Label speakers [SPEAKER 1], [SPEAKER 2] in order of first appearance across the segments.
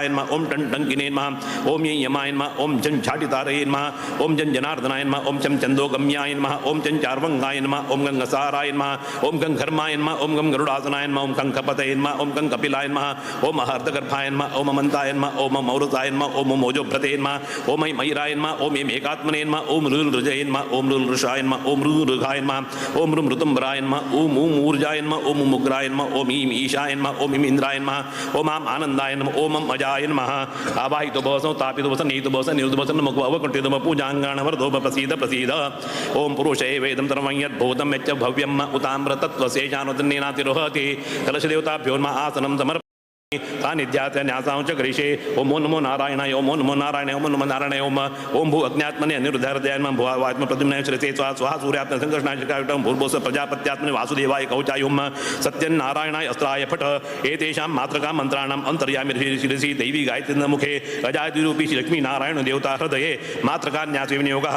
[SPEAKER 1] नमः, ओम टन टंकिने नमः, ओम यमाय नमः, ओम जन झाटितारये नमः, ओम जन जनार्दनाय नमः, ओम चम चंदोगम्याय नमः, ओम चन चार्वंगाय नमः, ओम गंगसाराय नमः, ओम गंघर्माय नमः, ओम गं गरुड़ासनाय नमः, ओम कंकपतये नमः, ओम गं कपिलाय नमः, ओम हर्दगर्भाय नमः, ओम अमंताय नमः, ओम मौरुताय नमः, ओम मोजोभ्रते नमः, ओम मयूराय नमः, ओम एकात्मने नमः, ओम रुलृजये नमः, ओम रुलृषाय नमः, ओम रुरुघाय नमः, ओम रुम ऋतुंबराय नमः, ओम ऊम ऊर्जाय नमः, ओम मुग्राय नमः, ओम ईम ईशाय नमः, ओम इम इंद्राय नमः, ओम आम आनंदाय नमः, ओम अम अजाय नमः। आवाहितो भवसौ तापितो भवसौ नीतो भवसौ निरुतो भवसौ नमः अवकुण्ठितो भव पूजाङ्गाण वरदो भव प्रसीद प्रसीद। ओम पुरुषे वेदं सर्वं यद्भूतं यच्च भव्यं उताम्रतत्त्वशेषानुतन्नेनातिरोहति। कलशदेवताभ्यो नमः आसनं समर्पयामि। सानिध्यात न्यासां च करिष्ये। ओम नमो नारायणाय, ओम नमो नारायणाय, ओम नमो नारायणाय, ओम ओम भू अग्न्यात्मने अनिरुद्धाय नमः, भुवात्म प्रद्युम्नाय श्रेते स्वाहा स्वाहा सूर्यात्म संकर्षणाय शिखायुतं भूर्भुवस्व प्रजापत्यात्मने वासुदेवाय कौचाय ओम सत्यनारायणाय अस्त्राय फट। एतेषां मातृका मन्त्राणाम् अन्तर्यामि शिरसि दैवी गायत्री मुखे अजादिरूपी श्री लक्ष्मी नारायण देवता हृदये मातृका न्यास विनियोगः।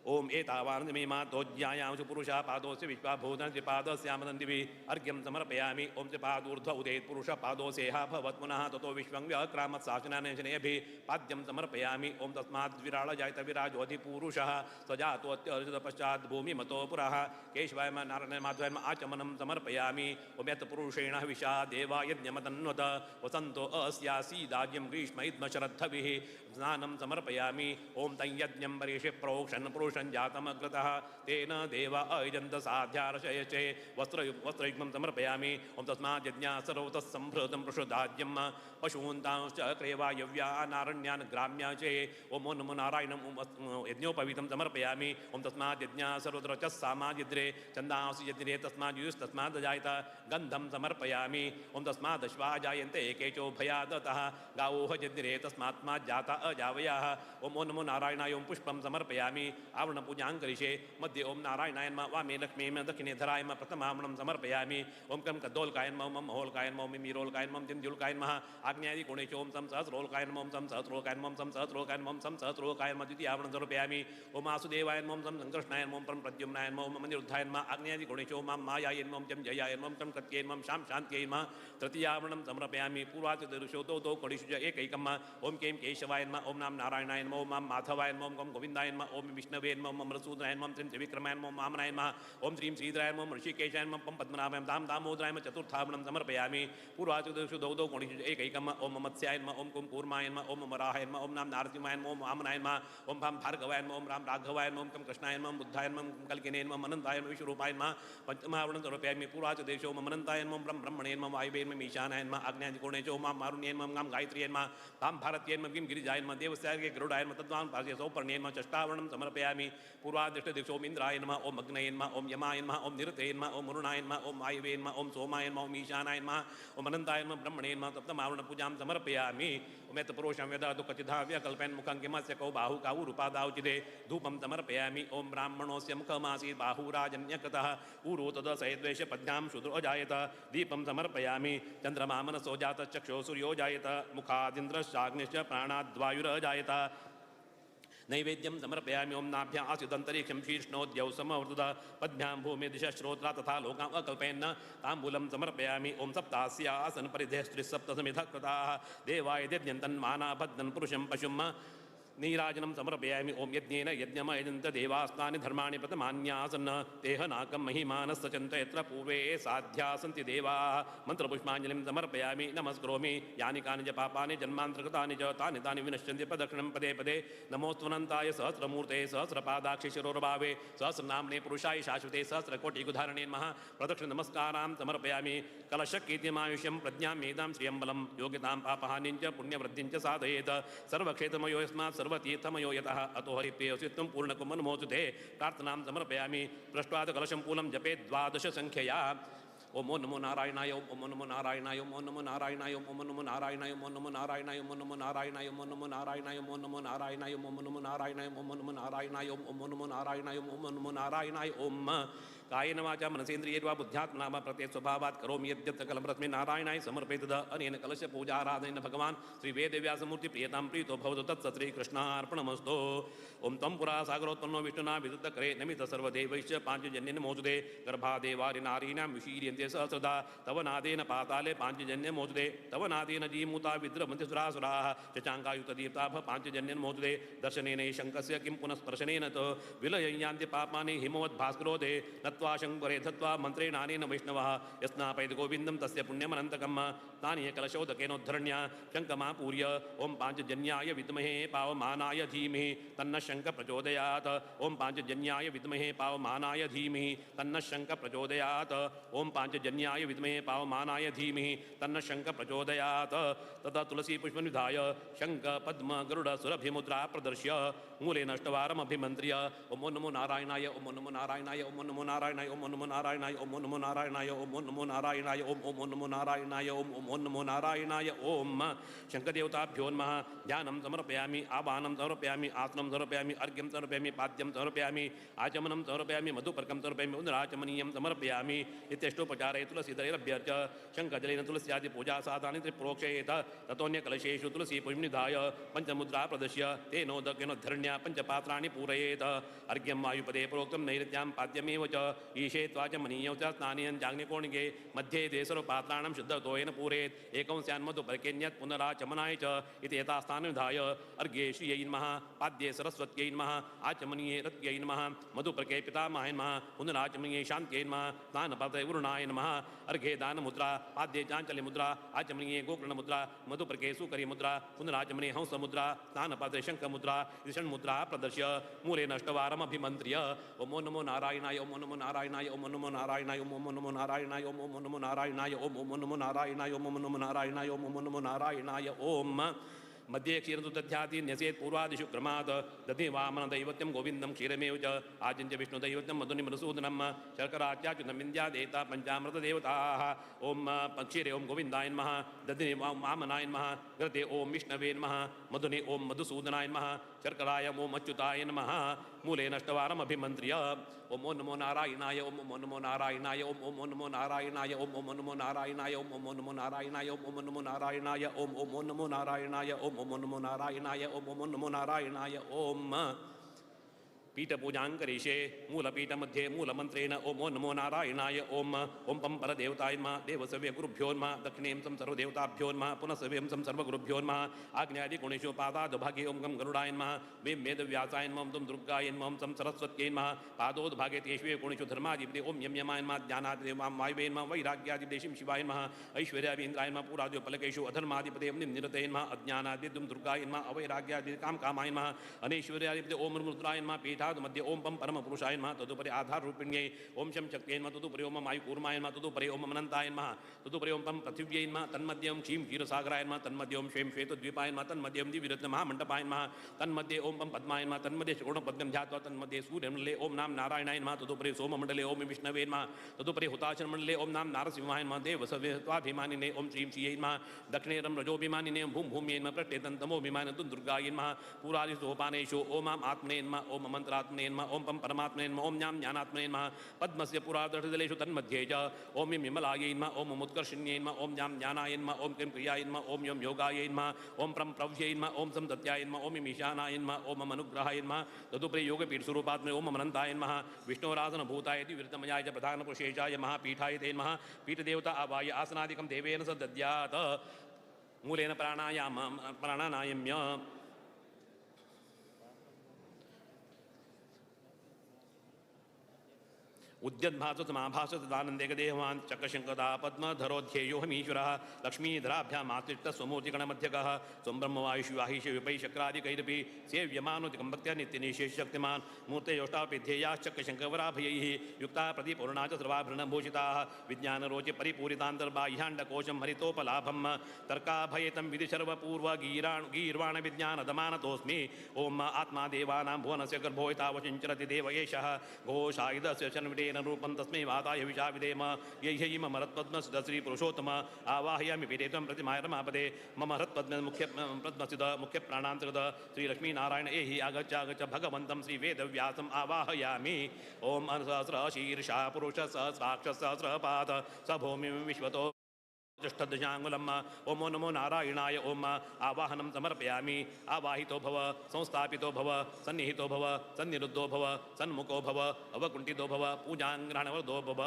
[SPEAKER 1] ओम एतावान् मे मातोज्ञायांशु पुरुषा पादोस्य विश्वाभूतस्य पादस्यामदन्दिवि अर्घ्यं समर्पयामि। ओम च पादूर्ध्व उदेत् पुरुष पादोसेह भवत्पुनः ततो विश्वं व्यक्रामत् शासनानेशनेभिः पाद्यं समर्पयामि। ओम तस्माद् विराळजायत विराजोऽधिपुरुषः स्वजातोऽत्यर्जित पश्चात् भूमिमतो पुरः केशवाय नारायण माधवाय आचमनं समर्पयामि। ओम यत् पुरुषेण विशा देवा यज्ञमतन्वत वसन्तो अस्यासीदाज्यं ग्रीष्म इद्म शरद्धभिः स्नानं समर्पयामि। ओम तं यज्ञं परेषे प्रोक्षन् पुरुषं जातमग्रतः तेन देव अयजन्त साध्यारशयचे वस्त्रयुग्मं समर्पयामि। ओम तस्मात् यज्ञा सर्वतः सम्भृतं पृषदाज्यं पशून्तांश्च क्रेवायव्या नारण्यान् ग्राम्या चे। ओम नमो नारायणं यज्ञोपवीतं समर्पयामि। ओम तस्मात् यज्ञा सर्वत्र च सामाजिद्रे चन्दांसि यज्ञे तस्मात् युस्तस्मात् जायत गन्धं समर्पयामि। ओम तस्मात् अश्वा जायन्ते केचो भयादतः गावोह यज्ञे तस्मात्मा जाता अजावयाः। ओम नमो नारायणाय ओम पुष्पं समर्पयामि। आवरण पूजां करिष्ये मध्ये ओम नारायणाय नमः वामे लक्ष्मीं दक्षिणे धराय नमः प्रथमावरणं समर्पयामि। ओम कं कद्दोलकाय नमः ओम महोलकाय नमः ओम मीरोलकाय नमः ओम तिंद्युलकाय नमः आग्नेयादि कोणेषु ओम सं सहस्रोलकाय नमः ओम सं सहस्रोलकाय नमः ओम सं सहस्रोलकाय नमः ओम सं सहस्रोलकाय नमः द्वितीयावरणं समर्पयामि। ओम वासुदेवाय नमः ओम सं संकृष्णाय नमः ओम परं प्रद्युम्नाय नमः ओम अनिरुद्धाय नमः आग्नेयादि कोणेषु ओम मायाय नमः ओम जं जयाय नमः ओम तं कृत्यै नमः शां शान्त्यै नमः तृतीयावरणं समर्पयामि। पूर्वाचतुर्षु दो दो कोणेषु च एकैकं ओम कें केशवाय नमः ओम नाम नारायणाय नमः ओम मां माधवाय नमः ओम गं गोविन्दाय नमः ओम विष्णवे नमः ओम अमरसूदनाय नमः ओम त्रिं त्रिविक्रमाय नमः ओम वामनाय नमः ओम श्रीं श्रीधराय नमः ओम ऋषिकेशाय नमः पं पद्मनाभाय नमः दां दामोदराय नमः चतुर्थावरणं समर्पयामि। पूर्वाचतुर्षु दो दो कोणेषु च एकैकं ओम मत्स्याय नमः ओम कुं कूर्माय नमः ओम वराहाय नमः ओम नाम नारसिंहाय नमः ओम वामनाय नमः ओम भां भार्गवाय नमः ओम राम राघवाय नमः ओम कं कृष्णाय नमः बुद्धाय नमः ओम कल्किने नमः अनन्ताय नमः विश्वरूपाय नमः पंचमावरणं समर्पयामि। पूर्वाचदेशो ओम अनन्ताय नमः ओम ब्रह्मणे नमः वायुवे नमः ईशानाय नमः आग्नेयादिकोणेषु ओम मारुण्ये नमः गां गायत्र्यै नमः तां भारत्यै नमः गिं गिरिजाय नमः देवस्याय गरुडाय नमः तद्वान् पार्श्वे सौपर्णे नमः षष्ठावरणं समर्पयामि। पूर्वादिष्टदिशो ओम इंद्राय नमः ओम अग्नये नमः ओम यमाय नमः ओम निरुते नमः ओम वरुणाय नमः ओम वायवे नमः ओम सोमाय नमः ओम ईशानाय नमः ओम अनन्ताय नमः ब्रह्मणे नमः सप्तमावरण पूजां समर्पयामि। ओम यत् पुरुषं वेदातु कथिताव्य कल्पयन् मुखं किमस्य कौ बाहु काऊरुपादाउचिते धूपं समर्पयामि। ओम ब्राह्मणोऽस्य मुखमासीत् बाहुराजन्यकृतः ऊरु तदसयद्वेष पद्भ्यां शूद्रो जायत दीपं समर्पयामि। चन्द्रमा मनसो जातश्चक्षो सूर्यो जायत मुखादिन्द्रश्चाग्निश्च प्राणाद्वायुरजायत नैवेद्यं समर्पयामि। ओम नाभ्या आसीदन्तरिक्षं शीर्ष्णोद्यौ समवर्तुत पद्भ्यां भूमि दिशः श्रोत्रा तथा लोकाम् अकल्पयन् ताम्बूलं समर्पयामि। ओम सप्तास्यासन परिधेस्त्रिसप्तसमिधः कृताः देवाय यज्ञन्तन्मानाबद्धन् पुरुषं पशुं नीराजनं समर्पयामि। ओम यज्ञेन यज्ञमयजन्त देवास्तानि धर्माणि प्रथमान्यासन् तेह नाकं महिमानस्सचन्त यत्र पूर्वे साध्या सन्ति देवाः मन्त्रपुष्पाञ्जलिं समर्पयामि। नमस्करोमि। यानि कानि च पापानि जन्मान्तरकृतानि च तानि तानि विनश्यन्ति प्रदक्षिणं पदे पदे। नमोऽस्त्वनन्ताय सहस्रमूर्ते सहस्रपादाक्षि शिरोर्भावे सहस्रनाम्ने पुरुषाय शाश्वते सहस्रकोटिकुधारणे नमः। प्रदक्षिणनमस्कारां समर्पयामि। कलशकीर्तिमायुष्यं प्रज्ञां मेधां श्रियं बलं योग्यतां पापहानिं च पुण्यवृद्धिं च साधयेत्। सर्वक्षेत्रमयो यस्मात् सर्वतीर्थमयो यतः अतो हरिप्रियोऽसि त्वं पूर्णकुम्भनमोऽस्तु ते। प्रार्थनां समर्पयामि। पृष्ट्वाद कलशं कूलं जपेत् द्वादश संख्यया। ओम नमो नारायणाय ओम नमो नारायणाय ओम नमो नारायणाय ओम नमो नारायणाय ओम नमो नारायणाय ओम नमो नारायणाय ओम नमो नारायणाय ओम नमो नारायणाय ओम नमो नारायणाय ओम नमो नारायणाय ओम नमो नारायणाय ओम नमो नारायणाय ओम कायेन वाचा मनसेन्द्रियैर्वा बुद्ध्यात्मना वा प्रत्येक स्वभावात् करोमि यद्यत् सकलं परस्मै नारायणाय समर्पयेत्। अनेन कलश पूजाराधनेन भगवान् श्री वेदव्यासमूर्ति प्रियतां प्रीतो भवतु तत्सत् श्रीकृष्णार्पणमस्तु। ओम तं पुरा सागरोत्पन्नो विष्णुना विदुतकरे नमित सर्वदेवैश्च पाञ्चजन्येन मोचुते गर्भादेवारि नारीणां विशीर्यन्ते सहस्रदा तव नादेन पाताले पाञ्चजन्य मोचुते तव नादेन जीमूता विद्रवन्ति सुरासुराः चचाङ्गायुतदीप्ताभ पाञ्चजन्येन मोचुते दर्शनेन शङ्कस्य किं पुनः स्पर्शनेन तु विलयं यान्ति पापानि हिमवद्भास्करोदे नत्वा शङ्करे धत्वा मन्त्रेणानेन वैष्णवः यस्नापयति गोविन्दं तस्य पुण्यमनन्तकं तानि कलशोदकेनोद्धरण्या शङ्कमापूर्य ॐ पाञ्चजन्याय विद्महे पावमानाय धीमहि तन्नः शङ्ख प्रचोदयात्। ॐ पाञ्चजन्याय विद्महे पावमानाय धीमहि तन्नः शङ्ख प्रचोदयात्। ॐ पाञ्चजन्याय विद्महे पावमानाय धीमहि तन्नः शङ्ख प्रचोदयात्। तदा तुलसी पुष्पं विधाय शङ्ख पद्म गरुड सुरभिमुद्रा प्रदर्श्य मूलेन अष्टवारमभिमन्त्र्य ॐ नमो नारायणाय ॐ नमो नारायणाय ॐ नमो नारायणाय नारायणाय ओम नमो नारायणाय ओम नमो नारायणाय ओम नमो नारायणाय ओम ओम नमो नारायणाय ओम ओम नमो नारायणाय ओम शंकरदेवताभ्यो नमः। ध्यानं समर्पयामि, आवाहनं समर्पयामि, आसनं समर्पयामि, अर्घ्यं समर्पयामि, पाद्यं समर्पयामि, आचमनं समर्पयामि, मधुपर्कं समर्पयामि, पुनराचमनीयं समर्पयामि इत्यष्टोपचारे तुलसीदलैरभ्यर्च्य शङ्खजलेन तुलस्यादि पूजा साधानि त्रिप्रोक्षयेत। ततोऽन्यकलशेषु तुलसीपुष्पं निधाय पञ्चमुद्रा प्रदर्श्य तेनोदकेन धरण्या पञ्चपात्राणि पूरयेत। अर्घ्यं वायुपदे प्रोक्तं नैऋत्यां पाद्यमेव च ईशेत्वाचमनीयं च स्नानीयं चाग्निकोणिके मध्ये द्वे सर्वपात्राणां शुद्धतोयेन पूरयेत्। एकं स्यान्मधुपर्केऽन्यत् पुनराचमनाय च इति यथास्थानं विधाय अर्घ्ये श्रियै नमः, पाद्ये सरस्वत्यै नमः, आचमनीये रत्यै नमः, मधुपर्के पितामहाय नमः, पुनराचमनीये शान्त्यै नमः, स्नानपात्रे वरुणाय नमः। अर्घ्ये दानमुद्रा, पाद्ये चाञ्चल्यमुद्रा, आचमनीये गोकर्णमुद्रा, मधुपर्के सुकरीमुद्रा, पुनराचमनीये हंसमुद्रा, स्नानपात्रे शङ्खमुद्रा इति षण्मुद्रा प्रदर्श्य मूले नष्टवारमभिमन्त्र्य ओम नमो नारायणाय ओम नमो नारायणाय ओम नमो नारायणाय ओम नमो नारायणाय ओम नमो नारायणाय ओम नमो नारायणाय ओम नमो नारायणाय ओम नमो नारायणाय ओम मध्ये क्षीरं दध्याति न्यसेत् पूर्वादिषु क्रमात् दधि वामनदैवत्यं गोविन्दं क्षीरमेव च आजिञ्च विष्णुदैवत्यं मधुनि मधुसूदनं शर्कराच्याच्युतमिन्द्यादेता पञ्चामृतदेवताः। ॐ क्षीरे ॐ गोविन्दाय नमः, दधिनि वामनाय नमः, घृते ॐ विष्णवे नमः, मधुनि ॐ मधुसूदनाय नमः, शर्कराय ॐ अच्युताय नमः। मूले नष्टवारमभिमन्त्र्य ॐ नमो नारायणाय ॐ नमो नारायणाय ॐ नमो नारायणाय ॐ नमो नारायणाय ॐ नमो नारायणाय ॐ नमो नारायणाय ॐ नमो नारायणाय ॐ नमो नारायणाय ओम ओम नमो नारायणाय ओम पीठपूजां करिष्ये मूलपीठमध्ये मूलमन्त्रेण ओम नमो नारायणाय ओम ओम पं परदेवताय नमः, देवसव्य गुरुभ्यो नमः, दक्षिणें सं सर्वदेवताभ्यो नमः, पुनः सं सर्वगुरुभ्यो नमः, आग्नेयादिकोणेषु पादादभागे ओं गं गरुडाय नमः, वें वेदव्यासाय नमः, ओं दुर्गाय नमः, ओं सं सरस्वत्यै नमः, पादोद्भागे तेष्वे कोणेषु धर्माधिपते ओं यं यमाय नमः, ज्ञानाधिपते वां वायवे नमः, वैराग्याधिपते शिं शिवाय नमः, ऐश्वर्यावीन्द्राय नमः, पुराद्योपलकेषु अधर्माधिपते ओं निरते नमः, अज्ञानाधिपते दुर्गाय नमः, अवैराग्याधिपते काम कामाय नमः, अनैश्वर्याधिपते ओं रुद्राय नमः, पीठा मध्ये ओम पं परमपुरुषाय नमः, तदुपरि आधाररूपिण्यै ओम शं शक्त्यै नमः, तदुपरि ओम आयुकूर्माय नमः, तदुपरि ओम अनन्ताय नमः, तदुपरि ओम पं पृथिव्यै नमः, तन्मध्ये ओम क्षीं क्षीरसागराय नमः, तन्मध्ये ओम श्वें श्वेतद्वीपाय नमः, तन्मध्ये ओम दिव्यरत्न महामण्डपाय नमः, तन्मध्ये ओम पं पद्माय नमः, तन्मध्ये षोडपद्मं ध्यात्वा तन्मध्ये सूर्यमण्डले ओम नाम नारायणाय नमः, तदुपरि सोममण्डले ओम विष्णवे नमः, तदुपरि हुताशनमण्डले ओम नाम नारसिंहाय नमः, देवसव्यत्वाभिमानिने ओम श्रीं श्रियै नमः, दक्षिणे रं रजोभिमानिने ओम भूं भूम्यै नमः, पृष्ठे तन्तमोभिमानिने दुर्गाय नमः, पुरादिसोपानेषु ओम आं आत्मने नमः, ओम मंत्रात्मने नमः, ओम पं परमात्मने नमः, ओम ज्ञान ज्ञानात्मने नमः, पद्मस्य पुरादृढदलेषु तन्मध्ये च ओम यं विमलायै नमः, ओम उत्कर्षिण्यै नमः, ओम ज्ञान ज्ञानाय नमः, ओम क्रीं क्रियाय नमः, ओम यं योगाय नमः, ओम प्रं प्रव्यै नमः, ओम सं सत्याय नमः, ओम ईशानाय नमः, ओम अनुग्रहाय नमः, तदुपरि योगपीठस्वरूपात्मने ओम अनन्ताय नमः, विष्णोरासन भूताय विरतमयाय च प्रधानपुरुषेशाय महापीठाय ते नमः, पीठदेवता आवाय आसनादिकं देवेन स दद्यात्। मूलेन प्राणायाम प्राणानायम्य उद्यद्भासमाभासदानन्देकदेहवान् चक्रशङ्कदा पद्मधरोध्येयोऽहमीश्वरः लक्ष्मीधराभ्यामाश्लिष्टस्वमूर्तिगणमध्यगः स्वं ब्रह्मवायुशिवाहिष विपै शक्रादिकैरपि सेव्यमानोदिकं भक्त्या नित्यनिशेषशक्तिमान् मूर्तयोष्टापि ध्येयाश्चक्रशङ्कवराभयैः युक्ता प्रतिपूर्णा च सर्वाभरणभूषिताः विज्ञानरोचि परिपूरितान्तर्बाह्याण्डकोशं हरितोपलाभं तर्काभयतं विधिशर्वपूर्वगीर्वाणविज्ञानदमानतोऽस्मि। ॐ आत्मा देवानां भुवनस्य गर्भोयतावचिञ्चरति देव एषः घोषायुधस्य शन्विडेन रूपं तस्मै वाताय विषा विधेम यैः मम हृत्पद्मसिद्ध श्रीपुरुषोत्तम आवाहयामि पीठे त्वं प्रतिमाय रमापदे मम हृत्पद्म मुख्य पद्मसिद्ध मुख्यप्राणान्तर्गत श्रीलक्ष्मीनारायण एहि आगच्छ आगच्छ भगवन्तं श्रीवेदव्यासम् आवाहयामि। ॐ सहस्रशीर्षा पुरुषसहस्राक्ष सहस्रपाद स भूमिं विश्वतो तिष्ठदशाङ्गुलम्। ओम नमो नारायणाय ओम आवाहनं समर्पयामि। आवाहितो भव, संस्थापितो भव, सन्निहितो भव, सन्निरुद्धो भव, सन्मुखो भव, अवकुण्ठितो भव, पूजाङ्ग्रहणवरदो भव।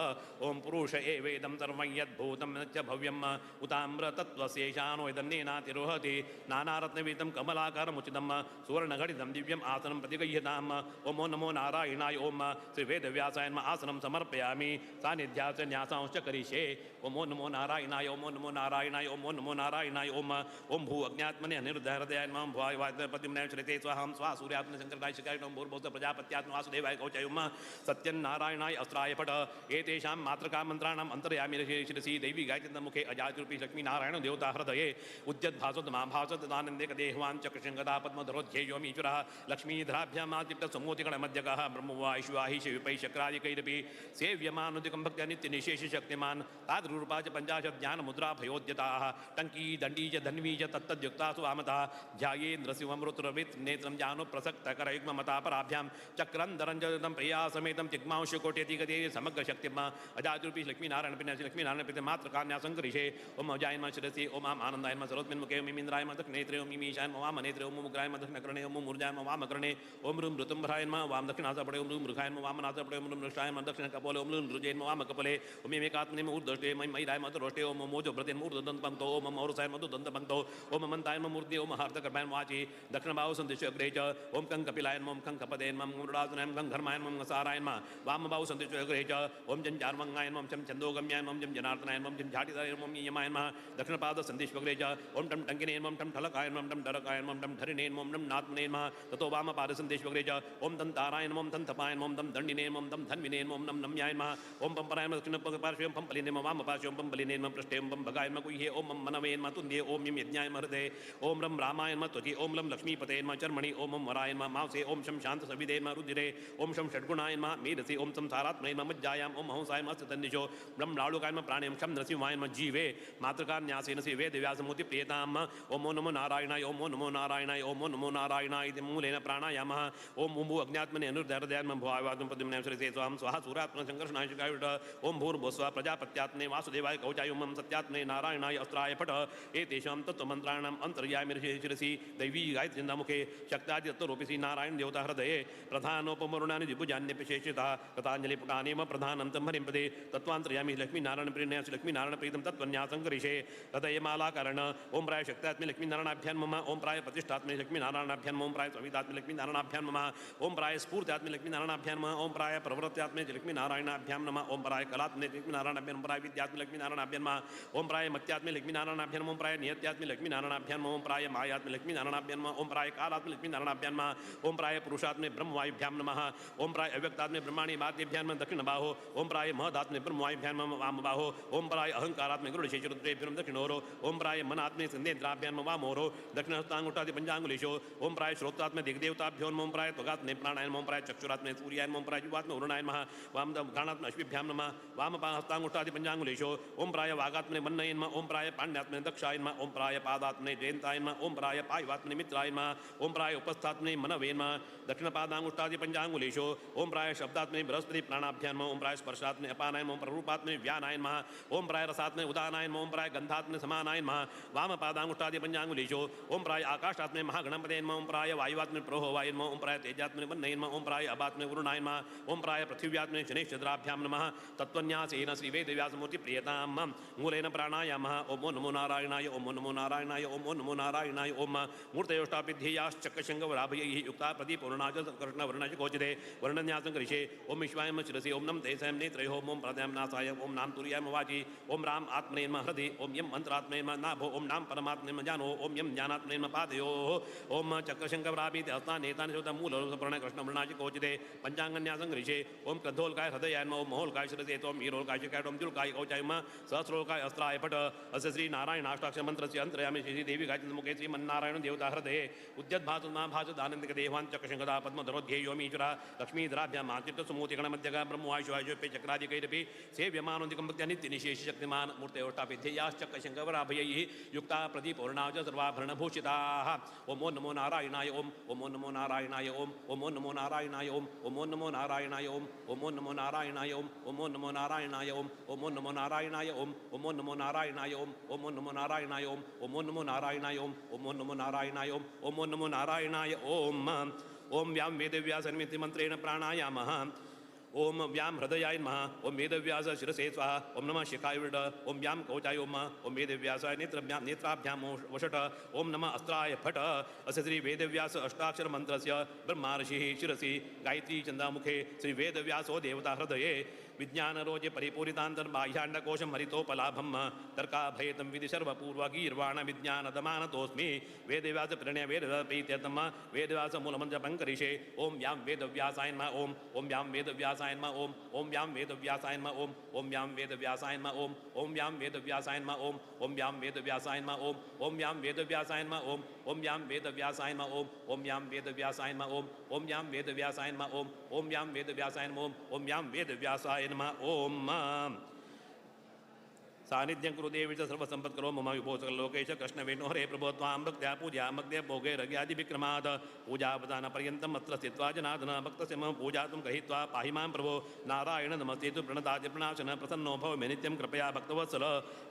[SPEAKER 1] ओम पुरुष एवेदं सर्वं यद्भूतं च भव्यम् उताम्रतत्त्वस्येशानो इदन्नेनातिरोहति नानारत्नवितं कमलाकारमुचितं सुवर्णघटितं दिव्यम् आसनं प्रतिगह्यताम्। ओम नमो नारायणाय ओम श्रीवेदव्यासाय नमः आसनं समर्पयामि। सान्निध्यास न्यासांश्च करिष्ये। ओम नमो नारायणाय ओम ओम नमो नारायणाय ओम नमो नारायणाय ओम ओम भू अज्ञात्मने अनिरुद्ध हृदयाय नमः भुवाय वायुपतिमनाय श्रीते स्वाहा स्वाहा सूर्यात्मने शंकराय शिखाय ओम भूर्भुवः प्रजापत्यात्म वासुदेवाय कौचाय ओम सत्यं नारायणाय अस्त्राय फट एतेषां मातृका मन्त्राणाम् अन्तर्यामि शिरसि दैवी गायत्री मुखे अजातिरूपी लक्ष्मीनारायण देवता हृदये उद्यद्भासत माभासत दानन्दे कदेहवान् चक्रशङ्कदा पद्मधरोध्येयोमीश्वरः लक्ष्मीधराभ्यामातिप्त समूतिगणमध्यगः ब्रह्मवायुवाहि शिवपै शक्रादिकैरपि सेव्यमानुदिकं भक्त्या नित्यनिशेषशक्तिमान् तादृरूपा च 50 ज्ञानमुद्रा भयोद्यताः टङ्की दण्डी च धन्वी च तत्तद्युक्तासु वामतः ध्यायेन्द्रशिवमृतुरवित् नेत्रं जानुप्रसक्तकरयुग्ममतापराभ्यां चक्रन्दरं च प्रिया समेतं तिग्मांशकोट्यतिगते समग्रशक्तिम् अजातिरूपी लक्ष्मीनारायण लक्ष्मीनारायण मातृकान्यासं करिष्ये ओम अजाय नमः शिरसि ओम आम आनंदाय नमः सर्वस्मिन् ओम इन्द्राय नमः दक्षिणेत्रे ओम ईशाय नमः वामनेत्रे ओम उग्राय नमः दक्षिणकर्णे ओम ऊर्जाय नमः वामकर्णे ओम ह्रीं ऋतुंभराय नमः वाम दक्षिणासपडे ओम ह्रीं मृगाय नमः वामनासपडे ओम ह्रीं वृक्षाय नमः दक्षिणकपोले ओम ह्रीं रुजे नमः वामकपोले ओम एकात्मने नमः ऊर्ध्वष्टे मयि मयिराय नमः रोष्टे ओम मोजोव्रते नमः ऊर्ध्वदन्तपङ्क्तौ ओम औरसाय नमः दन्तपङ्क्तौ ओम मंताय नमः मूर्ति ओम हार्दकर्माय नमः वाचि दक्षिणबाहु सन्दिशो अग्रे च ओम कं कपिलाय नमः ओम कं कपदे नमः ओम मृडासनाय नमः घर्माय नमः साराय नमः वामबाहु सन्दिशो अग्रे च ओम जंजार्वंगाय नमः ओम छन्दोगम्याय नमः ओम जनार्दनाय नमः ओम झाटिदाय नमः ओम यमाय नमः दक्षिणपाद सन्दिश्वग्रे च ओम टं टङ्किने नमः ओम टं ठलकाय नमः ओम टं डरकाय नमः ओम टं धरिणे नमः ओम टं नात्मने नमः ततो वामपाद सन्दिश्वग्रे च ओम तं ताराय नमः ओम तं तपाय नमः ओम तं दण्डिने नमः ओम तं धन्विने नमः ओम नं नम्याय नमः ओम पंपराय नमः दक्षिणपार्श्वे ओम पंपलिने नमः वामपार्श्वे ओम पंपलिने नमः पृष्ठे ओम भगाय नमः गुह्ये ओम मनवे नमः तुन्द्ये ओम यं यज्ञाय नमः हृदये ओम रं रामाय नमः त्वचि ओम लं लक्ष्मीपते नमः चर्मणि ओम ओम वराय नमः मांसे ओम शं शान्त सविदे नमः रुधिरे ओम शं षड्गुणाय नमः मेधसि ओम संसारात्मने नमः मज्जायां ओम हंसाय नमः स्तन्निशो ब्रह्म लाडुकाय नमः प्राणे शं नृसिंहाय नमः जीवे मातृकान्यासेन श्री वेदव्यासमूर्ति प्रियताम् ओम नमो नारायणाय ओम नमो नारायणाय ओम नमो नारायणाय इति मूलेन प्राणायामः ओम भू अज्ञात्मने अनुर्धहृदयाय नमः भुवायुवादं पद्मनाय श्रीसे स्वाहं स्वाहा सूर्यात्मन संकर्षणाय शिखाय ओम भूर्भुवस्वः प्रजापत्यात्मने वासुदेवाय कौचाय ओम सत्यात्मने नारायणाय अस्त्राय फट एतेषां तत्त्वमन्त्राणाम् अन्तर्यामि शिरसि दैवी गायत्री मुखे शक्तादि तत्त्वरूपी श्री नारायण देवता हृदये प्रधानोपमरुणानि द्विभुजान्यपिशेषितः कृताञ्जलिपुटानेव प्रधानं तं हरिं पदे तत्त्वान्तर्यामि लक्ष्मीनारायण प्रियन्यास लक्ष्मीनारायण प्रीतं तत्त्वन्यासं करिष्ये हृदयमालाकरण ओम प्राय शक्त्यात्मे लक्ष्मीनारायणाभ्यां मम ओम प्राय प्रतिष्ठात्मे लक्ष्मीनारायणाभ्यां ओम प्राय संविदात्मे लक्ष्मीनारायणाभ्यां नमः ओम प्राय स्फूर्त्यात्मे लक्ष्मीनारायणाभ्यां नमः ओम प्राय प्रवृत्त्यात्मे लक्ष्मीनारायणाभ्यां नमः ओम प्राय कलात्मे लक्ष्मीनारायणाभ्यां प्राय विद्यात्मे लक्ष्मीनारायणाभ्यां नमः ओम प्राय मत्यात्मे लक्ष्मीनारायणाभ्यां ओम प्राय नियत्यात्मे लक्ष्मीनारायणाभ्यां ओम प्राय मायात्मे लक्ष्मीनारायणाभ्यां नमः ओम प्राय कालात्मे लक्ष्मीनारायणाभ्यां नमः ओम प्राय पुरुषात्मे ब्रह्मवायुभ्यां नमः ओम प्राय अव्यक्तात्मे ब्रह्माणि मातृभ्यां नमः दक्षिणबाहो ओम प्राय महदात्मे ब्रह्मवायुभ्यां नमः वामबाहो ओम प्राय अहंकारात्मे गरुडशेषरुद्रेभ्यो दक्षिणोरो ओम प्राय मनात्मे सिन्धेन्द्राभ्यां नमः वामोरो दक्षिणहस्ताङ्गुष्ठादि पञ्चाङ्गुलीषु ओम प्राय श्रोत्रात्मे दिग्देवताभ्यो नमः ओम प्राय त्वगात्मे प्राणाय नमः ओम प्राय चक्षुरात्मे सूर्याय नमः ओम प्राय जीवात्मे वरुणाय नमः वाम घ्राणात्मे अश्विभ्यां नमः वामहस्ताङ्गुष्ठादि पञ्चाङ्गुलीषु ओम प्राय वागात्मने मन्नये नमः ओम प्राय पाण्यात्मने दक्षाय नमः ओम प्राय पादात्मने जयन्ताय नमः ओम प्राय पायवात्मने मित्राय नमः ओम प्राय उपस्थात्मने मनवे नमः दक्षिणपादाङ्गुष्ठादि पञ्चाङ्गुलीषु ओम प्राय शब्दात्मने बृहस्पति प्राणाभ्यां नमः ओम प्राय स्पर्शात्मने अपानाय नमः ओम प्ररूपात्मने व्यानाय नमः ओम प्राय रसात्मने उदानाय नमः ओम प्राय गन्धात्मने समानाय नमः वामपादाङ्गुष्ठादि पञ्चाङ्गुलीषु ओम प्राय आकाशात्मने महागणपते नमः ओम प्राय वायुवात्मने प्रोहोवाय नमः ओम प्राय तेजात्मने वह्नये नमः ओम प्राय अबात्मने वरुणाय नमः ओम प्राय पृथिव्यात्मने शनैश्चन्द्राभ्यां नमः तत्त्वन्यासेन श्री वेदव्यासमूर्ति प्रियतां मूलेन प्राणायामः ओम नमो नारायणाय ओम नमो नारायणाय ओम नमो नारायणाय ओम मूर्तयोष्टापिध्येयाश्चक्रशृङ्गवराभयैः युक्ता प्रदीपवर्णाच कृष्णवर्णाच गोचरे वर्णन्यासं करिष्ये ओम विश्वाय शिरसि ओम नम तेसाय नेत्रयोः ओम प्रदयां नासाय ओम नाम तुर्याय वाचि ओम राम आत्मने नमः हृदि ओम यम मंत्रात्मने नमः नाभो ओम नाम परमात्मने नमः जानो ओम यम ज्ञानात्मने नमः पादयोः ओम चक्रशृङ्गवराभिः हस्तानेतानि शोध मूलरूपर्ण कृष्णवर्णाच गोचरे पञ्चाङ्गन्यासं करिष्ये ओम क्रधोल्काय हृदयाय नमः ओम महोल्काय शिरसे ओम हीरोल्काय शिखाय ओम जुल्काय कौचाय नमः सहस्रोल्काय अस्त्राय फट अस्य श्री नारायणाष्टाक्षर मन्त्रस्य अन्तर्यामि श्री देवी गायत्री मुखे श्रीमन्नारायण देवता हृदये उद्यद्भासुनाभासदानन्दिकदेवान् चक्रशृङ्गदा पद्मधरोध्येयोमीश्वरः लक्ष्मीधराभ्यां मातृत्वसुमूर्तिगणमध्यगः ब्रह्मवायुवायुपे चक्रादिकैरपि सेव्यमानोदिकं भक्त्या नित्यनिशेषशक्तिमान् मूर्तयोष्टापिध्येयाश्चक्रशृङ्गवराभयैः युक्ता प्रदीपवर्णाः च सर्वाभरणभूषिताः ओम नमो नारायणाय ओम ओम नमो नारायणाय ओम ओम नमो नारायणाय ओम ओम नमो नारायणाय ओम ओम नमो नारायणाय ओम ओम नमो नारायणाय ओम ओम नमो नारायणाय ओम ओम नमो नारायणाय ओम ओम नमो नारायणाय ओम ओम नमो नारायणाय ओम ओम नमो नारायणाय ओम ओम नमो नारायणाय ओम ओम व्याम वेदव्यास मंत्रेण प्राणायामः ओम व्याम हृदयाय नमः ओम वेदव्यास शिरसे स्वाहा ओम नमः शिखाय वृड ओम व्याम कौचाय ओम ओम वेदव्यासाय नेत्रभ्यां नेत्राभ्यां वषट ओम नमः अस्त्राय फट अस्य श्री वेदव्यास अष्टाक्षर मंत्रस्य ब्रह्मर्षिः शिरसि गायत्री चन्दामुखे श्री वेदव्यासो देवता हृदये विज्ञानरोजे परिपूरितान्तर्बाह्याण्डकोशं हरितोपलाभं तर्काभयतं विधि सर्वपूर्वगीर्वाण विज्ञानदमानतोऽस्मि वेदव्यास प्रणय वेदप्रीत्यर्थं वेदव्यास मूलमन्त्रपं करिष्ये। ओम यां वेदव्यासाय नमः ओम ओम यां वेदव्यासाय नमः ओम ओम यां वेदव्यासाय नमः ओम ओम यां वेदव्यासाय नमः ओम ओम यां वेदव्यासाय नमः ओम ओम यां वेदव्यासाय नमः ओम ओम यां वेदव्यासाय नमः ओम ओम यां वेदव्यासाय नमः ओम ओम यां वेदव्यासाय नमः ओम ओम यां वेदव्यासाय नमः ओम ओम यां वेदव्यासाय नमः ओम ओम यां वेदव्यासाय नमः ओम। सानिध्यं कुरु देवी च सर्वसम्पत्करो मम विभो सकललोकेश कृष्ण वेणु हरे प्रभो त्वां भक्त्या पूजां भक्त्या भोगैरज्ञादिविक्रमात् पूजावदानपर्यन्तम् अत्र स्थित्वा जनार्दन भक्तस्य मम पूजातुं गृहीत्वा पाहि मां प्रभो। नारायण नमस्ते तु प्रणतादिप्रणाशन प्रसन्नो भव मे नित्यं कृपया भक्तवत्सल।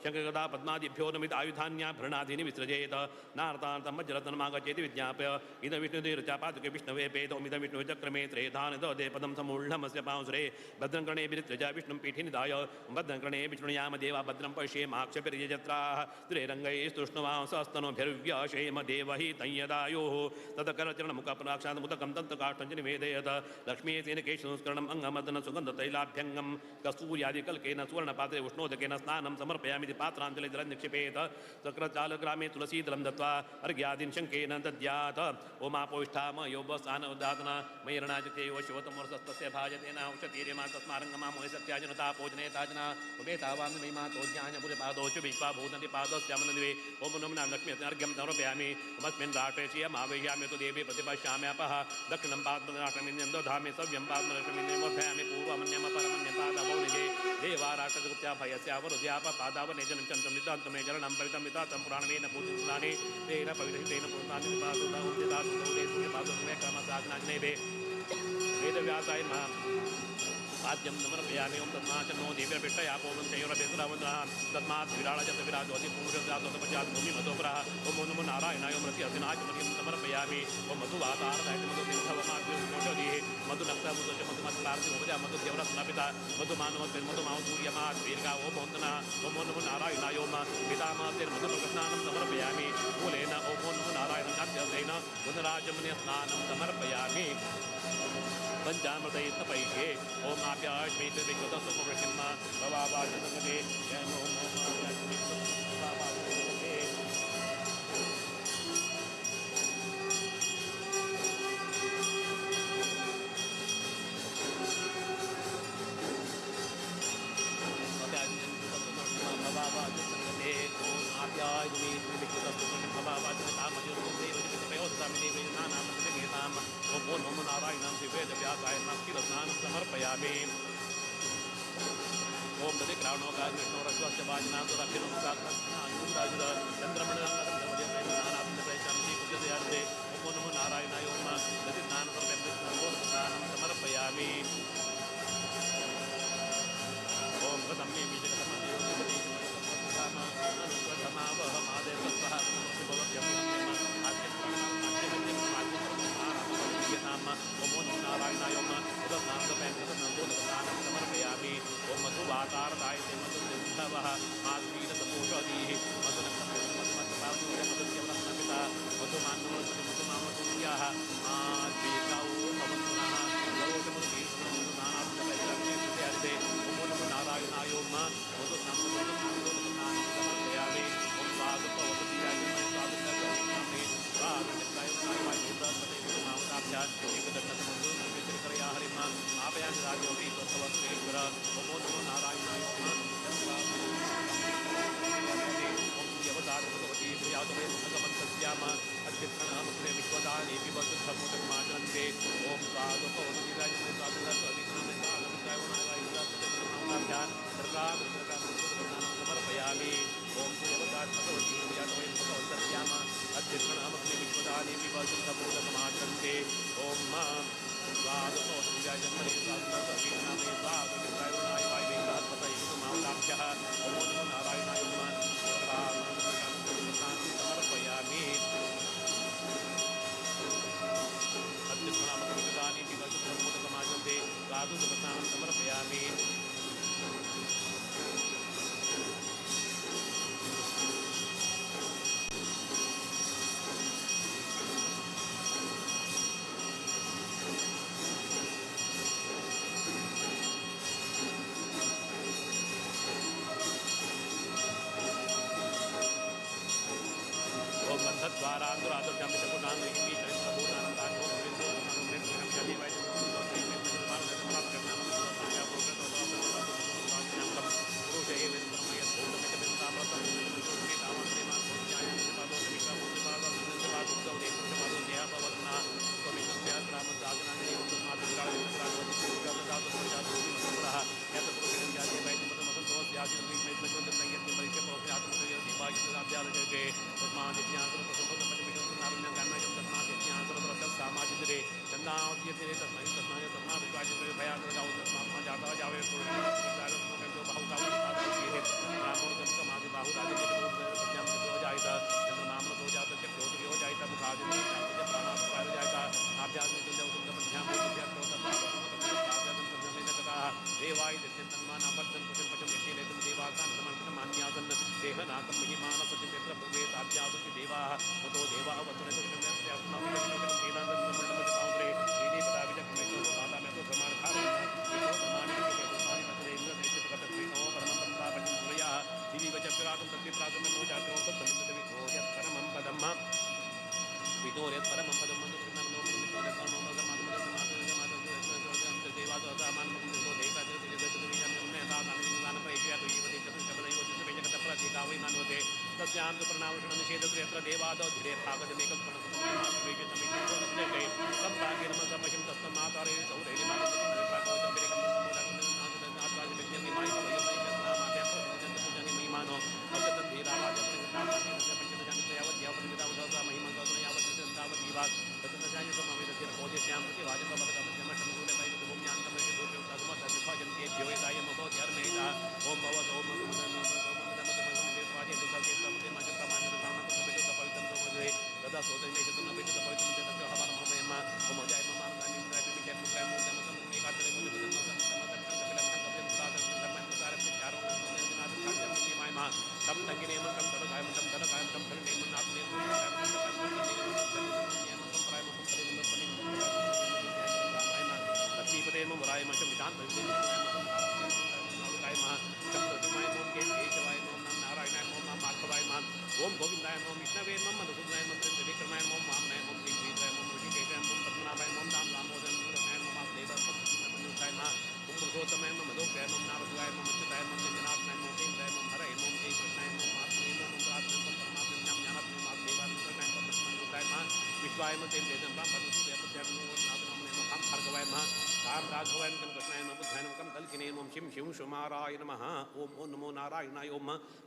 [SPEAKER 1] शङ्खगदा पद्मादिभ्यो नमित आयुधान्याभरणादीनि विसृजेत नारदान्तं वज्रतनमागच्छेति विज्ञापय। इदं विष्णुधीरचापादुके विष्णवे पेतोमिदं विष्णुचक्रमे त्रेधानिदे पदं समूढमस्य पांसुरे। भद्रं कर्णे विरित्रजा विष्णुं पीठे निधाय भद्रं कर्णे विष्णुयाम देवा भद्रं पश्येमाक्षभिर्यजत्राः स्त्रीरङ्गैस्तुष्णुवांसस्तनोभिर्व्यशेम देवहि तंयदायोः। तत्करचरणमुखपराक्षान्मुदकं तन्तकाष्ठं च निवेदयत। लक्ष्मीसेन केशसंस्करणम् अङ्गमदन सुगन्धतैलाभ्यङ्गं कस्तूर्यादिकल्केन सुवर्णपात्रे उष्णोदकेन स्नानं समर्पयामिति पात्राञ्जलिजलं निक्षिपेत। चक्रचालग्रामे तुलसीदलं दत्त्वा अर्घ्यादीन् शङ्केन दद्यात्। ओमापोष्ठामयोपस्थानोदातना मयिरणाजकेयो शिवतमोरसस्तस्य भाजतेन औषधीर्यमा तस्मारङ्गमामोहि सत्याजनता पोजनेताजना उपेतावान्मयिमातो ज्ञानपुरपादोच विश्वाभूतनिपादस्यामनद्वे। ओम नमो नाम लक्ष्मी अर्घ्यं समर्पयामि। तस्मिन् राष्ट्रे श्रियमावेयामि तु देवी प्रतिपश्याम्यपः। दक्षिणं पाद्मराष्ट्रमिन्द्रं दधामि सव्यं पाद्मराष्ट्रमिन्द्रमोर्धयामि पूर्वमन्यम परमन्यं पादवौनिधे देवाराष्ट्रगुप्त्या भयस्यावरुध्याप पादावनेजनं चन्तं नितान्तं मे चरणं परितं नितान्तं पुराणमेन पूजितानि तेन पवित्रतेन पूर्णानि पादोदे वेदव्यासाय नमः। पाद्यं समर्पयामि। ओम तस्माच्चनो देवीर्भिष्टयापोवं तयोरभेसुरावन्तः तस्मात् विराळजत विराजोति पुरुषजातोपजात भूमिमतोपरः। ओम नमो नारायणाय ओम रति अर्जुनाचमर्यं समर्पयामि। ओम मधुवातारदाय मधुसिंधवमाद्युषोषधिः मधुनक्तमुदोष मधुमत्पार्थिवोजा मधुदेवरत्नपिता मधुमानवद्भिर्मधुमावसूर्यमात् दीर्घा ओम वन्दना। ओम नमो नारायणाय ओम पितामहतिर्मधुप्रस्नानं समर्पयामि। मूलेन ओम नमो नारायणाद्यसेन पुनराजमन्य स्नानं समर्पयामि। पंचामृतैस्तपैषे ओम आप्याश्मीतिविगतसुमवृषिम्म भवावाचसंगते जय ओम ओम आप्याश्मीतिविगतसुमवृषिम्म। समर्पयामि। ओम दधिक्राणोगाद् विष्णोरश्वस्य वाजिनाथुरभिनुमुखात्मनायुराजुर चन्द्रमण्डलङ्गदं ओम नमो नारायणाय ओम दधिस्नानं समर्पयामि। ओम गतं मे बीजगतमदेवदेवते समर्पयामि। ओम मधुवातारदाय मधुसिन्धवः माध्वीरसपोषधीः मधुनक्तमधुमत्पार्थिवमधुदेवरत्नपिता मधुमान्नमधुमामसूर्याः माध्वीकौ भवन्तुनः गरोषमधुकीर्तनमधुनानाभिषेकं ओम नमो नारायणाय ओम मधुस्नानं समर्पयामि। ओम समर्पयामि। ओम ओम नारायणाय समर्पयामि। समर्पयामि।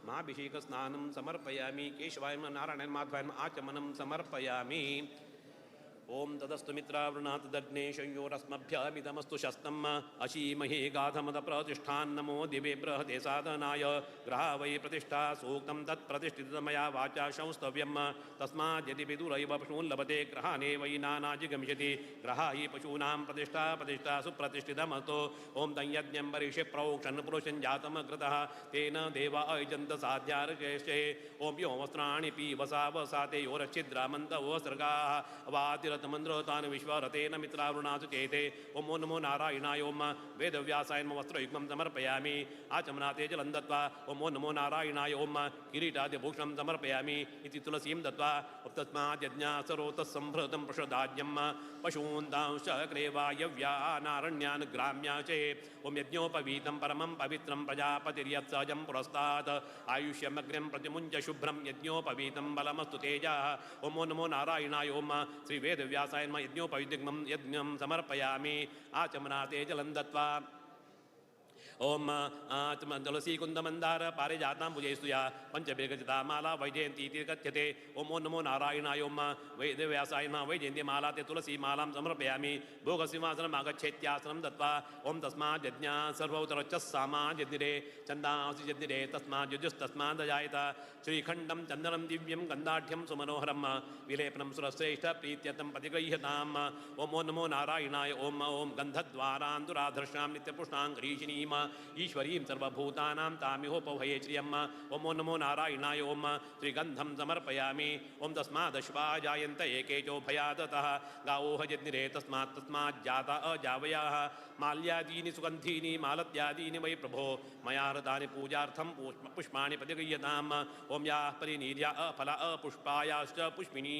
[SPEAKER 1] महाभिषेक स्नानं समर्पयामि। केशवाय नारायण माधवाय आचमनं समर्पयामि। ओम तदस्तु मित्रावृणात् दग्ने संयोरस्मभ्यमिदमस्तु शस्तम् अशीमहे गाधमद प्रतिष्ठान्नमो दिवे बृहते साधनाय ग्रहा वै प्रतिष्ठा सूक्तं तत्प्रतिष्ठितमया वाचा शंस्तव्यम् तस्माद्यदि विदुरैव पशून् लभते ग्रहाने वै नानाजिगमिष्यति ग्रहा हि पशूनां प्रतिष्ठा प्रतिष्ठा सुप्रतिष्ठितमस्तो। ओम तं यज्ञं परिषे प्रोक्षन् पुरुषं जातमकृतः तेन देवा अयजन्त साध्यार्षे। ओम यो वस्त्राणि पीवसा वसाते योरच्छिद्रामन्तवसर्गाः वातिरत मंद्रतान विश्वरतेन मित्रावृणासु चेते। ओम नमो नारायणाय ओम वेदव्यासाय नमः वस्त्रयुग्मं समर्पयामि। आचमनाते जलं दत्वा ओम नमो नारायणाय ओम किरीटादिभूषणं समर्पयामि इति तुलसीं दत्वा तस्माद् यज्ञासरोतः संभृतं प्रषदाज्यं पशून्तांश्च क्रेवायव्यानारण्यान् ग्राम्याचे। ओम यज्ञोपवीतं परमं पवित्रं प्रजापतिर्यत्सजं पुरस्तात् आयुष्यमग्र्यं प्रतिमुञ्च शुभ्रं यज्ञोपवीतं बलमस्तु तेजः। ओम नमो नारायणाय ओम श्री वेदव्यासाय नमः यज्ञोपवीतं यज्ञं समर्पयामि। आचमनाते जलं दत्वा ओम तुलसी कुंदमंदार पारिजातां पूजयस्तुया पंचबिर्गचिता माला वैजयंती कथ्यते। ओम नमो नारायणाय ओम वेदव्यासाय नमः वैजयंती माला ते तुलसी मालां समर्पयामि। भोगसिंहासनम् आगच्छेत्यासनं दत्वा ओम तस्माद् यज्ञा सर्वोत्तरच्च सामाजज्ञिरे चन्दांसि जज्ञिरे तस्माद्युजुस्तस्मादजायत। श्रीखण्डं चन्दनं दिव्यं गन्धाढ्यं सुमनोहरं विलेपनं सुरश्रेष्ठ प्रीत्यर्थं प्रतिगृह्यताम्। ओम नमो नारायणाय ओम ओम गन्धद्वारां दुराधर्षां नित्यपुष्णां ग्रीषिणीम् ईश्वरीं सर्वभूतानां तामिहोपभये श्रियम्। ओम नमो नारायणाय ओम श्रीगन्धं समर्पयामि। ओम तस्मादश्वा जायन्त एके चोभयादतः गावोह जज्ञिरे तस्मात् तस्माज्जाता अजावयाः। माल्यादीनि सुगन्धीनि मालत्यादीनि वै प्रभो मया हृतानि पूजार्थं पुष्पाणि प्रतिगृह्यताम्। ओम याः परिनीर्या अफला अपुष्पायाश्च पुष्पिणी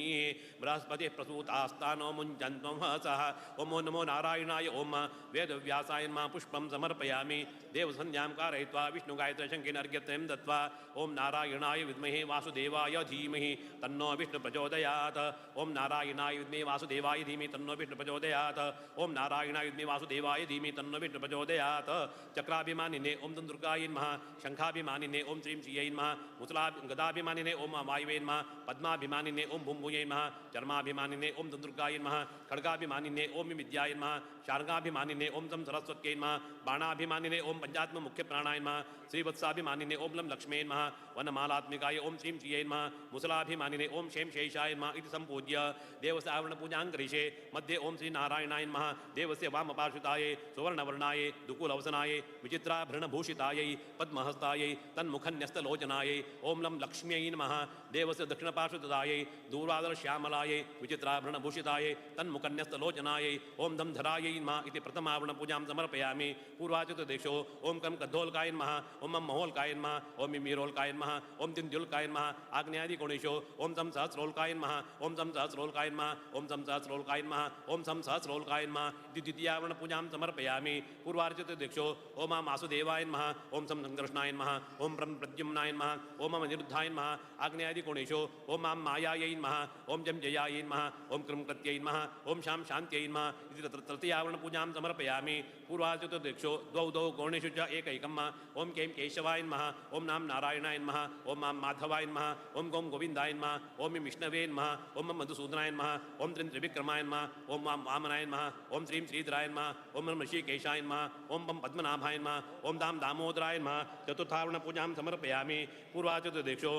[SPEAKER 1] बृहस्पतिः प्रसूतास्तानो मुञ्चन्त्वं हसः। ओम नमो नारायणाय ओम वेदव्यासाय नमः पुष्पं समर्पयामि। देवसंध्यां कारयित्वा विष्णुगायत्रशङ्केन अर्घ्यत्रयं दत्त्वा ॐ नारायणाय विद्महे वासुदेवाय धीमहि तन्नो विष्णु प्रचोदयात्। ॐ नारायणाय विद्महे वासुदेवाय धीमहि तन्नो विष्णु प्रचोदयात्। ॐ नारायणाय विद्महे वासुदेवाय धीमहि तन्नो विष्णु प्रचोदयात्। चक्राभिमानिने ॐ दुर्गाय नमः, शङ्खाभिमानिने ॐ श्रीं श्रियै नमः, मुसला गदाभिमानिने ॐ वायवे नमः, पद्माभिमानिने ॐ भूम्भूयै नमः, चर्माभिमानिने ॐ दुर्गाय नमः, खड्गाभिमानिने ॐ विद्याय नमः, शार्गाभिमानिने ॐ सं सरस्वत्यै नमः, बाणाभिमानिने ॐ पञ्चात्म मुख्यप्राणाय नमः, श्रीवत्साभिमानिने ॐ लं लक्ष्मीये नमः, वनमालात्मिकाय ॐ श्रीं श्रियै नमः, मुसलाभिमानिने ॐ शें शेषाय नमः इति सम्पूज्य देवस्य आवरणपूजां करिष्ये। मध्ये ॐ श्रीनारायणाय नमः, देवस्य वामपार्श्वताय सुवर्णवर्णाय दुकूलवसनाय विचित्राभरणभूषितायै पद्महस्तायै तन्मुखन्यस्तलोचनायै ॐ लं लक्ष्म्यै नमः, देवस्य दक्षिणपार्श्वतायै दूर्वादरश्यामलायै विचित्राभरणभूषितायै तन्मुखन्यस्तलोचनायै ॐ दं धरायै नमः इति प्रथमावरणपूजां समर्पयामि। पूर्वाचतुर्दिशो ॐ कं कद्धोल्काय नमः, ॐ मं महोल्काय नमः, ॐ मीरोल्काय नमः, ॐ तिन्द्युल्काय नमः, आग्नेयादिकोणेषु ॐ सं सहस्रोल्काय नमः, ॐ सं सहस्रोल्काय नमः, ॐ सं सहस्रोल्काय नमः, ॐ सं सहस्रोल्काय नमः इति द्वितीयावरणपूजां समर्पयामि। पूर्वार्चितदीक्षो ॐ मां वासुदेवाय नमः, ॐ सं सङ्कर्षणाय नमः, ॐ प्रं प्रद्युम्नाय नमः, ॐ मम अनिरुद्धाय नमः, आग्नेयादिकोणेषु ॐ मां मायायै नमः, ॐ जं जयायै नमः, ॐ कृं कृत्यै नमः, ॐ शां शान्त्यै नमः इति तृतीयावरणपूजां समर्पयामि। पूर्वाचतुर्दिक्षु द्वौ द्वौ कोणेषु च एकैकम् ॐ कें केशवाय नमः, ॐ नां नारायणाय नमः, ॐ मां माधवाय नमः, ॐ गों गोविन्दाय नमः, ॐ विष्णवे नमः, ॐ मम मधुसूदनाय नमः, ॐ त्रिं त्रिविक्रमाय नमः, ॐ वां वामनाय नमः, ॐ श्रीं श्रीधराय नमः, ॐ ऋषिकेशाय नमः, ॐ पं पद्मनाभाय नमः, ॐ दां दामोदराय नमः चतुर्थावरणपूजां समर्पयामि। पूर्वाचतुर्दिक्षु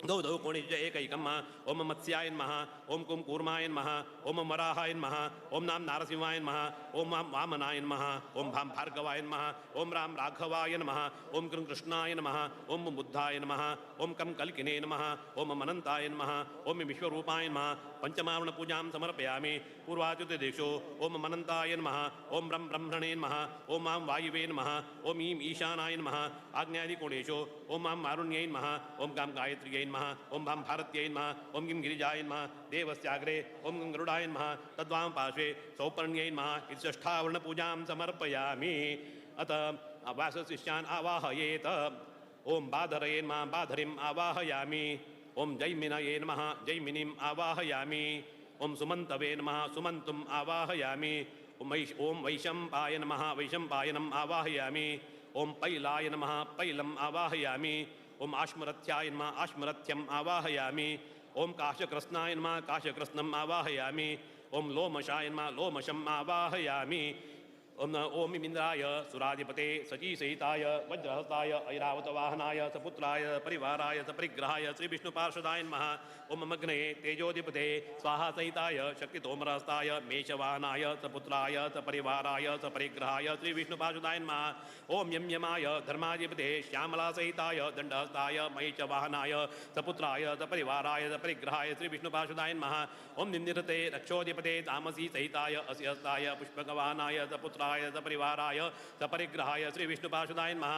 [SPEAKER 1] द्वौ द्वौ कोणेषु च एकैकम् ॐ मत्स्याय नमः, ॐ कुं कूर्माय नमः, ॐ वराहाय नमः, ॐ नां नारसिंहाय नमः, ॐ वां वामनाय नमः, ॐ भां भार्गवाय नमः, ॐ रां राघवाय नमः, ॐ कृं कृष्णाय नमः, ॐ बुद्धाय नमः, ॐ कं कल्किने नमः, ॐ अनन्ताय नमः, ॐ विश्वरूपाय नमः पञ्चमावरणपूजां समर्पयामि। पूर्वाचतुर्दिक्षु ॐ अनन्ताय नमः, ॐ ब्रं ब्रह्मणे नमः, ॐ मां वायुवे नमः, ॐ ईं ईशानाय नमः, आग्नेयादिकोणेषु ॐ मां वारुण्यै नमः, ॐ गां गायत्र्यै नमः, ॐ भां भारत्यै नमः, ॐ गिं गिरिजाय नमः, देवस्याग्रे ॐ गं गरुडाय नमः, तद्वां पार्श्वे सौपर्ण्यै नमः इति षष्ठावरणपूजां समर्पयामि। अत वासशिष्यान् आवाहयेत। ॐ बाधरये नमः, बाधरिम् आवाहयामि। ॐ जैमिनये नमः, जैमिनीम् आवाहयामि। ॐ सुमन्तवे नमः, सुमन्तुम् आवाहयामि। ॐ वैशम्पाय नमः, वैशम्पायनम् आवाहयामि। ॐ पैलाय नमः, पैलम् आवाहयामि। ॐ आश्मरथ्याय नमः, आश्मरथ्यम् आवाहयामि। ॐ काशकृत्स्नाय नमः, काशकृत्स्नम् आवाहयामि। ॐ लोमशाय नमः, लोमशम् आवाहयामि। ॐ ॐ इन्द्राय सुराधिपते सचीसहिताय वज्रहस्ताय ऐरावतवाहनाय सपुत्राय परिवाराय सपरिग्रहाय श्रीविष्णुपार्षदाय नमः। ॐ अग्नये तेजोधिपते स्वाहासहिताय शक्तितोमरहस्ताय मेषवाहनाय सपुत्राय सपरिवाराय सपरिग्रहाय श्रीविष्णुपार्षदाय नमः। ॐ यं यमाय धर्माधिपते श्यामलासहिताय दण्डहस्ताय महिषवाहनाय सपुत्राय सपरिवाराय सपरिग्रहाय श्रीविष्णुपार्षदाय नमः। ॐ निन्दिरते रक्षोधिपते तामसी सहिताय असिहस्ताय पुष्पकवाहनाय सपुत्राय सपरिवाराय सपरिग्रहाय श्रीविष्णुपार्षदाय नमः।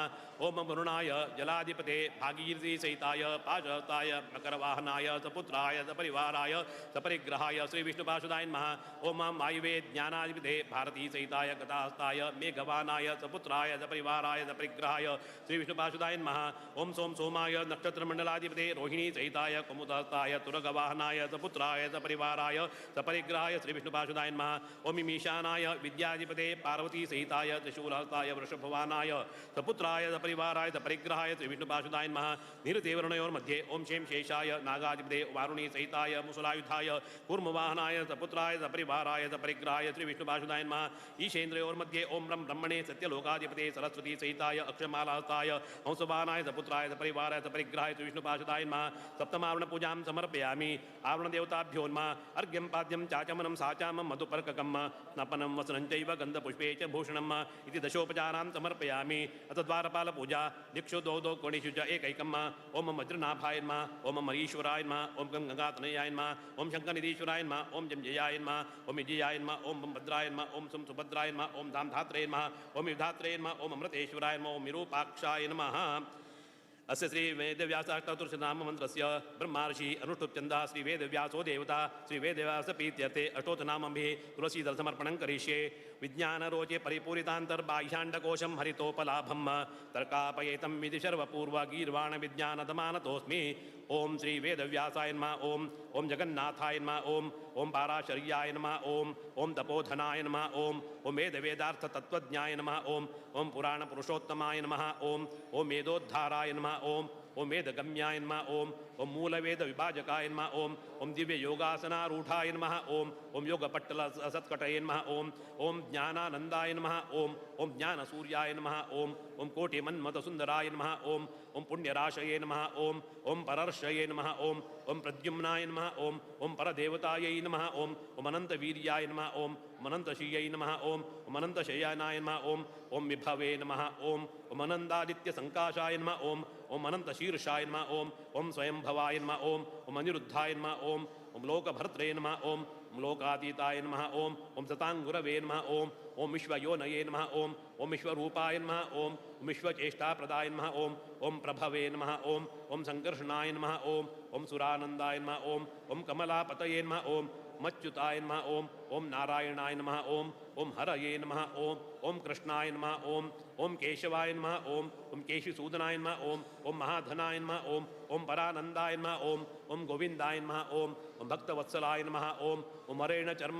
[SPEAKER 1] ॐ वरुणाय जलाधिपते भागीरथी सहिताय पाशहस्ताय मकरवाहनाय सपुत्राय सपरिवाराय सपरिग्रहाय श्रीविष्णुपार्षदाय नमः। ॐ मां वायुवे ज्ञानाधिपते भारती सहिताय गताहस्ताय मेघवाहनाय सपुत्राय सपरिवाराय सपरिग्रहाय श्रीविष्णुपार्षदाय नमः। ॐ सोम सोमाय नक्षत्रमण्डलाधिपते रोहिणी सहिताय कुमुदहस्ताय तुरगवाहनाय सपुत्राय सपरिवाराय सपरिग्रहाय श्रीविष्णुपार्षदाय नमः। ॐ ईशानाय विद्याधिपते पार्वती सहिताय त्रिशूलहस्ताय वृषभवानाय सपुत्राय सपरिवाराय सपरिग्रहाय श्रीविष्णुपार्षदाय नमः। निरतेवर्णयोर्मध्ये ॐ शें शेषाय नागाधिपते वारुणी सहिताय मुसलायुधाय कूर्मवाहनाय सपुत्राय सपरिवाराय सपरिग्रहाय श्रीविष्णुपार्षदाय नमः। ईशेन्द्रयोर्मध्ये ॐ ब्रह्म ब्रह्मणे सत्यलोकाधिपते सरस्वती सहिताय अक्षमालाहस्ताय हंसवाहनाय सपुत्राय सपरिवाराय सपरिग्रहाय श्रीविष्णुपार्षदाय नमः। सप्तमावरणपूजां समर्पयामि। आवरणदेवताभ्यो नमः। अर्घ्यं पाद्यं चाचमनं साचामं मधुपर्ककं स्नपनं वसनं चैव गन्धपुष्पे च भूषणम् इति दशोपचारां समर्पयामि। अथ द्वारपालपूजा दिक्षु द्वौ द्वौ कोणेषु च एकैकम् ॐ वज्रनाभाय नमः, ॐ मरीश्वराय नमः, ॐ गं गङ्गातनयाय नमः, ॐ शङ्करनिधीश्वराय नमः, ॐ जं जयाय नमः, ॐ विजयाय नमः, ॐ बं भद्राय नमः, ॐ सुं सुभद्राय नमः, ॐ धां धात्रे नमः, ॐ विधात्रे नमः, ॐ अमृतेश्वराय नमः, ॐ विरूपाक्षाय नमः। अस्य श्री वेदव्यासाष्टादशनाम मंत्रस्य ब्रह्मर्षि अनुष्टुप्छन्दः श्री वेदव्यासो देवता श्री वेदव्यास प्रीत्यर्थे अष्टोत्तरनामभिः तुलसीदलसमर्पणं करिष्ये। विज्ञानरोचे परिपूरितान्तर्बाह्याण्डकोशं हरितोपलाभं तर्कापयेतं विधि सर्वपूर्व गीर्वाणविज्ञानदमानतोऽस्मि। ओम श्री वेदव्यासाय नमः। ओम ओम जगन्नाथाय नमः। ओम ओम पाराशर्याय नमः। ओम ओम तपोधनाय नमः। ओम ओम वेदवेदार्थ तत्त्वज्ञाय नमः। ओम ओम पुराणपुरुषोत्तमाय नमः। ओम ओम वेदोद्धाराय नमः। ओम ओम वेदगम्याय नमः। ओम ओम मूलवेद विभाजकाय नमः। ओम ओम दिव्य योगासनारूढ़ाय नमः। ओम ओम योगपट्टल सत्कटये नमः। ओम ओम ज्ञानानंदाय नमः। ओम ओम ज्ञानसूर्याय नमः। ओम ओम कोटिमन्मथसुंदराय नमः। ओम ओम पुण्यराशये नमः। ओम ओम परर्षये नमः। ओम ओम प्रद्युम्नाय नमः। ओम ओम परदेवतायै नमः। ओम ओम अनंतवीर्याय नमः। ओम ओम अनंतशीयै नमः। ओम ओम अनंतशयनाय नमः। ओम ओम विभवे नमः। ओम ओम अनंतादित्यसंकाशाय नमः। ओम ओम अनंतशीर्षाय नमः। ओम ओम स्वयंभवाय नमः। ओम ओम अनिरुद्धाय नमः। ओम ओम लोकभर्त्रे नमः। ओम ओम लोकातीताय नमः। ओम ओम सतांगुरवे नमः। ओम ओम विश्वयोनये नमः। ओम ओम विश्वरूपाय नमः। ओम ओम विश्वचेष्टाप्रदाय नमः। ओम ओम प्रभवे नमः। ओम ओम संकर्षणाय नमः। ओम ओम सुरानंदाय नमः। ओम ओम कमलापतये नमः। ओम मच्युताय नमः। ओम ओम नारायणाय नमः। ओम ओम हरये नमः। ओम ओम कृष्णाय नमः। ओम ओम केशवाय नमः। ओम ओम केशिसूदनाय नमः। ओम ओम महाधनाय नमः। ओम ओम परानंदाय नमः। ओम ओम गोविंदाय नमः। ओम ओम भक्तवत्सलाय नमः। ओम ओम हरेण चर्म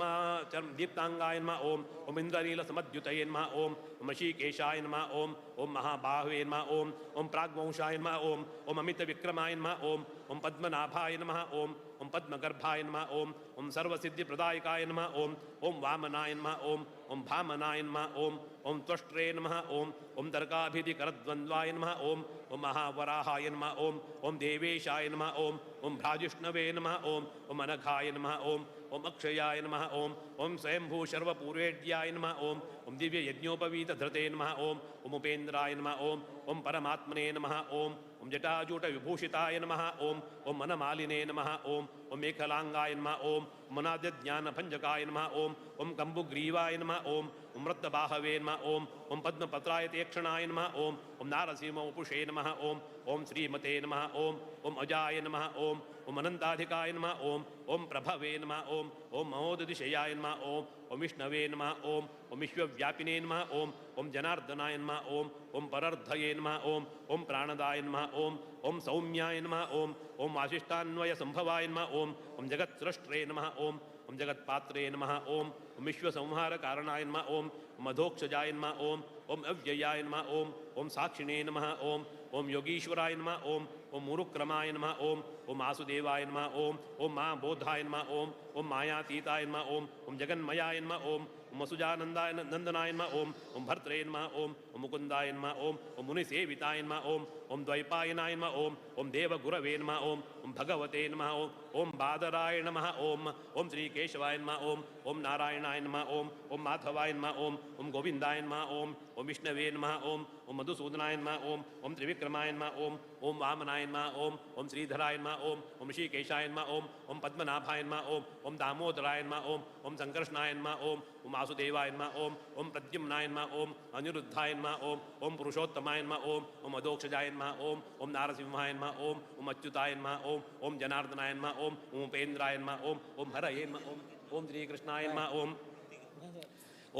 [SPEAKER 1] चर्म दीप्तांगाय नमः। ओम ओम इंद्रनीलसमद्युतये नमः। ओम ओम ऋषिकेशाय नमः। ओम ओम महाबाहवे नमः। ओम ओम प्राग्वंशाय नमः। ओम ओम अमितविक्रमाय नमः। ओम ओम पद्मनाभाय नमः। ओम ओम पद्मगर्भाय नमः। ओम ओम सर्वसिद्धिप्रदायकाय नमः। ओम ओम वामनाय नमः। ओम ओम भामनाय नमः। ओम ओम त्वष्ट्रे नमः। ओम ओम तर्काभिधिकरद्वन्द्वाय नमः। ओम ओम महावराहाय नमः। ओम ओम देवेशाय नमः। ओम ओम भ्राजिष्णवे नमः। ओम ओम अनघाय नमः। ओम ओम अक्षयाय नमः। ओम ओम स्वयंभूशर्वपूर्वेड्याय नमः। ओम ओम दिव्ययज्ञोपवीतधृते नमः। ओम ओम उपेन्द्राय नमः। ओम ओम परमात्मने नमः। ओम ओम जटाजूटविभूषिताय नमः। ओम ओम मनमालिने नमः। ओम ओम मेखलांगाय नमः। ओम मनाद्यज्ञानभञ्जकाय नमः। ओम ओम कम्बुग्रीवाय नमः। ओम ओम रत्नबाहवे नमः। ओम ओम पद्मपत्रायतेक्षणाय नमः। ओम ओम नारसिंहवपुषे नमः। ओम ओम श्रीमते नमः। ओम ओम अजाय नमः। ओम ओम अनंताधिकाय नमः। ओम ओम प्रभवे नमः। ओम ओम महोदधिशयाय नमः। ओम ओम विष्णवे नमः। ओम ओम विश्वव्यापिने नमः। ओम ओम जनार्दनाय नमः। ओम ओम परर्धये नमः। ओम ओम प्राणदाय नमः। ओम ओम सौम्याय नमः। ओम ओम वासिष्ठान्वय संभवाय नमः। ओम ओम जगत्सृष्ट्रे नमः। ओम ओम जगत्पात्रे नमः। ओम ओम विश्वसंहारकारणाय नमः। ओम मधोक्षजाय नमः। ओम ओम अव्ययाय नमः। ओम ओम साक्षिणे नमः। ओम ओम योगीश्वराय नमः। ओम ओम मुरुक्रमाय नमः। ओम ओम वासुदेवाय नमः। ओम ओम महाबोधाय नमः। ओम ओम मायातीताय नमः। ओम ओम जगन्मयाय नमः। ओम ओम वसुजानंदाय नंदनाय नमः। ओम ओम भर्त्रे नमः। ओम ओम मुकुंदाय नमः। ओम ओम मुनिसेविताय नमः। ओम ओम द्वैपायनाय नमः। ओम ओम देवगुरवे नमः। ओम ओम भगवते नमः। ओम ओम बादराय नमः। ओम ओम श्री केशवाय नमः। ओम ओम नारायणाय नमः। ओम ओम माधवाय नमः। ओम ओम गोविंदाय नमः। ओम ओम विष्णवे नमः। ओम ओम मधुसूदनाय नमः। ओम ओम त्रिविक्रमाय नमः। ओम ओम वामनाय नमः। ओम ओम श्रीधराय नमः। ओम ओम ऋषिकेशाय नमः। ओम ओम पद्मनाभाय नमः। ओम ओम दामोदराय नमः। ओम ओम संकर्षणाय नमः। ओम ओम वासुदेवाय नमः। ओम ओम प्रद्युम्नाय नमः। ओम अनिरुद्धाय नमः। ओम ओम पुरुषोत्तमाय नमः। ओम ओम अधोक्षजाय नमः। ओम ओम नारसिंहाय नमः। ओम ओम अच्युताय नमः। ओम ओम जनार्दनाय नमः। ओम ओम उपेन्द्राय नमः। ओम ओम हरये नमः। ओम ओम श्रीकृष्णाय नमः। ओम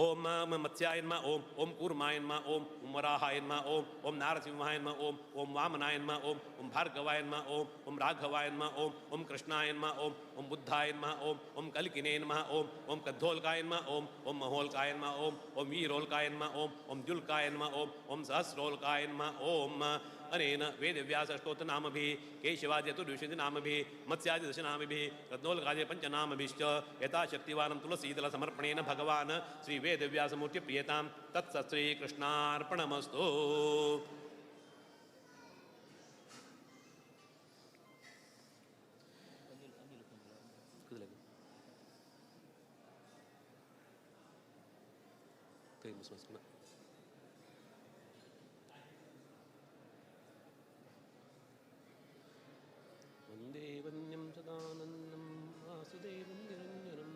[SPEAKER 1] ओम मत्स्याय नमः। ओम ओम कूर्माय नमः। ओम ओम वराहाय नमः। ओम ओम नारसिंहाय नमः। ओम ओम वामनाय नमः। ओम ओम भार्गवाय नमः। ओम ओम राघवाय नमः। ओम ओम कृष्णाय नमः। ओम ओम बुद्धाय नमः। ओम ओम कल्किने नमः। ओम ओम कद्धोलकाय नमः। ओम ओम महोलकाय नमः। ओम ओम वीरोलकाय नमः। ओम ओम द्युल्काय नमः। ओम ओम सहस्रोलकाय नमः। ओम अनेन वेदव्यासष्टोत्तरनामभिः केशवाद्यतुर्विंशतिनामभिः मत्स्यादिदशनामभिः रत्नोलकादि पञ्चनामभिश्च यथाशक्तिवानं तुलसीदलसमर्पणेन भगवान् श्रीवेदव्यासमूर्तिप्रियतां तत्सत्श्रीकृष्णार्पणमस्तु। वंदे वन्यं सदानन्दं वासुदेवं निरञ्जनम्।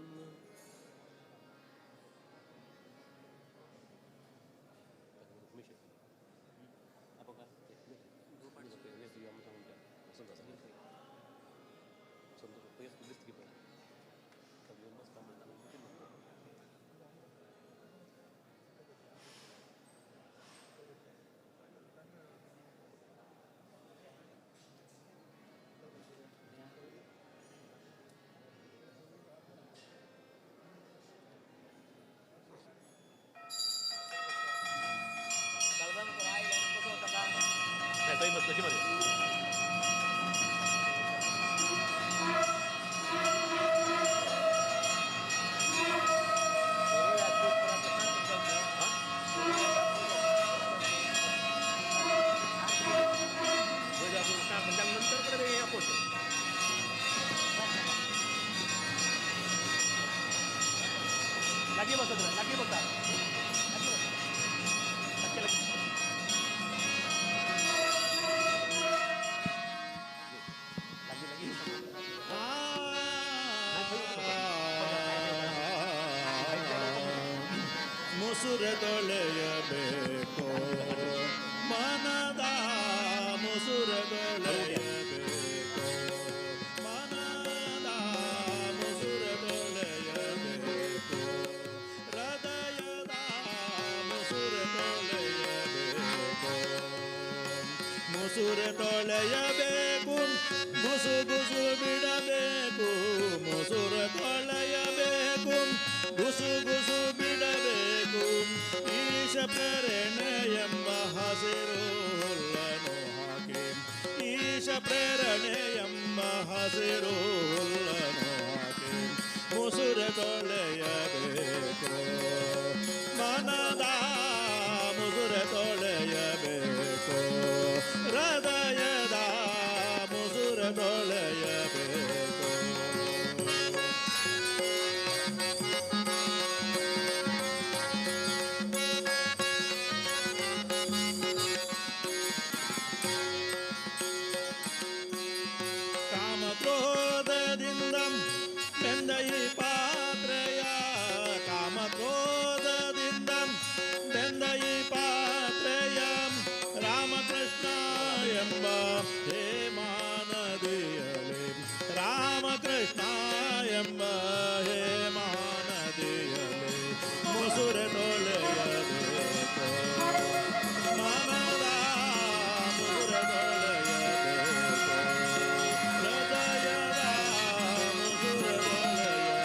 [SPEAKER 1] Lagi बसत राहा, लागी बसा, लागी बसा. लगे. लागी लागी.
[SPEAKER 2] ಮುಸುರೆ ತೊಳೆಯಬೇಕು ಮನದ, ಮುಸುರೆ ತೊಳೆಯಬೇಕು ಮನದ, ಮುಸುರೆ ತೊಳೆಯಬೇಕು ಹೃದಯದ, ಮುಸುರೆ ತೊಳೆಯಬೇಕು, ಮುಸುರೆ ತೊಳೆಯಬೇಕು, ಗುಸು ಗುಸು ಬಿಡಬೇಕು, ಮುಸುರೆ ತೊಳೆಯಬೇಕು, ಗುಸು ಗುಸು ಬಿಡಬೇಕು, ಈಶ ಪ್ರೇರಣೆ ಎಂಬ ಹಸಿರು ಹುಲ್ಲನು ಹಾಕಿ, ಈಶ ಪ್ರೇರಣೆ ಎಂಬ ಹಸಿರು ಹುಲ್ಲನು ಹಾಕಿ ಮುಸುರೆ ತೊಳೆಯಬೇಕು ಮನದ, ಮುಸುರೆ ತೊಳೆಯಬೇಕು ಹೃದಯದ, ಮುಸುರೆ ತೊಳೆಯಬೇಕು. ಕಾಮಕ್ರೋಧದಿಂದ ಬೆಂದ ಈ ಪಾತ್ರೆಯ, ಕಾಮಕ್ರೋಧದಿಂದ ಬೆಂದ ಈ ಪಾತ್ರೆಯ, ರಾಮಕೃಷ್ಣ ಎಂಬ ಹೇಮಾನದಿಯಲಿ, ರಾಮಕೃಷ್ಣ ಎಂಬ ಹೇಮಾನದಿಯಲಿ ಮುಸುರೆ ತೊಳೆಯಬೇಕು ಮನದ, ಮುಸುರೆ ತೊಳೆಯಬೇಕು ಹೃದಯದ, ಮುಸುರೆ ತೊಳೆಯಬೇಕು.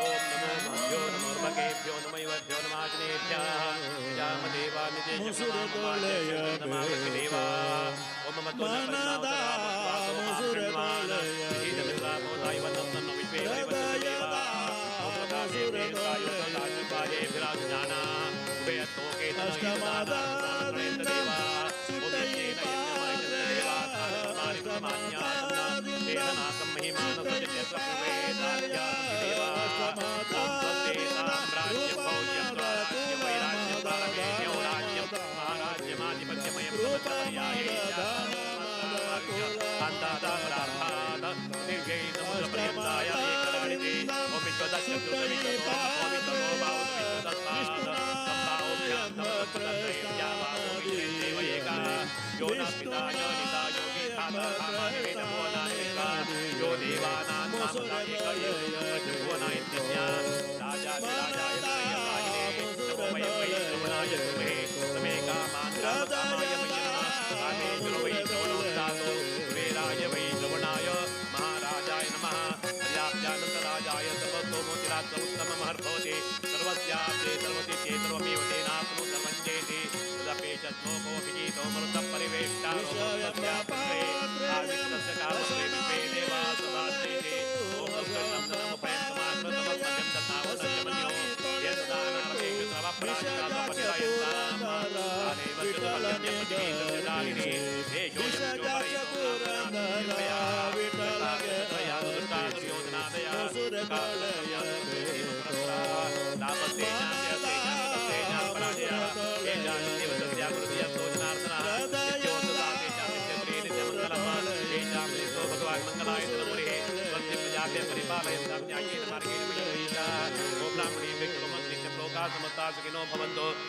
[SPEAKER 1] ಓಂ ನಮೋ ಮಭ್ಯೋ ನಮೋ ರ್ಭಗೇಭ್ಯೋ ನಮೋ ಯುವಭ್ಯೋ ನಮಾಗ್ನೇಭ್ಯಃ
[SPEAKER 2] ಮುಸುರೆ ತೊಳೆಯಬೇಕು ಮನದ, ಮುಸುರೆ ತೊಳೆಯಬೇಕು ಹೃದಯದ, ಮುಸುರೆ ತೊಳೆಯಬೇಕು.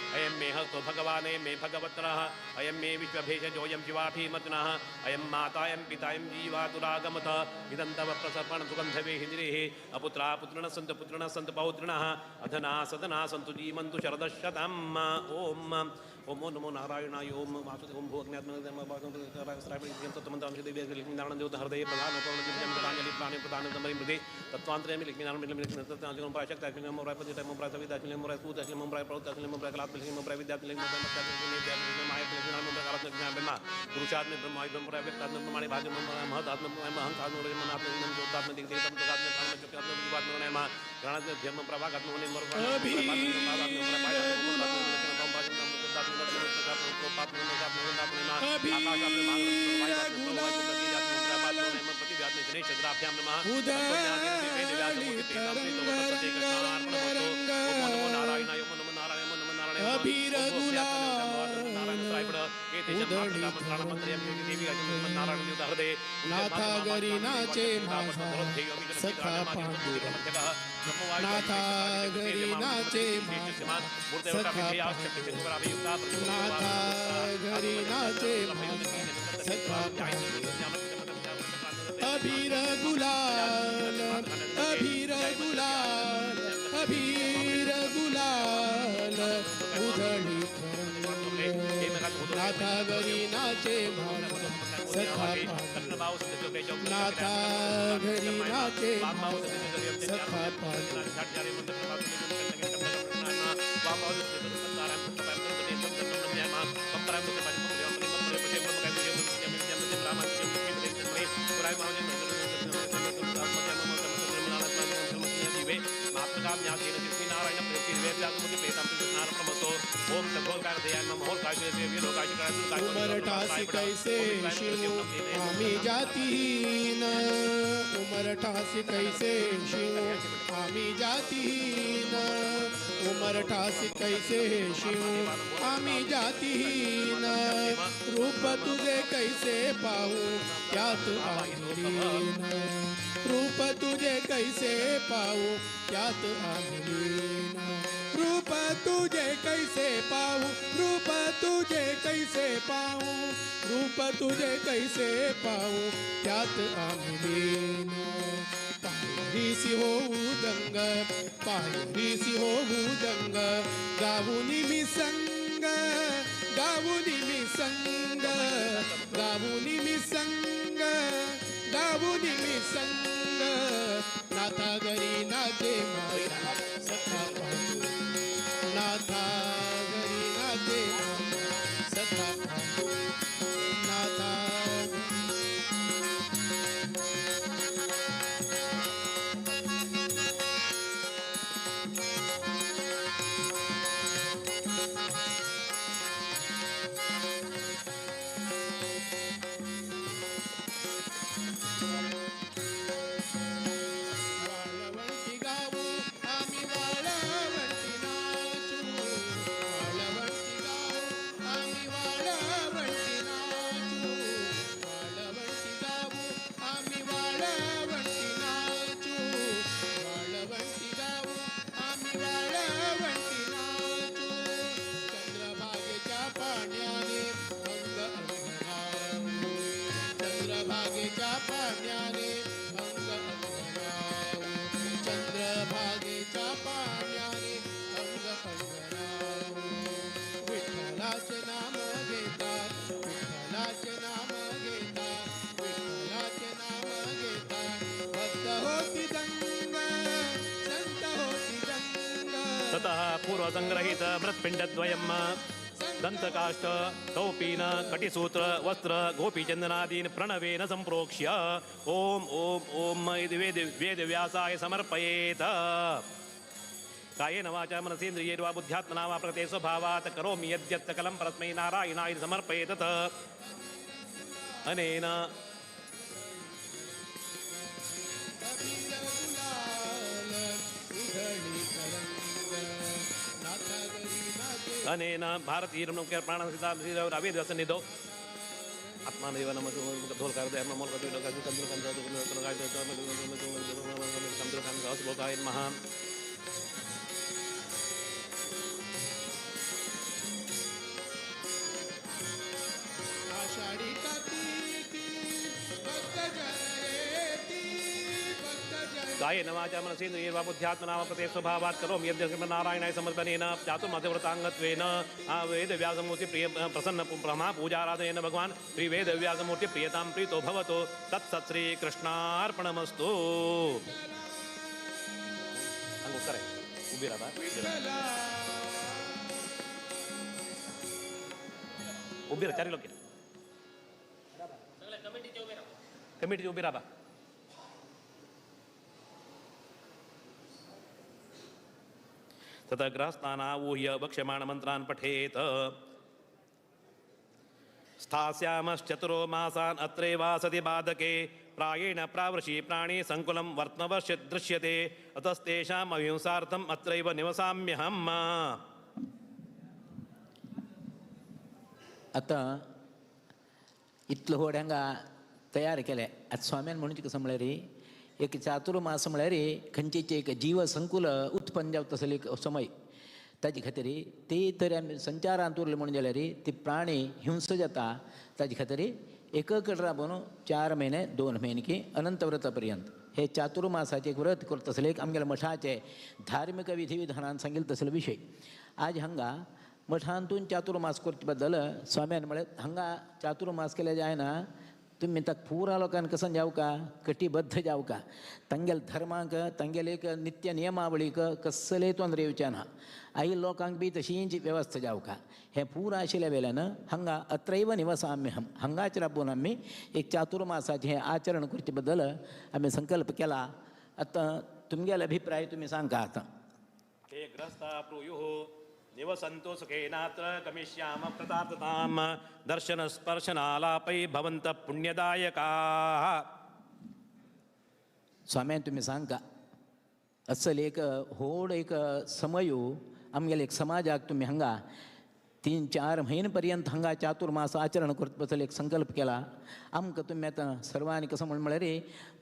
[SPEAKER 1] अयं मे हस्तो भगवान् मे भगवत्रः अयं मे विश्वभेषजोऽयं शिवाभिमतनः अयं मातायं पितायं जीवातुरागमत इदं तव प्रसर्पण सुगन्धवेहिनिरेः अपुत्रा पुत्रिणः सन्तु पुत्रिणः सन्तु पौत्रिणः अधना सदना सन्तु जीवन्तु शरदशतम्। ओम ओम नमो नारायणाय ओम वासुदेव ओम भोग्नात्मकतत्त्वमन्त्रांशदेवी प्रधान तत्त्वान्तरेमि
[SPEAKER 3] नाथा घरी नाचे माझा सखा पांडुरंग, नाथा घरी नाचे माझा सखा पांडुरंग, नाथा घरी नाचे माझा सखा पांडुरंग। अबीर गुलाल अबीर गुलाल अबीर गुलाल उधळी नाथा घरी नाचे माझा सखा पांडुरंग, नाथा घरी नाचे माझा सखा पांडुरंग। उमरठास कैसे शिव आम्ही जातीन, उमरठास कैसे शिव आम्ही जातीन, उमरठास कैसे शिव आम्ही जातीन, रूप तुझे कैसे पाहू त्यात आम्ही लीन, रूप तुझे कैसे पाहू त्यात आम्ही लीन, रूप तुझे कैसे पाहू, रूप तुझे कैसे पाहू, रूप तुझे कैसे पाहू त्यात आम्ही लीन। पायरीसी होऊ दंग, पायरीसी होऊ दंग, गाऊनी मी संग, गाऊनी मी संग, गाऊनी मी संग, गाऊनी मी संग, नाथा घरी नाचे माझा सखा पांडुरंग, नाथा घरी नाचे माझा सखा पांडुरंग, नाथा।
[SPEAKER 1] पूर्व संग्रहित मृत्पिंडद्वयं दंतकाष्ठ कौपीन कटिसूत्र वस्त्र गोपीचंदनादीन प्रणवेन संप्रोक्ष्य ओम ओम ओम इति वेद वेदव्यासाय समर्पयेत। कायेन वाचा मनसेन्द्रियैर्वा बुद्ध्यात्मना वा प्रकृते स्वभावात् करोमि यद्यत् सकलं परस्मै नारायणाय समर्पयेत। अनेन अनेन भारतीय प्राणसिता अवेदसन्निधौ आत्मानदेव नमः नमः।
[SPEAKER 3] आषाढी कार्तिकी भक्तजन येती भक्तजन
[SPEAKER 1] कायेन वाचा मनसेन्द्रियैर्वा बुद्ध्यात्मना वा प्रकृते स्वभावात् करोमि यद्यत् नारायणाय समर्पणेन चातुर्मास्यव्रताङ्गत्वेन वेदव्यासमूर्ति प्रिय प्रसन्न ब्रह्मा पूजाराधनेन भगवान् श्री वेदव्यासमूर्ति प्रियतां प्रीतो भवतु। तत्सत् श्री कृष्णार्पणमस्तु। उभी राहा उभी राहा चारी लोक कमिटीचे उभी राहा। ततः गृहस्थानावूह्य वक्ष्यमाण मंत्रान् पठेत। स्थास्यामश्चतुरो मासान् अत्रैवासति बाधके प्रायेण प्रावृषि प्राणी संकुलं वर्त्मवश्य दृश्यते अतस्तेषाम् अहिंसार्थम् अत्रैव निवसाम्यहम्।
[SPEAKER 4] आतां इतलो व्हड हांगा तयार केलें। आतां स्वाम्यान म्हणून कसं म्हळ्यार एक चातुर्मास म्हळ्यार खंयचेच एक जीवसंकुल उत्पन्न जावता तसलो एक समय, ताजे खातीर ती तर आमी संचारांत उरले म्हणून जाल्यार ती प्राणी हिंस जाता। ताजे खातीर एक कडेन राबोवन 4 म्हयने 2 म्हयने की अनंत व्रता पर्यंत हे चातुर्मासाचें एक व्रत करता तसलें एक आमगेल्या मठाचें धार्मीक विधी विधानान सांगिल्लें तसलो विशय। आज हांगा मठांतून चातुर्मास करचे बद्दल स्वाम्यान म्हळें हांगा चातुर्मास केल्यार जायना, तुमी ताका पुरा लोकांक कसं जावका कटिबद्ध जावका, तांगेले धर्माक तांगेले एक नित्य नियमावळीक कसलेय तोंदरे येवचें ना, आई लोकांक बी तशींच वेवस्था जावका। हें पुरा आशिल्ल्या वेल्यान हांगा अत्रैव निवसाम्यहं हांगाच राबोवन आमी एक चातुर्मासाचें हें आचरण करचे बद्दल आमी संकल्प केला। आतां तुमगेले अभिप्राय तुमी सांगा। आतां
[SPEAKER 1] हे ग्रस्ता प्रूयुः निवसन्तु सुखेनात्र गमिष्याम कृतार्थतां दर्शन स्पर्शनालापै भवन्तः पुण्यदायकाः।
[SPEAKER 4] स्वाम्यान तुमी सांगा असल एक व्हड एक समय आमगेले एक समाजाक तुमी हांगा 3-4 म्हयने पर्यंत हांगा चातुर्मास आचरण करता बद्दल एक संकल्प केला। आमकां तुमी आतां सर्वांनी कसो म्हण म्हळ्यार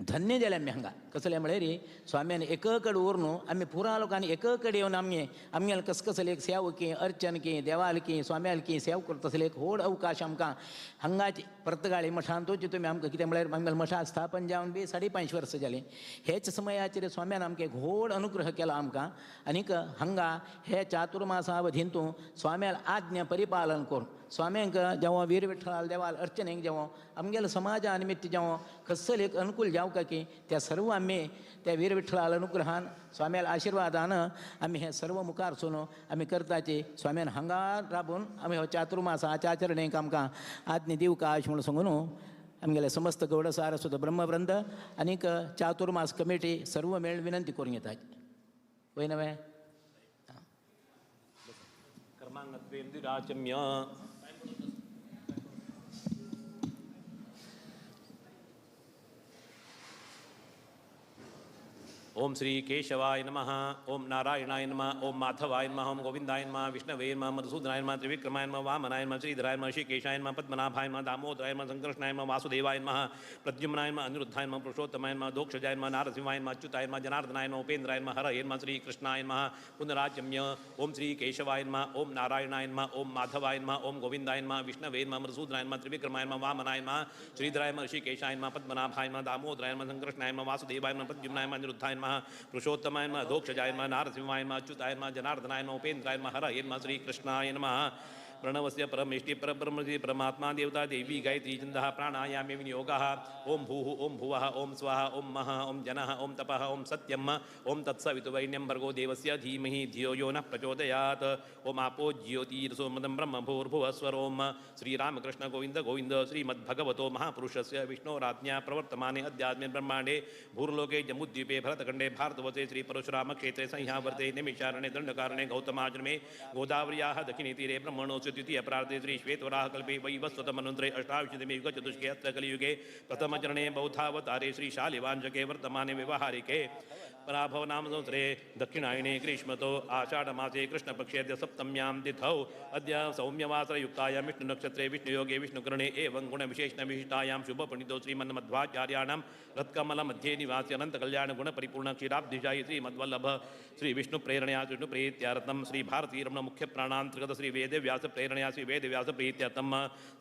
[SPEAKER 4] धन्य जाले आमी हांगा। कसलें म्हळ्यार स्वाम्यान एक कडेन उर न्हू आमी पुरा लोकांनी एक कडेन येवन आमगे आमगेले कस कसले एक सेव की अर्चन की देवाल की स्वाम्याल की सेव करता तसले एक व्हड अवकाश आमकां हांगाच पर्तगाळी मठांतूच तुमी आमकां कितें म्हळ्यार आमगेले मठा स्थापन जावन बी 5.5 वर्सां जालीं। हेच समयाचेर स्वाम्यान आमकां एक व्हड अनुग्रह केला आमकां आनीक हांगा हे चातुर्मासा अवधींतू स्वाम्याल आज्ञा परिपालन करून स्वाम्यांक जेव्हा वीर विठ्ठलाल देवाल अर्चनेक जेव्हा आमगेले समाजा निमित्त जेव्हा कसले एक अनुकूल जावका की त्या सर्व आमी त्या वीर विठ्ठलाल अनुग्रहान स्वाम्याल आशिर्वादान आमी हें सर्व मुखार सून आमी करताची स्वाम्यान हांगा राबून आमी हो चातुर्मासाच्या आचरणेक आमकां आज्ञा दिवका अशें म्हणून सांगून आमगेले समस्त गौड सारस्वत ब्रह्मवृंद आनीक चातुर्मास कमिटी सर्व मेळ विनंती करून घेतात। वय नवें
[SPEAKER 1] कर्मांगत्वेन द्विराचम्य ओम श्री केशवाय नमः, ओम नारायणाय नमः, ओम माधवाय नमः, ओम गोविंदाय नमः, विष्णवे नमः, मधुसूदनाय नमः, त्रिविक्रमाय नमः, वामनाय नमः, श्रीधराय नमः, ऋषिकेशाय नमः, पद्मनाभाय नमः, दामोदराय नमः, संकर्षणाय नमः, वासुदेवाय नमः, प्रद्युम्नाय नमः, अनिरुद्धाय नमः, पुरुषोत्तमाय नमः, दोक्षजाय नमः, नारसिंहाय नमः, अच्युताय नमः, जनार्दनाय नमः, उपेन्द्राय नमः, हरये नमः, श्रीकृष्णाय नमः। पुनराचम्य ओम श्री केशवाय नमः, ओम नारायणाय नमः, ओम माधवाय नमः, ओम गोविंदाय नमः, विष्णवे नमः, मधुसूदनाय नमः, त्रिविक्रमाय नमः, वामनाय नमः, श्रीधराय नमः, ऋषिकेशाय नमः, पद्मनाभाय नमः, दामोदराय नमः, संकर्षणाय नमः, वासुदेवाय नमः, प्रद्युम्नाय नमः, अनिरुद्धाय नमः, पुरुषोत्तमाय नमः, दोक्षजाय नमः, नारसिंहाय नमः, अच्युताय नमः, जनार्दनाय नमः, उपेन्द्राय नमः, हरये नमः, श्रीकृष्णाय नमः। प्रणवस्य परमेष्टि परब्रह्मसि परमात्मा देवता देवी गायत्री छन्दः प्राणायामे विनियोगः। ओम भूः ओम भुवः ओम स्वाहा ओम मह ओम जनः ओम तपः ओम सत्यम ओम तत्सवितुवरेण्यं भर्गो देवस्य धीमहि धियो यो नः प्रचोदयात्। ओम आपो ज्योतिरसोमदं ब्रह्म भूर्भुवः स्वरोम श्रीरामकृष्ण गोविंद गोविंद श्रीमद्भगवतो महापुरुषस्य विष्णोराज्ञा प्रवर्तमाने अध्यात्मे ब्रह्मांडे भूर्लोके जम्बूद्वीपे भरतखंडे भारतवर्षे श्री परशुराम क्षेत्रे संह्यावर्ते निमिषारण्ये दंडकारण्ये गौतमाश्रमे गोदावर्याः दक्षिणे तीरे ब्रह्मणोऽस्य द्वितीय प्रार्थे श्री श्वेतवराहकल्पे वैवस्वतमनुत्रे अष्टाविंशतिमे युगचतुष्के अत्र कलियुगे प्रथमचरणे बौद्धावतारे श्री शालिवांशके वर्तमाने व्यवहारिके पराभव नाम संवत्सरे दक्षिणायने ग्रीष्मतो आषाढमासे कृष्णपक्षे अद्य सप्तम्यां तिथौ अद्य सौम्यवासरयुक्तायां विष्णुनक्षत्रे विष्णुयोगे विष्णुकरणे एवं गुणविशेषणविशिष्टायां शुभपण्डितो श्रीमन्मध्वाचार्याणां रत्कमलमध्ये निवासी अनन्तकल्याणगुणपरिपूर्ण क्षीराब्धिशायी श्रीमद्वल्लभ श्री विष्णुप्रेरणया विष्णुप्रीत्यार्थं श्री भारतीरमण मुख्यप्राणान्तर्गत श्री वेदव्यास प्रेरणया श्री वेदव्यास प्रीत्यर्थं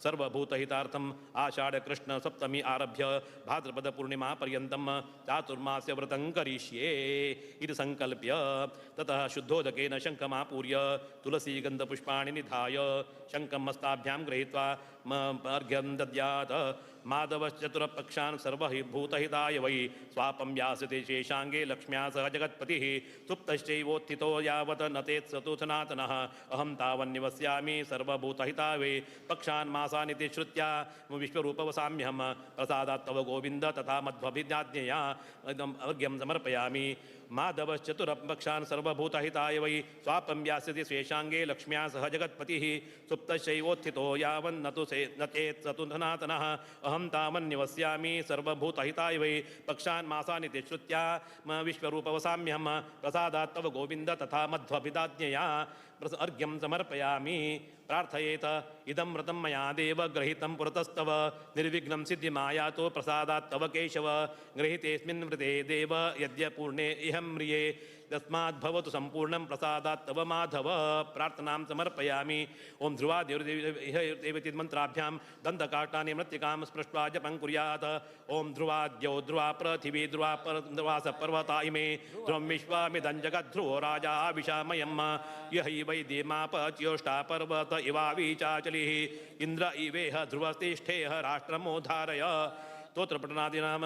[SPEAKER 1] सर्वभूतहितार्थं आषाढ कृष्ण सप्तमी आरभ्य भाद्रपद पूर्णिमा पर्यन्तं चातुर्मास्य व्रतं करिष्ये इति संकल्प्य ततः शुद्धोदकेन शङ्खमापूर्य तुलसीगन्धपुष्पाणि निधाय शङ्खं हस्ताभ्यां गृहीत्वा अर्घ्यं दद्यात्। माधवश्चतुरपक्षान् सर्वभूतहिताय वै स्वापं यास्यते शेषाङ्गे लक्ष्म्या सह जगत्पतिः सुप्तश्चैवोत्थितो यावत् न तेत्सतु सनातनः अहं तावन्निवस्यामि सर्वभूतहिताय वै पक्षान् मासानिति श्रुत्या विश्वरूपवसाम्यहं प्रसादात् तव गोविन्द तथा मध्वभिज्ञाज्ञया अर्घ्यं समर्पयामि। माधवश्चतुरपक्षान् सर्वभूतहिताय वै स्वापं यास्यति शेषाङ्गे लक्ष्म्या सह जगत्पतिः सुप्तश्चैवोत्थितो यावन्न तु न चेत्सतु सनातनः अहं तावन्निवस्यामि सर्वभूतहिताय वै पक्षान् मासानिति श्रुत्या विश्वरूपवसाम्यहं प्रसादात् तव गोविन्द तथा मध्वभिदाज्ञया अर्घ्यं समर्पयामि। प्रार्थयेत इदं व्रतं मया देव गृहीतं पुरतस्तव निर्विघ्नं सिद्धिमायातो प्रसादात् तव केशव गृहीतेऽस्मिन् व्रते देव यद्यपूर्णे इह म्रिये तस्माद् भवतु सम्पूर्णं प्रसादात् तव माधव। प्रार्थनां समर्पयामि। ओं ध्रुवादेवति मन्त्राभ्यां दन्तकाष्ठानि मृत्तिकां स्पृष्ट्वा जपं कुर्यात्। ओं ध्रुवाद्यौ ध्रुवा पृथिवी ध्रुवा ध्रुवास पर्वता इमे ध्रुवं विश्वामिदं जगद्ध्रुवो राजा विशामयं यः वै देमापच्योष्टा पर्वत इवावीचाचलिः इन्द्र इवेह ध्रुवस्तिष्ठेह राष्ट्रमोधारय। स्तोत्रपठनादीनां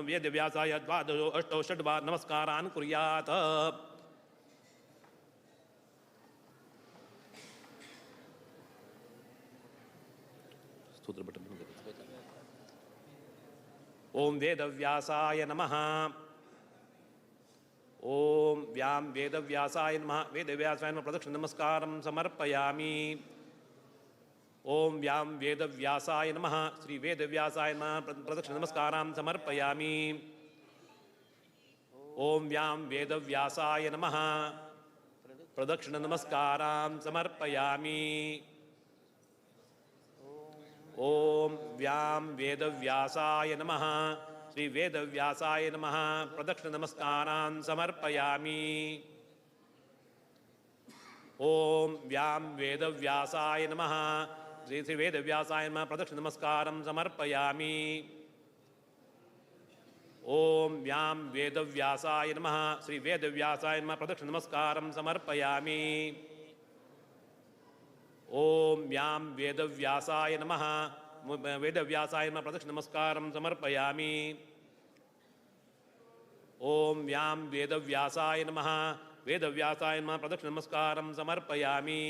[SPEAKER 1] वेदव्यासाय द्वादश अष्टौ षड् वा नमस्कारान् कुर्यात्। स्तोत्रपठनं। ओम वेदव्यासाय नमः। ओम व्यां वेदव्यासाय नमः। वेदव्यासाय नमः प्रदक्षिण नमस्कारं समर्पयामि। ओम व्यां वेदव्यासाय नमः। श्री वेदव्यासाय नमः प्रदक्षिण नमस्कारां समर्पयामि। ओम व्यां वेदव्यासाय नमः प्रदक्षिण नमस्कारां समर्पयामि। ओम व्यां वेदव्यासाय नमः। श्री वेदव्यासाय नमः प्रदक्षिण नमस्कारान् समर्पयामि। ओम व्यां वेदव्यासाय नमः। श्री श्री वेदव्यासाय नमः प्रदक्षिण नमस्कारं समर्पयामि। ओम व्यां वेदव्यासाय नमः। श्री वेदव्यासाय नमः प्रदक्षिण नमस्कारं समर्पयामि। ओम व्यां वेदव्यासाय नमः। वेदव्यासाय नमः प्रदक्षिण नमस्कारं समर्पयामि। ओम व्यां वेदव्यासाय नमः। वेदव्यासाय नमः प्रदक्षिण नमस्कारं समर्पयामि।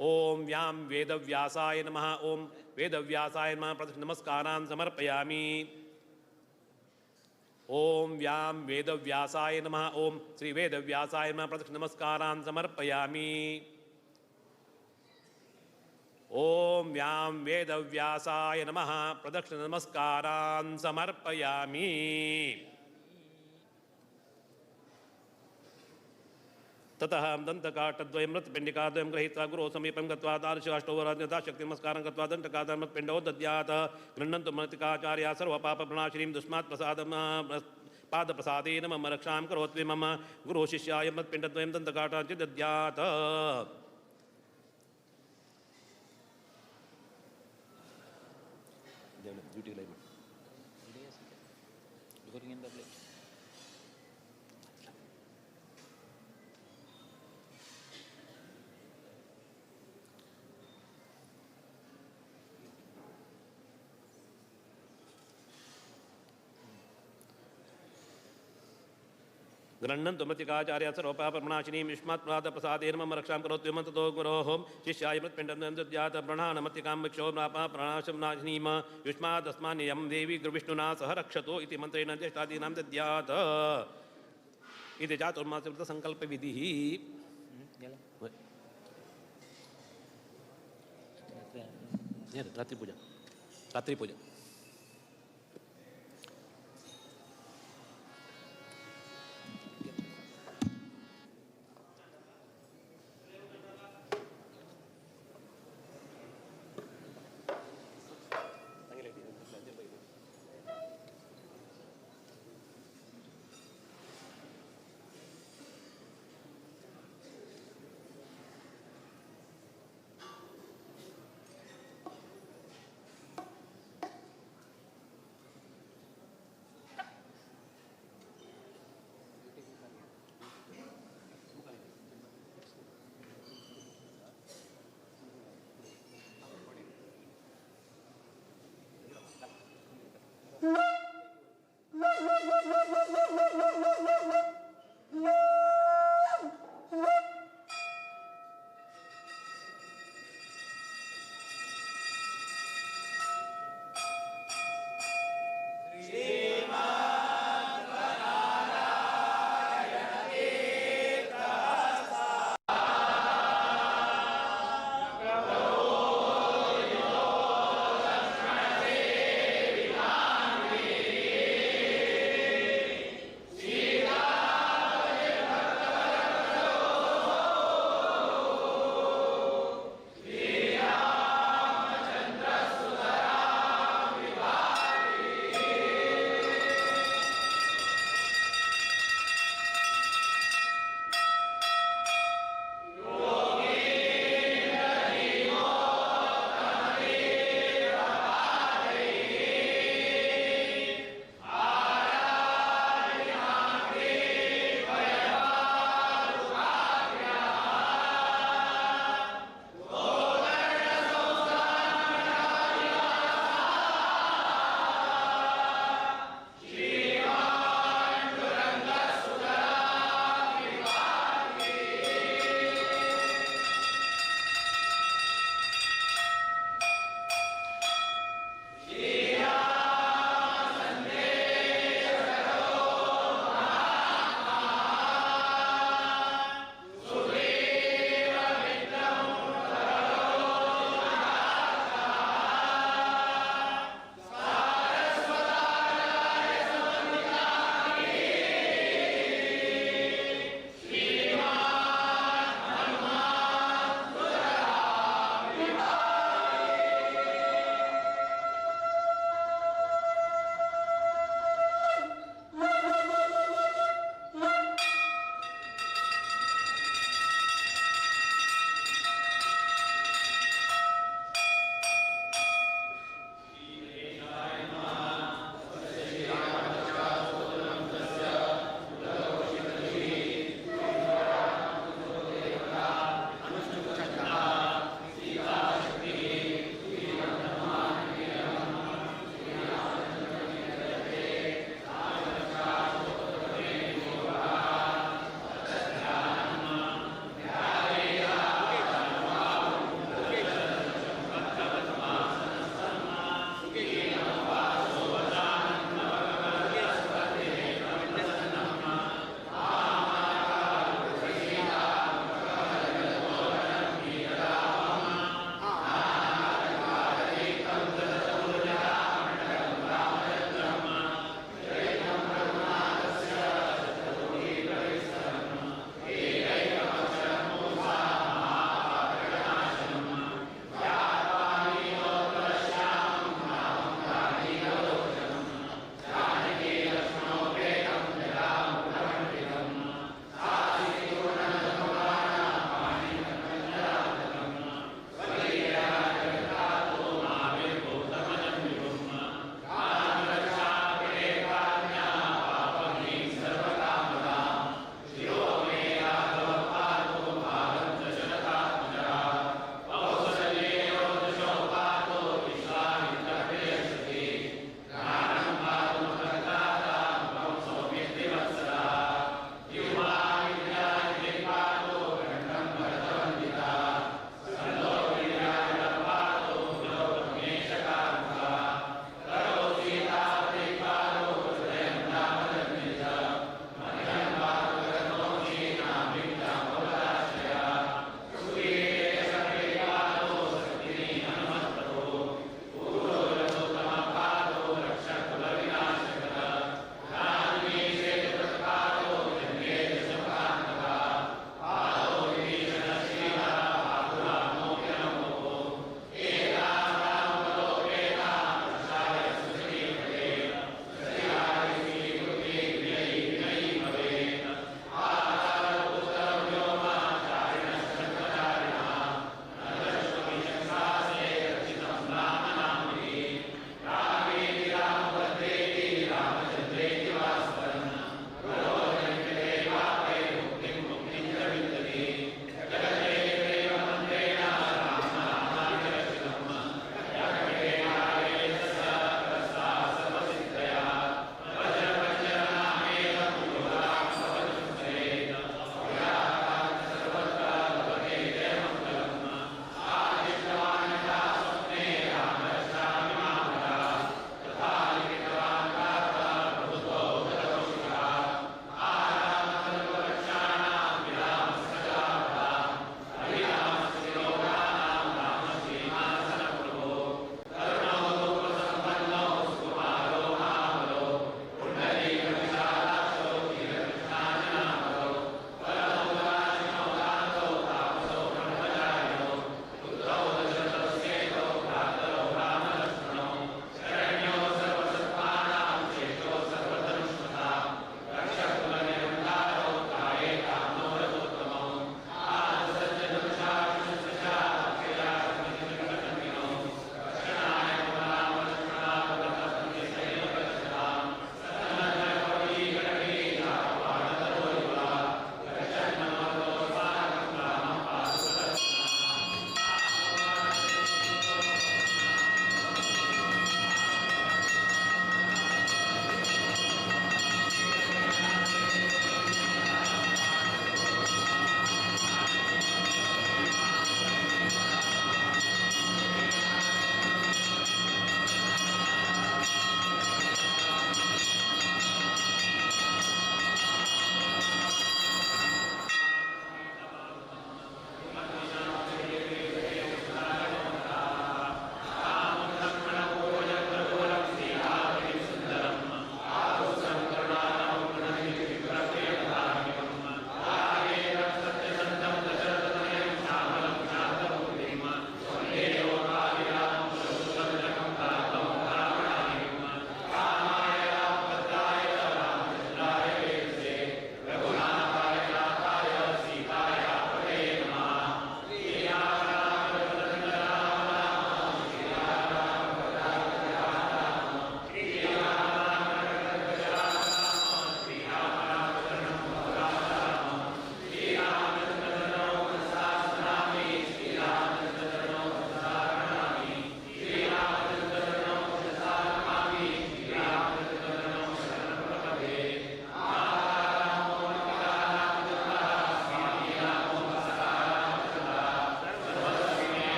[SPEAKER 1] ओम व्यां वेदव्यासाय नमः। ओम वेदव्यासाय नमः प्रदक्षिण नमस्कारान् समर्पयामि। ओम व्यां वेदव्यासाय नमः। ओम श्री वेदव्यासाय नमः प्रदक्षिण नमस्कारान् समर्पयामि। ओम व्यां वेदव्यासाय नमः प्रदक्षिण नमस्कारान् समर्पयामि। ततः दन्तकाष्ठद्वयं मृत्पिण्डिकाद्वयं गृहीत्वा गुरोः समीपं गत्वा द्वादशाष्टौ नमस्कारं कृत्वा दन्तकाष्ठान् मृत्पिण्डौ दद्यात्। गृह्णन्तु मृत्तिकाचार्या सर्वपापप्रणाशिनीं दुष्मात् प्रसादं पादप्रसादेन मम रक्षां करोत्वे मम गुरोः शिष्याय मृत्पिण्डद्वयं दन्तकाष्ठां च दद्यात्। गृह्णन्तु मृत्तिकाचार्य सर्वपापप्रणाशिनीं युष्मात्प्रसादेन मम रक्षां करोतु ततो गुरोः शिष्याय मृत्पिण्डं दद्यात् प्रणानमत्तिकां विक्षोभ्रापाप्रणाशनाशिनीं युष्मादस्मान्यं देवी गुरुविष्णुना सह रक्षतु इति मन्त्रेण ज्येष्ठादीनां दद्यात् इति चातुर्मास्यव्रतसङ्कल्पविधिः. रात्रिपूजा रात्रिपूजा.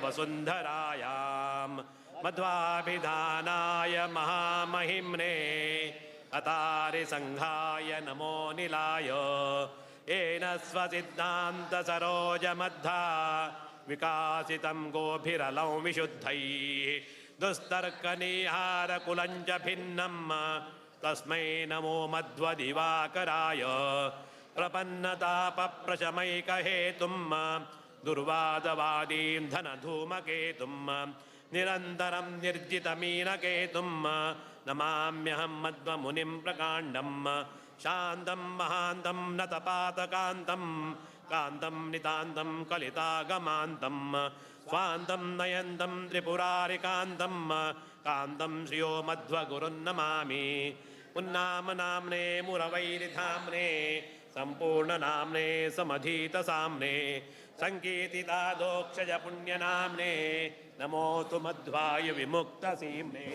[SPEAKER 1] वसुन्धरायां मध्वाभिधानाय महामहिम्ने अतारिसङ्घाय नमो निलाय। येन स्वसिद्धान्तसरोजमद्धा विकासितं गोभिरलं विशुद्धैः दुस्तर्कनिहारकुलं च भिन्नं तस्मै नमो मध्वदिवाकराय। प्रपन्नतापप्रशमैकहेतुं दुर्वादवादीं धनधूमकेतुं निरन्तरं निर्जितमीनकेतुं नमाम्यहं मध्वमुनिं प्रकाण्डं। शान्तं महान्तं नतपातकान्तं कान्तं नितान्तं कलितागमान्तं स्वान्तं नयन्तं त्रिपुरारिकान्तं कान्तं श्रियो मध्वगुरुन्नमामि। उन्नामनाम्ने मुरवैरिधाम्ने सम्पूर्णनाम्ने समधीतसाम्ने सङ्कीर्तितादोक्षजपुण्यनाम्ने नमोऽस्तु मध्वाय विमुक्तसीम्ने।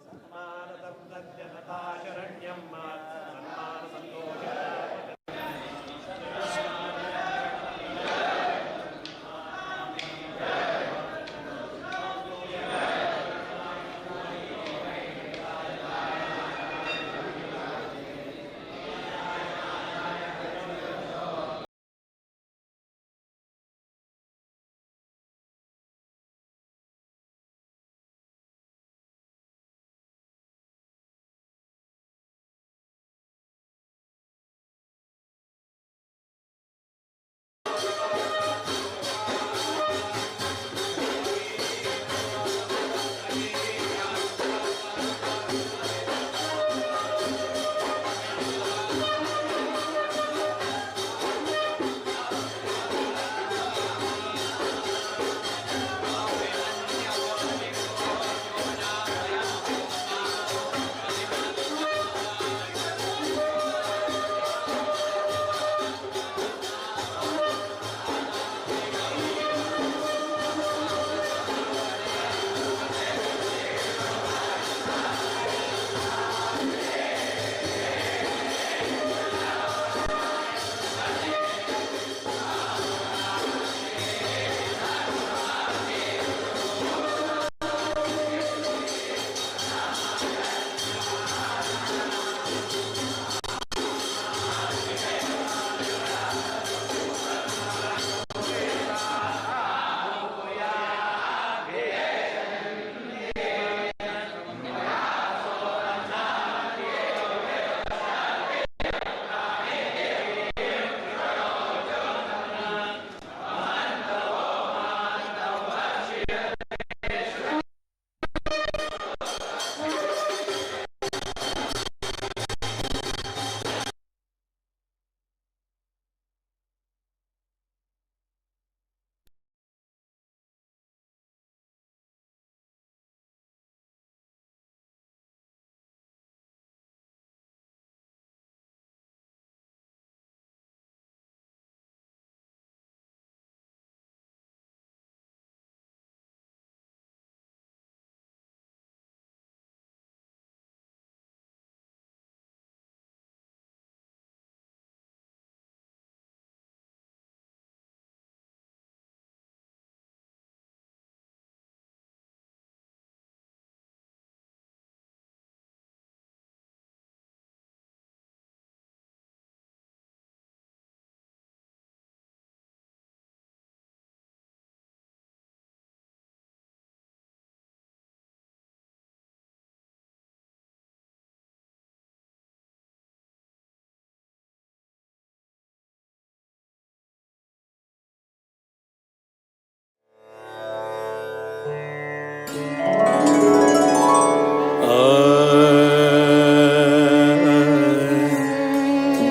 [SPEAKER 1] सन्मानतं सज्जनताशरण्यं सन्मानसन्तोष।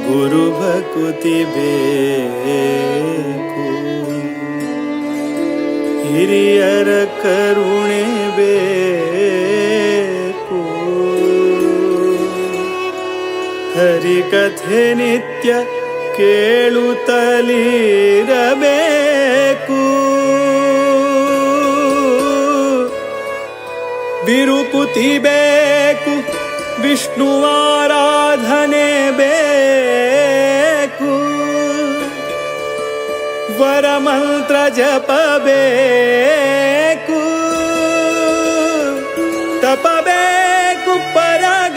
[SPEAKER 2] ಗುರು ಭಕುತಿ ಬೇಕು, ಹಿರಿಯರ ಕರುಣೆ ಬೇಕು, ಹರಿಕಥೆ ನಿತ್ಯ ಕೇಳುತ್ತಲಿರಬೇಕು, ವಿರುಕುತಿ ಬೇಕು, ವಿಷ್ಣುವಾರಾಧನೆ ಬೇಕು, ವರಮಂತ್ರ ಜಪ ಬೇಕು.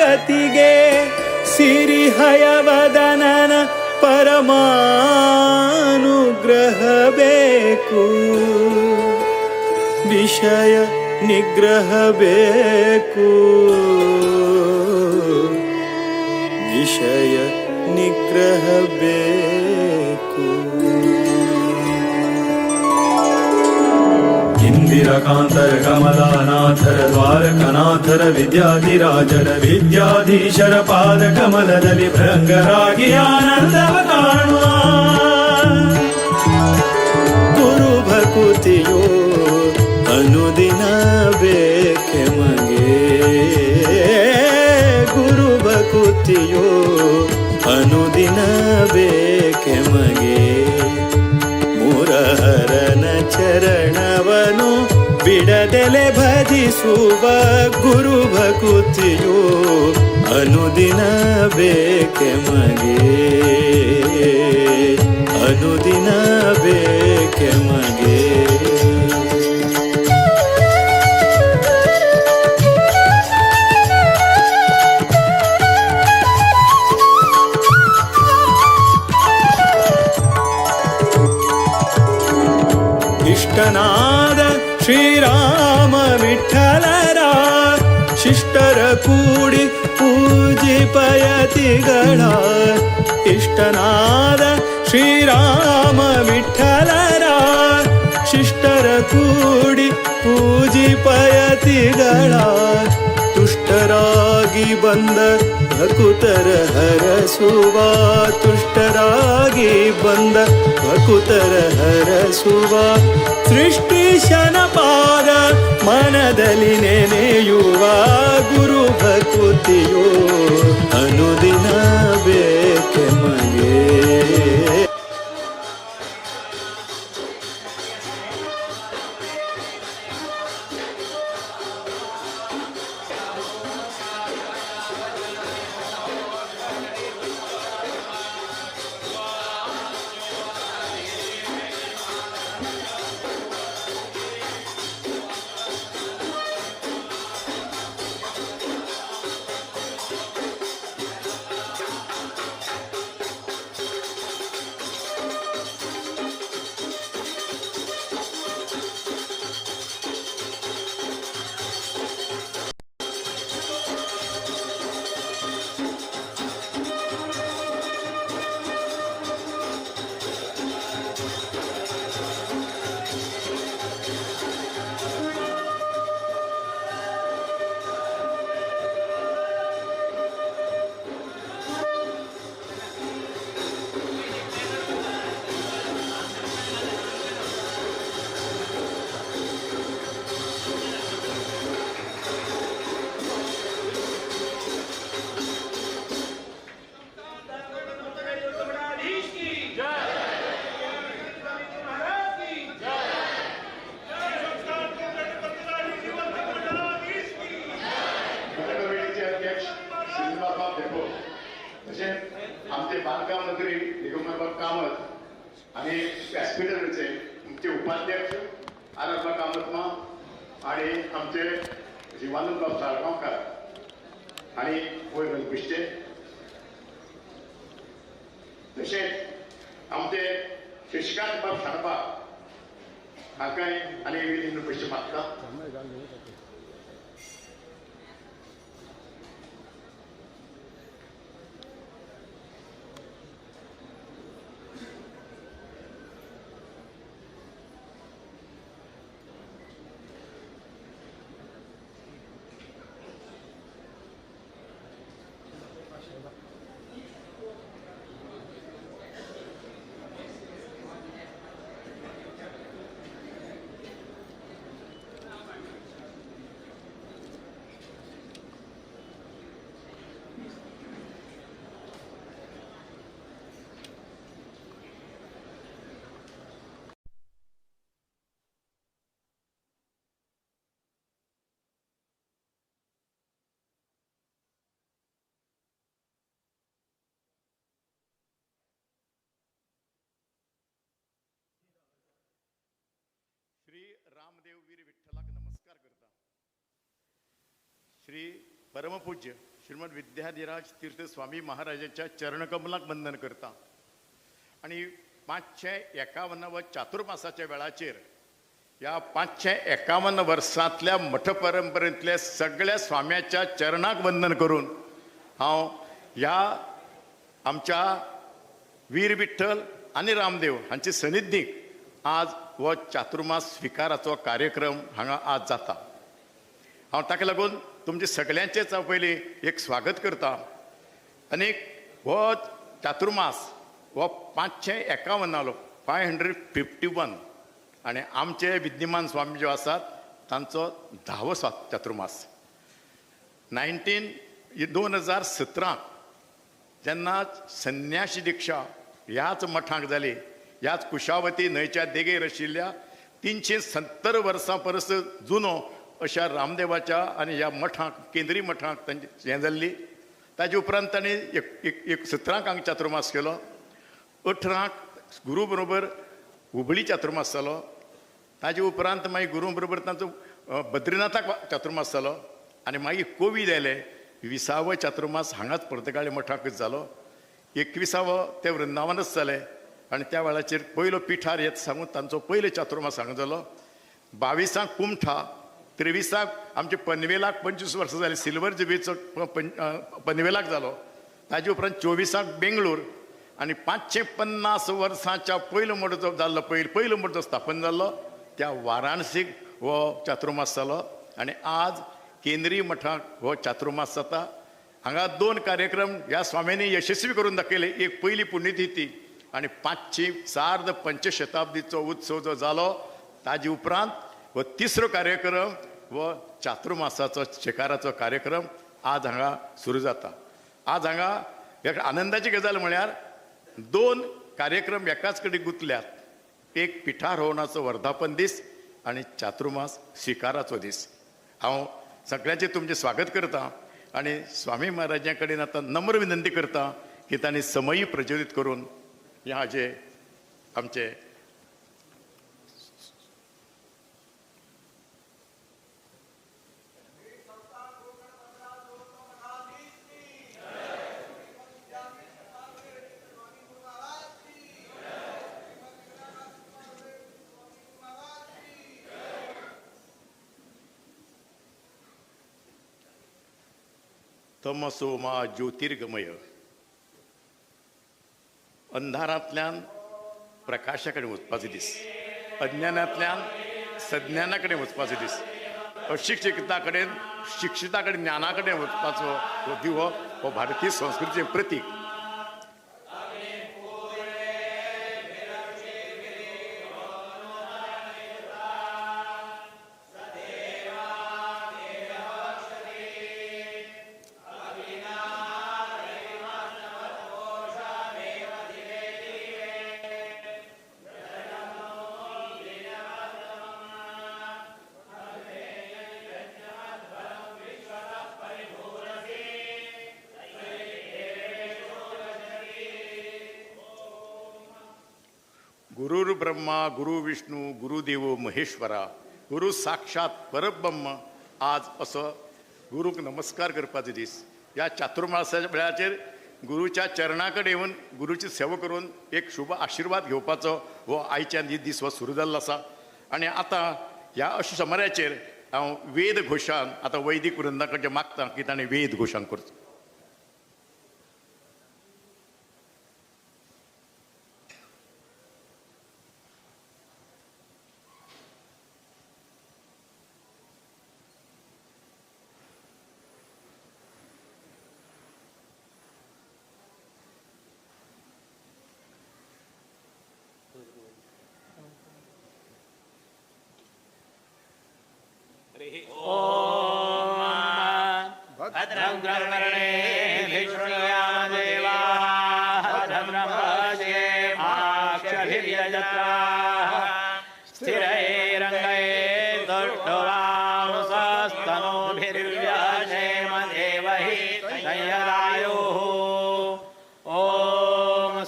[SPEAKER 2] ಜಗತಿಗೆ ಸಿರಿ ಹಯವದನನ ಪರಮಾನುಗ್ರಹ ಬೇಕು, ವಿಷಯ ನಿಗ್ರಹ ಬೇಕು, ವಿಷಯ ನಿಗ್ರಹ ಬೇಕು.
[SPEAKER 5] ಇಂದಿರಕಾಂತರ ಕಮಲಾನಾಥರ ದ್ವಾರಕನಾಥರ ವಿದ್ಯಾಧಿರಾಜರ ವಿದ್ಯಾಧೀಶರ ಪಾದ ಕಮಲದಲ್ಲಿ ಭೃಂಗರಾಗಿ ಆನಂದವ ಕಾಣುವ
[SPEAKER 2] ಗುರು ಭಕುತಿಯೋ ಅನುದಿನ ಬೇಕೆ ಮಗೆ, ಗುರು ಭಕುತಿಯೋ ಅನುದಿನ ಬೇಕೆ ಮಗೆ. ಮುರಹರನ ಚರಣವನು ಬಿಡದೆಲೆ ಭಜಿಸುವ ಗುರು ಭಕುತಿಯೋ ಅನುದಿನ ಬೇಕೆ ಮಗೆ, ಅನುದಿನ ಬೇಕೆ ಮಗೆ. ಇಷ್ಟನಾದ ಶ್ರೀರಾಮ ವಿಠಲರ ಶಿಷ್ಟರ ಕೂಡಿ ಪೂಜಿಪಯತಿಗಳ, ಇಷ್ಟನಾದ ಶ್ರೀರಾಮ ವಿಠಲರ ಶಿಷ್ಟರ ಕೂಡಿ ಪೂಜಿಪಯತಿಗಳ, ತುಷ್ಟರಾಗಿ ಬಂದ ಭಕುತರ ಹರಸುವ, ತುಷ್ಟರಾಗಿ ಬಂದ ಭಕುತರ ಹರಸುವ, ಸೃಷ್ಟಿಶನ ಪಾದ ಮನದಲ್ಲಿ ನೆನೆಯುವ ಗುರು ಭಕುತಿಯೋ ಅನುದಿನ ಬೇಕೆ ಮಗೆ.
[SPEAKER 6] कमिटीचे अध्यक्ष श्रीनिवासबाब धेंपो, तशेंच आमचे बांदकाम मंत्री दिगंबरबाब कामत आनी व्यासपीठाचे आमचे उपाध्यक्ष आर.आर. कामत माम आनी आमचे जीवानंदबाब साळगांवकार आनी वयर रंगपिश्टे, तशेंच आमचे शशिकांतबाब शाणबा हांकांय आनी विनंती पयशे मागता. श्री रामदेव वीर विठ्ठलाक नमस्कार करता. श्री परमपूज्य श्री श्रीमद विद्याधिराज तीर्थ स्वामी महाराजाच्या चरणकमलाक वंदन करता आनी 551 चातुर्मासाच्या वेळाचेर ह्या 551 वर्सांतल्या मठ परंपरेंतल्या सगळ्या स्वाम्याच्या चरणाक वंदन करून हांव ह्या आमच्या वीर विठ्ठल आनी रामदेव हांचे सनिधीक आज हो चातुर्मास स्विकाराचो कार्यक्रम हांगा आज जाता. हांव ताका लागून तुमचे सगळ्यांचेच हांव पयलीं एक स्वागत करता. आनी हो चातुर्मास हो 551 551 आनी आमचे विद्यमान स्वामी जे आसात तांचो 10वो चातुर्मास 2017 जेन्ना संन्याशी दीक्षा ह्याच मठांक जाली, ह्याच कुशावती न्हंयच्या देगेर आशिल्ल्या 370 वर्सां परस जुनो अशा रामदेवाच्या आनी ह्या मठांक केंद्रीय मठांक तांची हें जाल्ली. ताजे उपरांत तांणी एक 17 हांगा चातुर्मास केलो, 18 गुरू बरोबर हुबळी चातुर्मास जालो, ताजे उपरांत मागीर गुरू बरोबर तांचो बद्रीनाथाक चातुर्मास जालो आनी मागीर कोवीड आयले 20वो चातुर्मास हांगाच पर्तगाळी मठाकच जालो, 21वो ते वृंदावनच जाले आनी त्या वेळाचेर पयलो पिठार येत सांगून तांचो पयलो चातुर्मास हांगा जालो. 22 कुमठा, 23 आमचे पनवेलाक 25 वर्सां जाली सिल्वर जुबलीचो पनवेलाक जालो. ताजे उपरांत 24 बेंगळूर आनी 550 वर्सांच्या पयलो मठ जो जाल्लो पयलो मठ जो स्थापन जाल्लो त्या वाराणसीक हो चातुर्मास जालो आनी आज केंद्रीय मठाक हो चातुर्मास जाता. हांगा 2 कार्यक्रम ह्या स्वाम्यांनी यशस्वी करून दाखयले. एक पयली पुण्यतिथी आनी 500 पंचशताब्दीचो उत्सव जो जालो ताजे उपरांत हो तिसरो कार्यक्रम हो चातुर्मासाचो शेकाराचो कार्यक्रम आज हांगा सुरू जाता. आज हांगा एक आनंदाची गजाल म्हळ्यार 2 कार्यक्रम एकाच कडेन गुंतल्यात. एक पिठारोहणाचो वर्धापन दीस आनी चातुर्मास स्विकाराचो दीस. हांव सगळ्यांचें तुमचें स्वागत करता आनी स्वामी महाराजां कडेन आतां नम्र विनंती करता की तांणी समयी प्रज्वलीत करून ह्या हाजे आमचे तमसो मा ज्योतिर्गमय अंधारांतल्यान प्रकाशा कडेन वचपाचो दीस, अज्ञानांतल्यान सज्ञाना कडेन वचपाचो दीस, अशिक्षिता कडेन शिक्षिता कडेन ज्ञाना कडेन वचपाचो हो दिवो हो भारतीय संस्कृतीचें प्रतीक. गुरुर् ब्रह्मा गुरु विष्णू गुरुदेव महेश्वरा गुरु साक्षात परब्रह्म. आज असो गुरूक नमस्कार करपाचो दीस. ह्या चातुर्मासाच्या वेळाचेर गुरूच्या चरणा कडेन येवन गुरूची सेवा करून एक शुभ आशिर्वाद घेवपाचो हो आयच्यान ही दीस हो सुरू जाल्लो आसा. आनी आतां ह्या अशा समाराचेर हांव वेद घोशान आतां वैदीक वृंदा कडचे मागता की ताणें वेद घोशान करचो.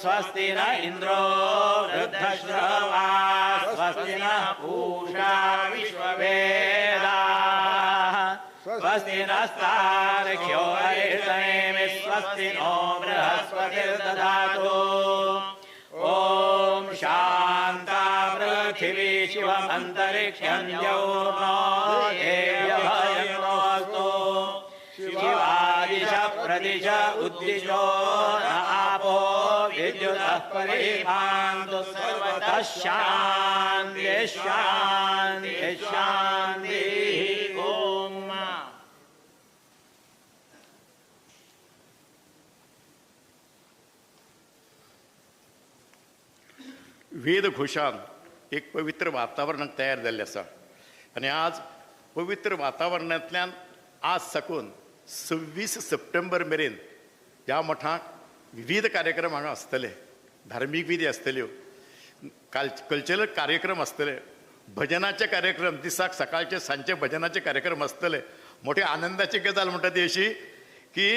[SPEAKER 7] स्वस्ति न इंद्रो वृद्धश्रवाः स्वस्ति नः पूषा विश्ववेदाः स्वस्ति स्वस्ति नस्तार्क्ष्यो अरिष्टनेमि स्वस्ति नो बृहस्पतिर्दधातु। ॐ शान्ता पृथिवी शिवमन्तरिक्षं द्यौर्नो देव्यभयमस्तु। शिवादिश प्रदिश उद्दिशो न आपो विद्युतः परिभान्तु सर्वतः शान्ति शान्ति शान्तिः। ॐ।
[SPEAKER 6] वेदघोषान एक पवित्र वातावरण तयार जाल्लें आसा आनी आज पवित्र वातावरणांतल्यान आज साकून 26 सप्टेंबर मेरेन ह्या मठाक विविध कार्यक्रम हांगा आसतले. धार्मीक विधी आसतल्यो, कल्चरल कार्यक्रम आसतले, भजनाचे कार्यक्रम दिसाक सकाळचे सांजचे भजनाचे कार्यक्रम आसतले. मोठे आनंदाची गजाल म्हणटा ती अशी की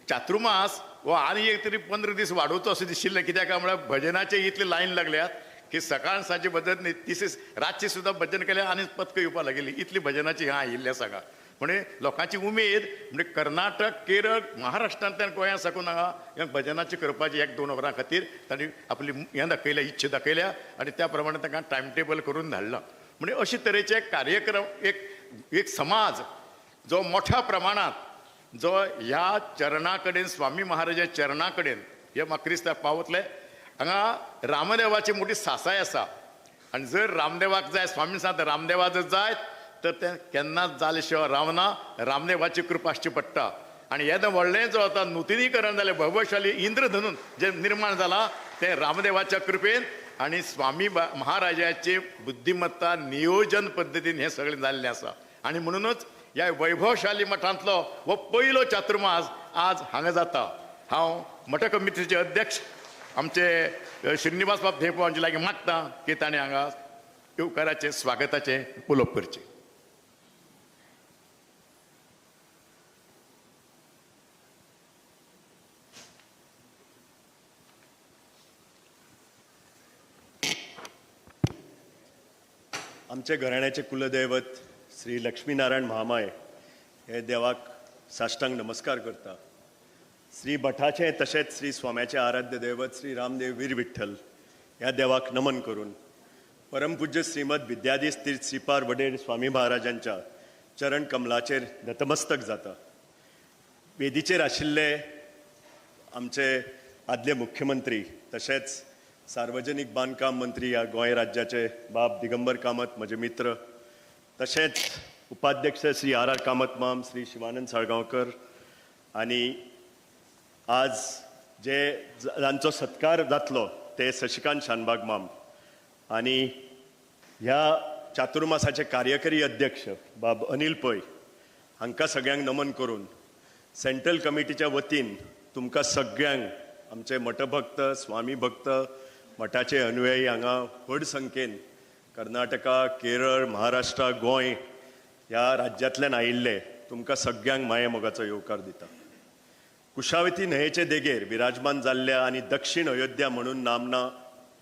[SPEAKER 6] चातुर्मास हो आनी एक तरी 15 दीस वाडोवचो अशें दिशिल्लें. कित्याक काय म्हळ्यार भजनाचे इतली लायन लागल्यात की सकाळ सांजचे भजन न्ही, तिसेच रातची सुद्दां भजन केलें आनी पदकां येवपाक लागिल्ली, इतली भजनाची हांगा आयिल्ली आसा हांगा. म्हणजे लोकांची उमेद म्हणजे कर्नाटक, केरळ, महाराष्ट्रांतल्यान गोंया साकून हांगा ह्या भजनाची करपाची 1-2 वरां खातीर तांणी आपली हें दाखयल्या, इच्छा दाखयल्या आनी त्या प्रमाणे तांकां टायम टेबल करून धाडलां. म्हणजे अशे तरेचे कार्यक्रम एक एक समाज जो मोठ्या प्रमाणांत जो ह्या चरणा कडेन, स्वामी महाराजा चरणा कडेन हे म्हाका पावतले. हांगा रामदेवाची मोठी सासाय आसा आनी जर रामदेवाक जाय, स्वामी सांगता रामदेवा जर जायत तर तें केन्नाच जाले शिवाय रावना, रामदेवाची कृपा आसची पडटा. आनी येदें व्हडलें जो आतां नुतनीकरण जालें, वैभवशाली इंद्रधनून जें निर्माण जालां तें रामदेवाच्या कृपेन आनी स्वामी महाराजाची बुद्धिमत्ता, नियोजन पद्दतीन हें सगळें जाल्लें आसा. आनी म्हणुनूच ह्या वैभवशाली मठांतलो हो पयलो चातुर्मास आज हांगा जाता. हांव मठ कमिटीचे अध्यक्ष आमचे श्रीनिवास बाब धेंपो हांचे लागीं मागता की ताणें हांगा येवकाराचें स्वागताचें उलोवप करचें.
[SPEAKER 8] आमचे घराण्याचे कुलदैवत श्री लक्ष्मीनारायण महामाय हे देवाक साष्टांग नमस्कार करता. श्री भटाचे तशेंच श्री स्वाम्याचे आराध्य दैवत श्री रामदेव वीर विठ्ठल ह्या देवाक नमन करून परमपूज्य श्रीमद विद्याधीश तीर्थ श्रीपार वडेर स्वामी महाराजांच्या चरण कमलाचेर नतमस्तक जाता. वेदीचेर आशिल्ले आमचे आदले मुख्यमंत्री तशेंच सार्वजनीक बांदकाम मंत्री ह्या गोंय राज्याचे बाब दिगंबर कामत म्हजे मित्र, तशेंच उपाध्यक्ष श्री आर आर कामत माम, श्री शिवानंद साळगांवकर आनी आज जे जांचो सत्कार जातलो ते शशिकांत शानबाग माम आनी ह्या चातुर्मासाचे कार्यकारी अध्यक्ष बाब अनिल पै हांकां सगळ्यांक नमन करून सेंट्रल कमिटीच्या वतीन तुमकां सगळ्यांक आमचे मठभक्त, स्वामी भक्त, मठाचे अनुयायी हांगा व्हड संख्येन कर्नाटका, केरळ, महाराष्ट्र, गोंय ह्या राज्यांतल्यान आयिल्ले तुमकां सगळ्यांक माये मोगाचो येवकार दिता. कुशावती न्हंयेचे देगेर विराजमान जाल्ल्या आनी दक्षिण अयोध्या म्हणून नामना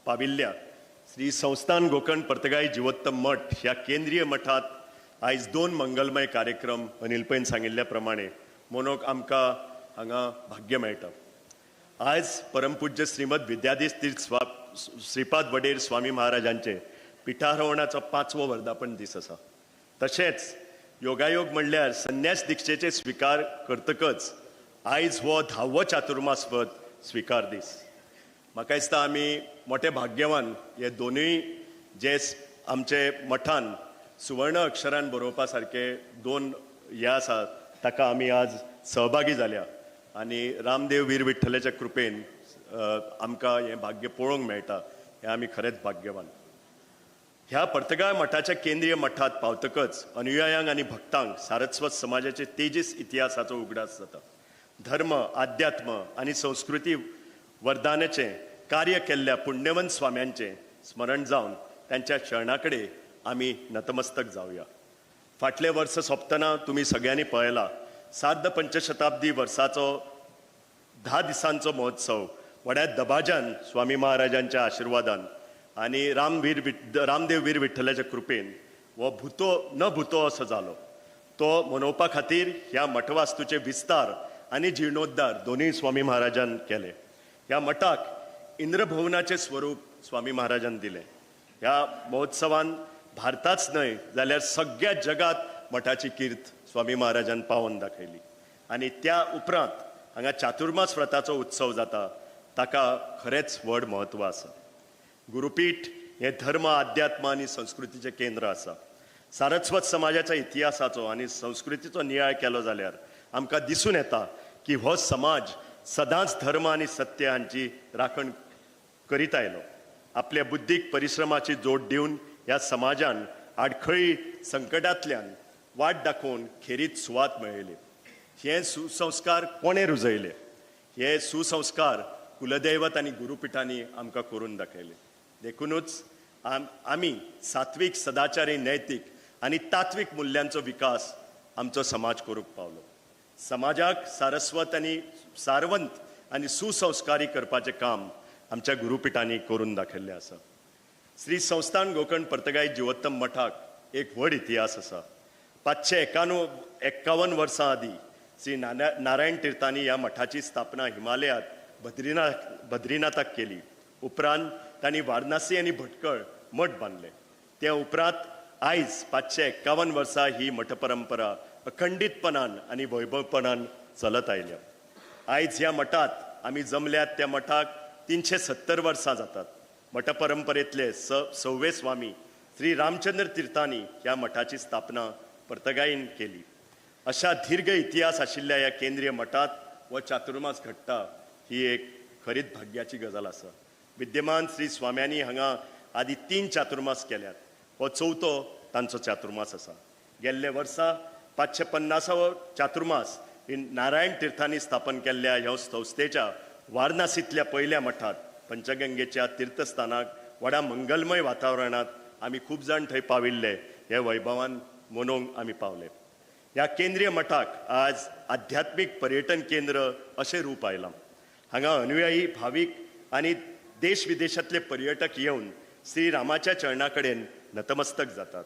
[SPEAKER 8] पाविल्ल्या श्री संस्थान गोकर्ण पर्तगाई जिवोत्तम मठ ह्या केंद्रीय मठांत आयज 2 मंगलमय कार्यक्रम अनिल पैन सांगिल्ल्या प्रमाणे मनोवंक आमकां हांगा भाग्य मेळटा. आयज परमपूज्य श्रीमद विद्याधीश तीर्थ श्रीपाद वडेर स्वामी महाराजांचे पिठारोहणाचो 5वो वर्धापन दीस आसा. तशेंच योगायोग म्हणल्यार संन्यास दीक्षेचे स्विकार करतकच आयज हो 10वो चातुर्मास व्रत स्विकार दीस. म्हाका दिसता आमी मोठे भाग्यवान हे दोनूय जे आमचे मठान सुवर्ण अक्षरान बरोवपा सारके 2 हे आसा ताका आमी आज सहभागी जाल्या आनी रामदेव वीर विठ्ठलाच्या कृपेन आमकां हें भाग्य पळोवंक मेळटा, हें आमी खरेंच भाग्यवान. ह्या पर्तगाळ मठाच्या केंद्रीय मठांत पावतकच अनुयायांक आनी भक्तांक सारस्वत समाजाचे तेजीस इतिहासाचो उगडास जाता. धर्म, आध्यात्म आनी संस्कृती वरदानाचें कार्य केल्ल्या पुण्यवंत स्वाम्यांचें स्मरण जावन तांच्या शरणा कडेन आमी नतमस्तक जावया. फाटलें वर्स सोंपतना तुमी सगळ्यांनी पळयला सार्ध पंचशताब्दी वर्साचो 10 दिसांचो महोत्सव व्हड्या दबाज्यान स्वामी महाराजांच्या आशिर्वादान आनी रामदेव वीर विठ्ठलाच्या कृपेन हो भुतो न भुतो असो जालो. तो मनोवपा खातीर ह्या मठवास्तूचे विस्तार आनी जिर्णोद्धार दोनूय स्वामी महाराजान केले. ह्या मठाक इंद्रभुवनाचें स्वरूप स्वामी महाराजान दिलें. ह्या महोत्सवान भारताच न्हय जाल्यार सगळ्या जगात मठाची कीर्त स्वामी महाराजान पावोवन दाखयली. आनी त्या उपरांत हांगा चातुर्मास व्रताचो उत्सव जाता, ताका खरेंच व्हड म्हत्व आसा. गुरुपीठ हें धर्म, आध्यात्म आनी संस्कृतीचें केंद्र आसा. सारस्वत समाजाच्या इतिहासाचो आनी संस्कृतीचो नियाळ केलो जाल्यार आमकां दिसून येता की हो समाज सदांच धर्म आनी सत्य हांची राखण करीत आयलो. आपल्या बुद्धीक परिश्रमाची जोड दिवन ह्या समाजान आडखळी संकटांतल्यान वाट दाखोवन खेरीत सुवात मेळयली. हे सुसंस्कार कोणें रुजयले? हे सुसंस्कार कुलदैवत आनी गुरुपिठांनी आमकां करून दाखयले. देखुनूच आमी सात्वीक, सदाचारी, नैतीक आनी तात्वीक मुल्यांचो विकास आमचो समाज करूंक पावलो. समाजाक सारस्वत आनी सारवंत आनी सुसंस्कारी करपाचें काम आमच्या गुरुपिठांनी करून दाखयल्लें आसा. श्री संस्थान गोकर्ण पर्तगाई जिवोत्तम मठाक एक व्हड इतिहास आसा. 551 वर्सां आदीं श्री नारायण तीर्थांनी ह्या मठाची स्थापना हिमालयात बद्रीनाथाक केली. उपरांत तांणी वारणासी आनी भटकळ मठ बांदले. त्या उपरांत आयज 551 वर्सां ही मठ परंपरा अखंडीतपणान आनी वैभवपणान चलत आयल्या. आयज ह्या मठांत आमी जमल्यात त्या मठाक 370 वर्सां जातात. मठ परंपरेंतले सव्वे स्वामी श्री रामचंद्र तीर्थांनी ह्या मठाची स्थापना पर्तगाईन केली. अशा दीर्घ इतिहास आशिल्ल्या ह्या केंद्रीय मठांत हो चातुर्मास घडटा ही एक खरीच भाग्याची गजाल आसा. विद्यमान श्री स्वाम्यांनी हांगा आदी 3 चातुर्मास केल्यात. हो चवथो तांचो चातुर्मास आसा. गेल्ले वर्सा 550वो चातुर्मास नारायण तीर्थांनी स्थापन केल्ल्या ह्या संस्थेच्या वारणासींतल्या पयल्या मठांत पंचगंगेच्या तीर्थस्थानाक व्हडा मंगलमय वातावरणांत आमी खूब जाण थंय पाविल्ले हे वैभवान मनोवंक आमी पावले. ह्या केंद्रीय मठाक आज आध्यात्मीक पर्यटन केंद्र अशें रूप आयलां. हांगा अनुयायी, भावीक आनी देश विदेशांतले पर्यटक येवन श्री रामाच्या चरणा कडेन नतमस्तक जातात.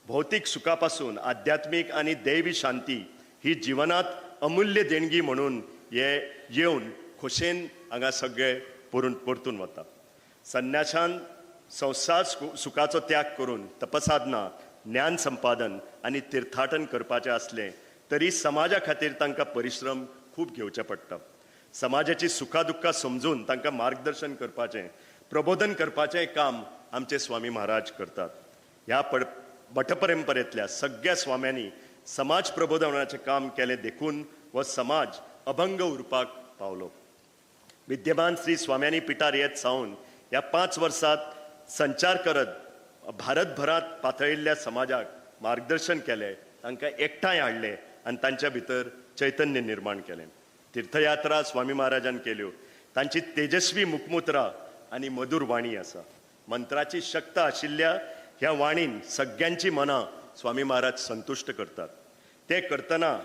[SPEAKER 8] भौतीक सुखा पासून आध्यात्मीक आनी दैवी शांती ही जिवनात अमूल्य देणगी म्हणून हे येवन खोशेन हांगा सगळे परतून वता. संन्यासान संवसार सुखाचो त्याग करून तपसाधना, ज्ञान संपादन आनी तीर्थाटन करपाचें आसलें तरी समाजा खातीर तांकां परिश्रम खूब घेवचे पडटा. समाजाची सुखा दुख्खां समजून तांकां मार्गदर्शन करपाचें, प्रबोधन करपाचें काम आमचे स्वामी महाराज करतात. ह्या मठ परंपरेंतल्या सगळ्या स्वाम्यांनी समाज प्रबोधनाचें काम केलें देखून हो समाज अभंग उरपाक पावलो. विद्यमान श्री स्वाम्यांनी पिठार येत सावन ह्या 5 वर्सांत संचार करत भारतभरांत पातळिल्ल्या समाजाक मार्गदर्शन केलें, तांकां एकठांय हाडलें आनी तांच्या भितर चैतन्य निर्माण केलें. तीर्थयात्रा स्वामी महाराजान केल्यो. तांची तेजस्वी मुखमुद्रा आनी मधुर वाणी आसा. मंत्राची शक्त आशिल्ल्या ह्या वाणीन सगळ्यांची मनां स्वामी महाराज संतुश्ट करतात. ते करतना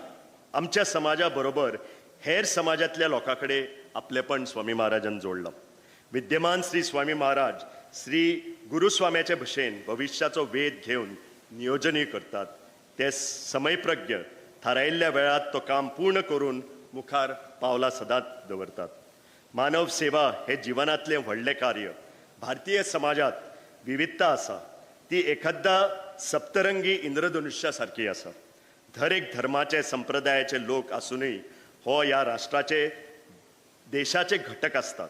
[SPEAKER 8] आमच्या समाजा बरोबर हेर समाजांतल्या लोकां कडेन आपलेपण स्वामी महाराजान जोडलां. विद्यमान श्री स्वामी महाराज श्री गुरुस्वाम्याचे भशेन भविश्याचो वेध घेवन नियोजनूय करतात. ते समयप्रज्ञ थारायिल्ल्या वेळात तो काम पूर्ण करून मुखार पावलां सदांच दवरतात. मानव सेवा हे जिवनांतलें व्हडलें कार्य. भारतीय समाजांत विविधता आसा ती एखाद्या सप्तरंगी इंद्रधनुष्या सारकी आसा. दर एक धर्माचे, संप्रदायाचे लोक आसुनूय हो ह्या राष्ट्राचे, देशाचे घटक आसतात.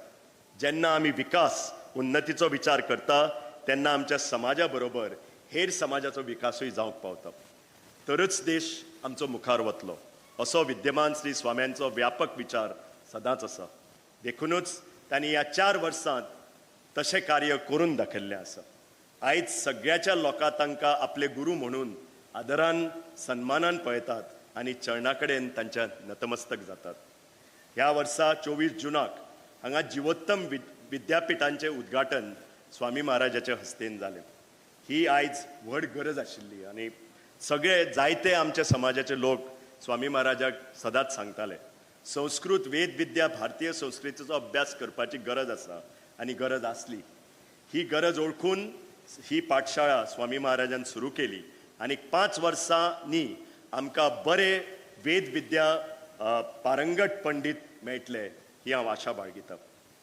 [SPEAKER 8] जेन्ना आमी विकास, उन्नतीचो विचार करता तेन्ना आमच्या समाजा बरोबर हेर समाजाचो विकासूय जावंक पावता, तरच देश आमचो मुखार वतलो असो विद्यमान श्री स्वाम्यांचो व्यापक विचार सदांच आसा. देखुनूच तांणी ह्या 4 वर्सांत तशें कार्य करून दाखयल्लें आसा. आयज सगळ्याच्या लोकां तांकां आपले गुरू म्हणून आदरान, सन्मानान पळयतात आनी चरणा कडेन तांच्या नतमस्तक जातात. ह्या वर्सा 24 जुनाक हांगा जिवोत्तम विद्यापिठांचें उद्घाटन स्वामी महाराजाच्या हस्तेन जालें. ही आयज व्हड गरज आशिल्ली आनी सगळे जायते आमच्या समाजाचे लोक स्वामी महाराजाक सदांच सांगताले संस्कृत वेद विद्या भारतीय संस्कृतीचो अभ्यास करपाची गरज आसा आनी गरज आसली. ही गरज ओळखून ही पाठशाळा स्वामी महाराजान सुरू केली आनी 5 वर्सांनी आमकां बरे वेद विद्या पारंगत पंडीत मेळटले ही हांव आशा बाळगितां.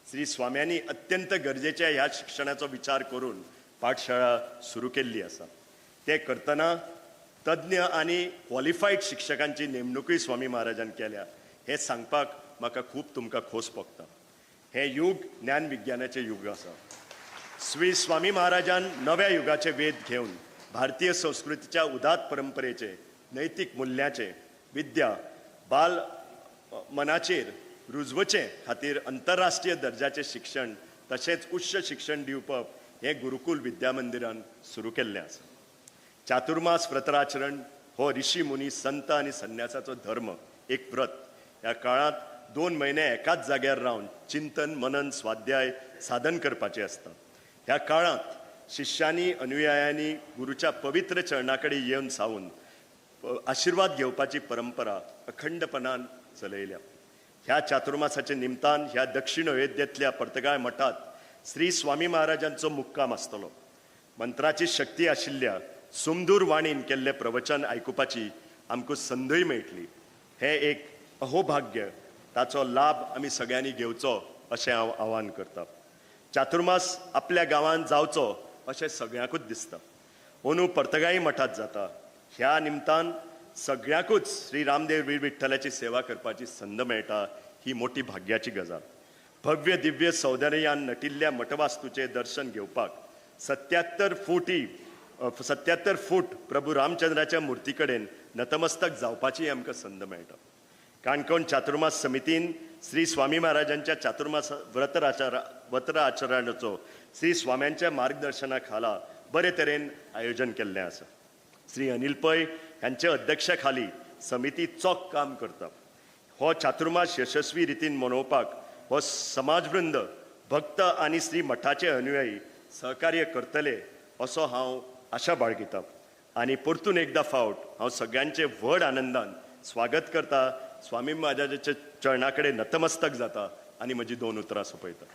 [SPEAKER 8] श्री स्वाम्यांनी अत्यंत गरजेच्या ह्या शिक्षणाचो विचार करून पाठशाळा सुरू केल्ली आसा. ते करतना तज्ञ आनी क्वॉलिफायड शिक्षकांची नेमणुकूय स्वामी महाराजान केल्या हें सांगपाक म्हाका खूब तुमकां खोस भोगता. हें युग ज्ञान विज्ञानाचें युग आसा. श्री स्वामी महाराजान नव्या युगाचे वेध घेवन भारतीय संस्कृतीच्या उदात्त परंपरेचे नैतीक मुल्याचे विद्या बाल मनाचेर रुजवचे खातीर अंतरराष्ट्रीय दर्जाचें शिक्षण तशेंच उच्च शिक्षण दिवप हें गुरुकुल विद्या मंदिरान सुरू केल्लें आसा. चातुर्मास व्रताचरण हो ऋषी मुनी संत आनी संन्यासाचो धर्म एक व्रत. ह्या काळांत 2 म्हयने एकाच जाग्यार रावन चिंतन मनन स्वाध्याय साधन करपाचें आसता. ह्या काळांत शिष्यांनी अनुयायांनी गुरुच्या पवित्र चरणा कडेन येवन सावन आशिर्वाद घेवपाची परंपरा अखंडपणान चलयल्या. ह्या चातुर्मासाच्या निमतान ह्या दक्षिण अयोध्येंतल्या पर्तगाळ मठांत श्री स्वामी महाराजांचो मुक्काम आसतलो. मंत्राची शक्ती आशिल्ल्या सुमधूर वाणीन केल्लें प्रवचन आयकुपाची आमकां संदय मेळटली. हें एक अहोभाग्य, ताचो लाभ आमी सगळ्यांनी घेवचो अशें हांव आव्हान करतां. चातुर्मास आपल्या गांवांत जावचो अशें सगळ्यांकूच दिसता. अंदू पर्तगाळी मठांत जाता. ह्या निमतान सगळ्यांकूच श्री रामदेव वीर विठ्ठलाची सेवा करपाची संद मेळटा ही मोठी भाग्याची गजाल. भव्य दिव्य सौंदर्यान नटिल्ल्या मठवास्तूचें दर्शन घेवपाक 77 फूट प्रभू रामचंद्राच्या मुर्ती कडेन नतमस्तक जावपाची आमकां संद मेळटा. काणकोण चातुर्मास समितीन श्री स्वामी महाराजांच्या चातुर्मास व्रत आचरणाचो श्री स्वाम्यांच्या मार्गदर्शना खाला बरे तरेन आयोजन केल्लें आसा. श्री अनिल पै हांच्या अध्यक्षाखाली समिती चोख काम करता. हो चातुर्मास यशस्वी रितीन मनोवपाक हो समाजवृंद भक्त आनी श्री मठाचे अनुयायी सहकार्य करतले असो हांव आशा बाळगितां. आनी परतून एकदा फावट हांव सगळ्यांचे व्हड आनंदान स्वागत करता. स्वामी महाराजाच्या चरणा कडेन नतमस्तक जाता आनी म्हजी 2 उतरां सोंपयता.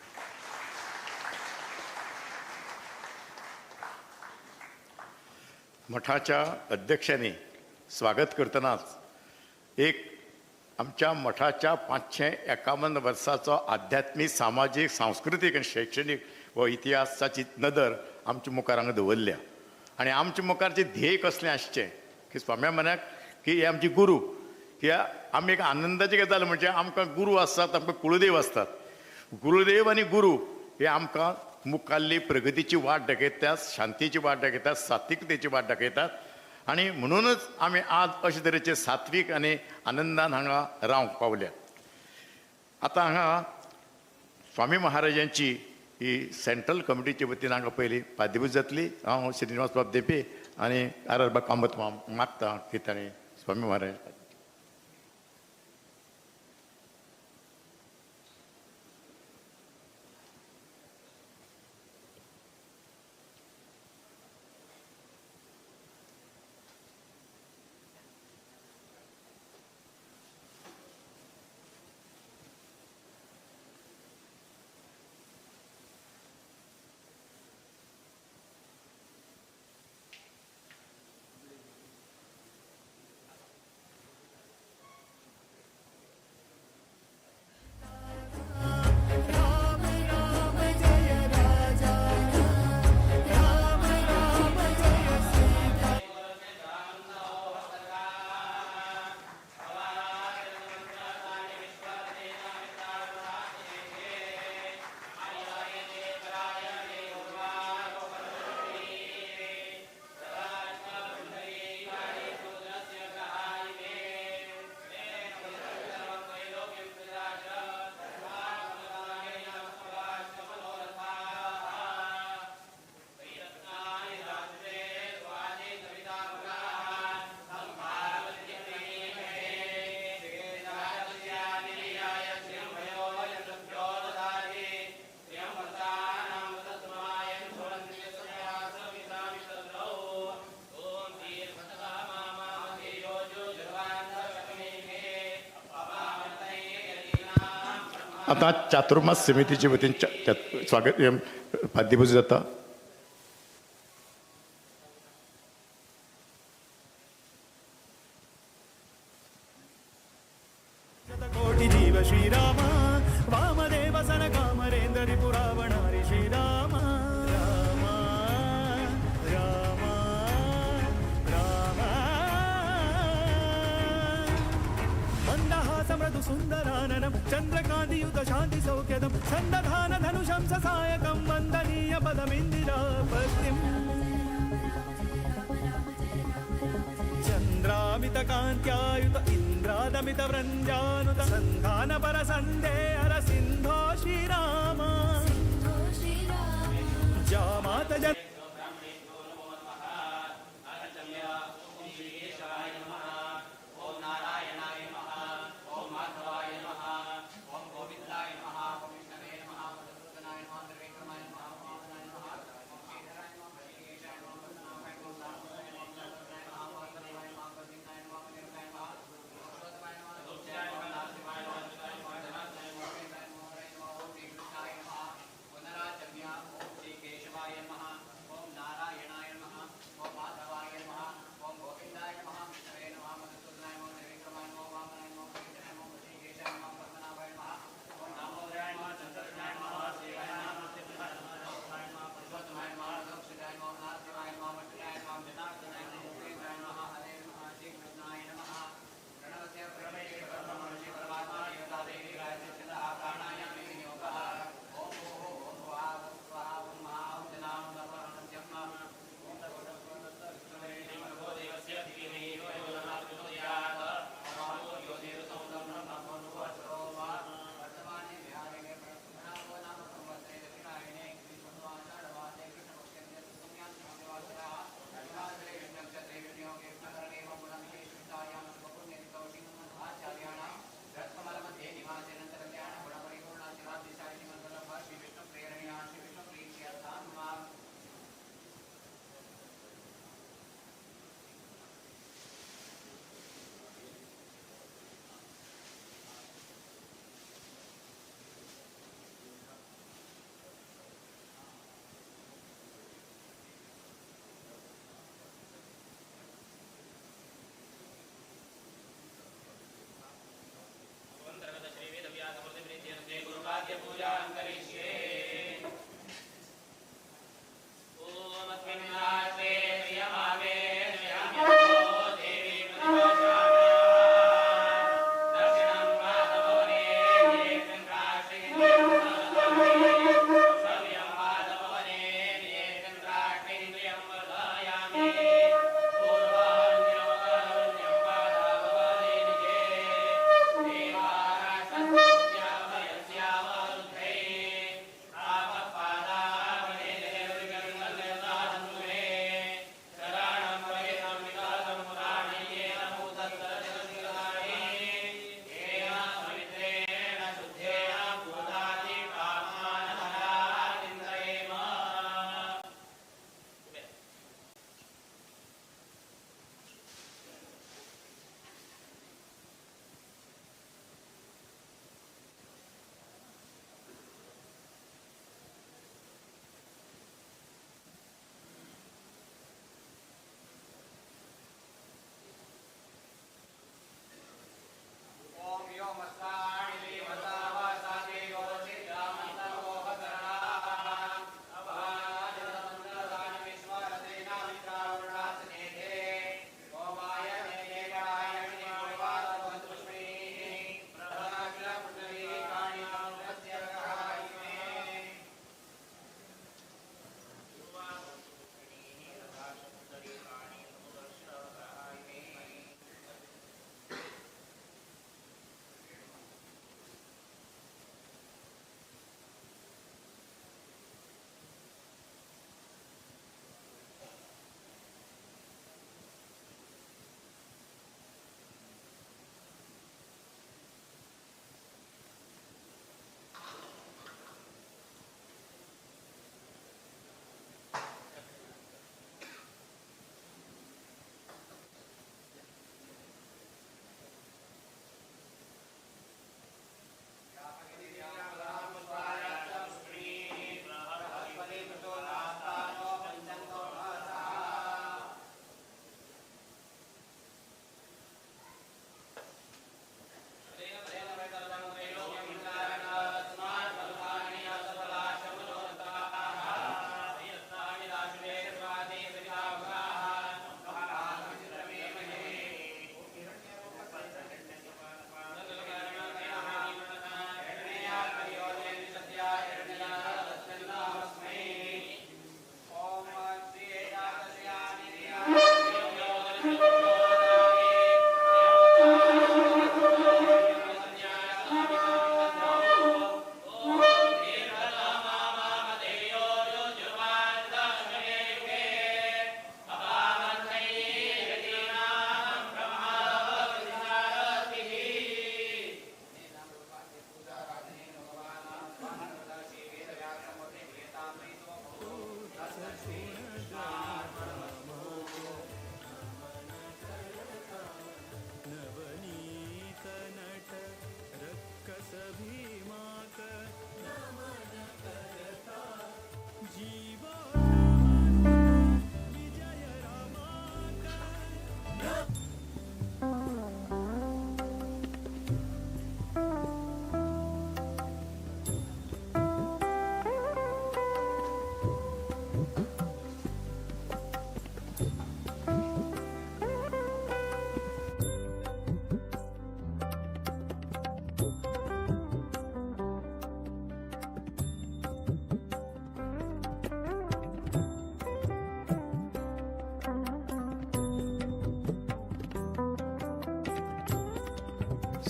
[SPEAKER 6] मठाच्या अध्यक्षांनी स्वागत करतनाच एक आमच्या मठाच्या 551 वर्साचो आध्यात्मीक सामाजीक सांस्कृतीक आनी शैक्षणीक हो इतिहासाची नदर आमच्या मुखार हांगा दवरल्या आनी आमच्या मुखार जे ध्येय कसलें आसचें की स्वाम्या म्हण्याक की हे आमचे गुरू, की आमी एक आनंदाची गजाल म्हणजे आमकां गुरू आसतात, आमकां कुळदेव आसतात. गुरुदेव आनी गुरू हे आमकां मुखाल्ली प्रगतीची वाट दाखयतात, शांतीची वाट दाखयतात, सात्विकतेची वाट दाखयतात आनी म्हणूनच आमी आज अशे तरेचे सात्वीक आनी आनंदान हांगा रावंक पावल्यात. आतां हांगा स्वामी महाराजांची ही सेंट्रल कमिटीचे वतीन हांगा पयलीं पाद्यपूज जातली. हांव श्रीनिवास बाब धेंपे आनी आर आर बाब कामत मागता की ताणें स्वामी महाराज आतां चातुर्मास समितीचे वतीन स्वागत पाद्यपूजा जाता.
[SPEAKER 5] ರಿಪುರಾವಣಾರಿ ಶ್ರೀರಾಮ ರಾಮ ರಾಮ ರಾಮ. ಮಂದಹಾಸ ಮೃದು ಸುಂದರಾನನಂ ಚಂದ್ರಕಾಂತಿಯುತ ಶಾಂತಿ ಸೌಖ್ಯದಂ ಸಂದಧಾನ ಧನುಶಂಸ ಸಾಯಕಂ ವಂದನೀಯ ಪದಮಿಂದಿರಾಪತಿಂ. ಚಂದ್ರಾಮಿತ ಕಾಂತ್ಯಾಯುತ ಇಂದ್ರಾದಮಿತ ವ್ರಂಜಾನುತ ಸಂಧಾನ ಪರ ಸಂದೇಹರ ಸಿಂಧೋ ಶ್ರೀರಾಮ ಜಾಮಾತ ಜನ.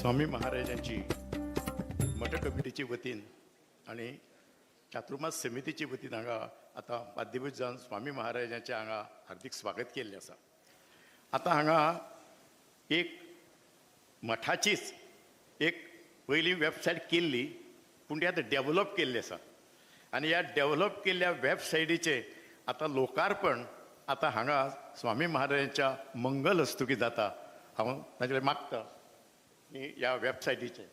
[SPEAKER 6] स्वामी महाराजांची मठ कमिटीचे वतीन आनी चातुर्मास समितीचे वतीन हांगा आतां वाद्यभूत जावन स्वामी महाराजांचें हांगा हार्दीक स्वागत केल्लें आसा. आतां हांगा एक मठाचीच एक पयली वेबसायट केल्ली, पूण ती आतां डेवलप केल्ली आसा आनी ह्या डेवलप केल्ल्या वेबसायटीचें आतां लोकार्पण आतां हांगा स्वामी महाराजांच्या मंगल हस्तुकी जाता. हांव ताजे कडेन मागता की ह्या वेबसायटीचें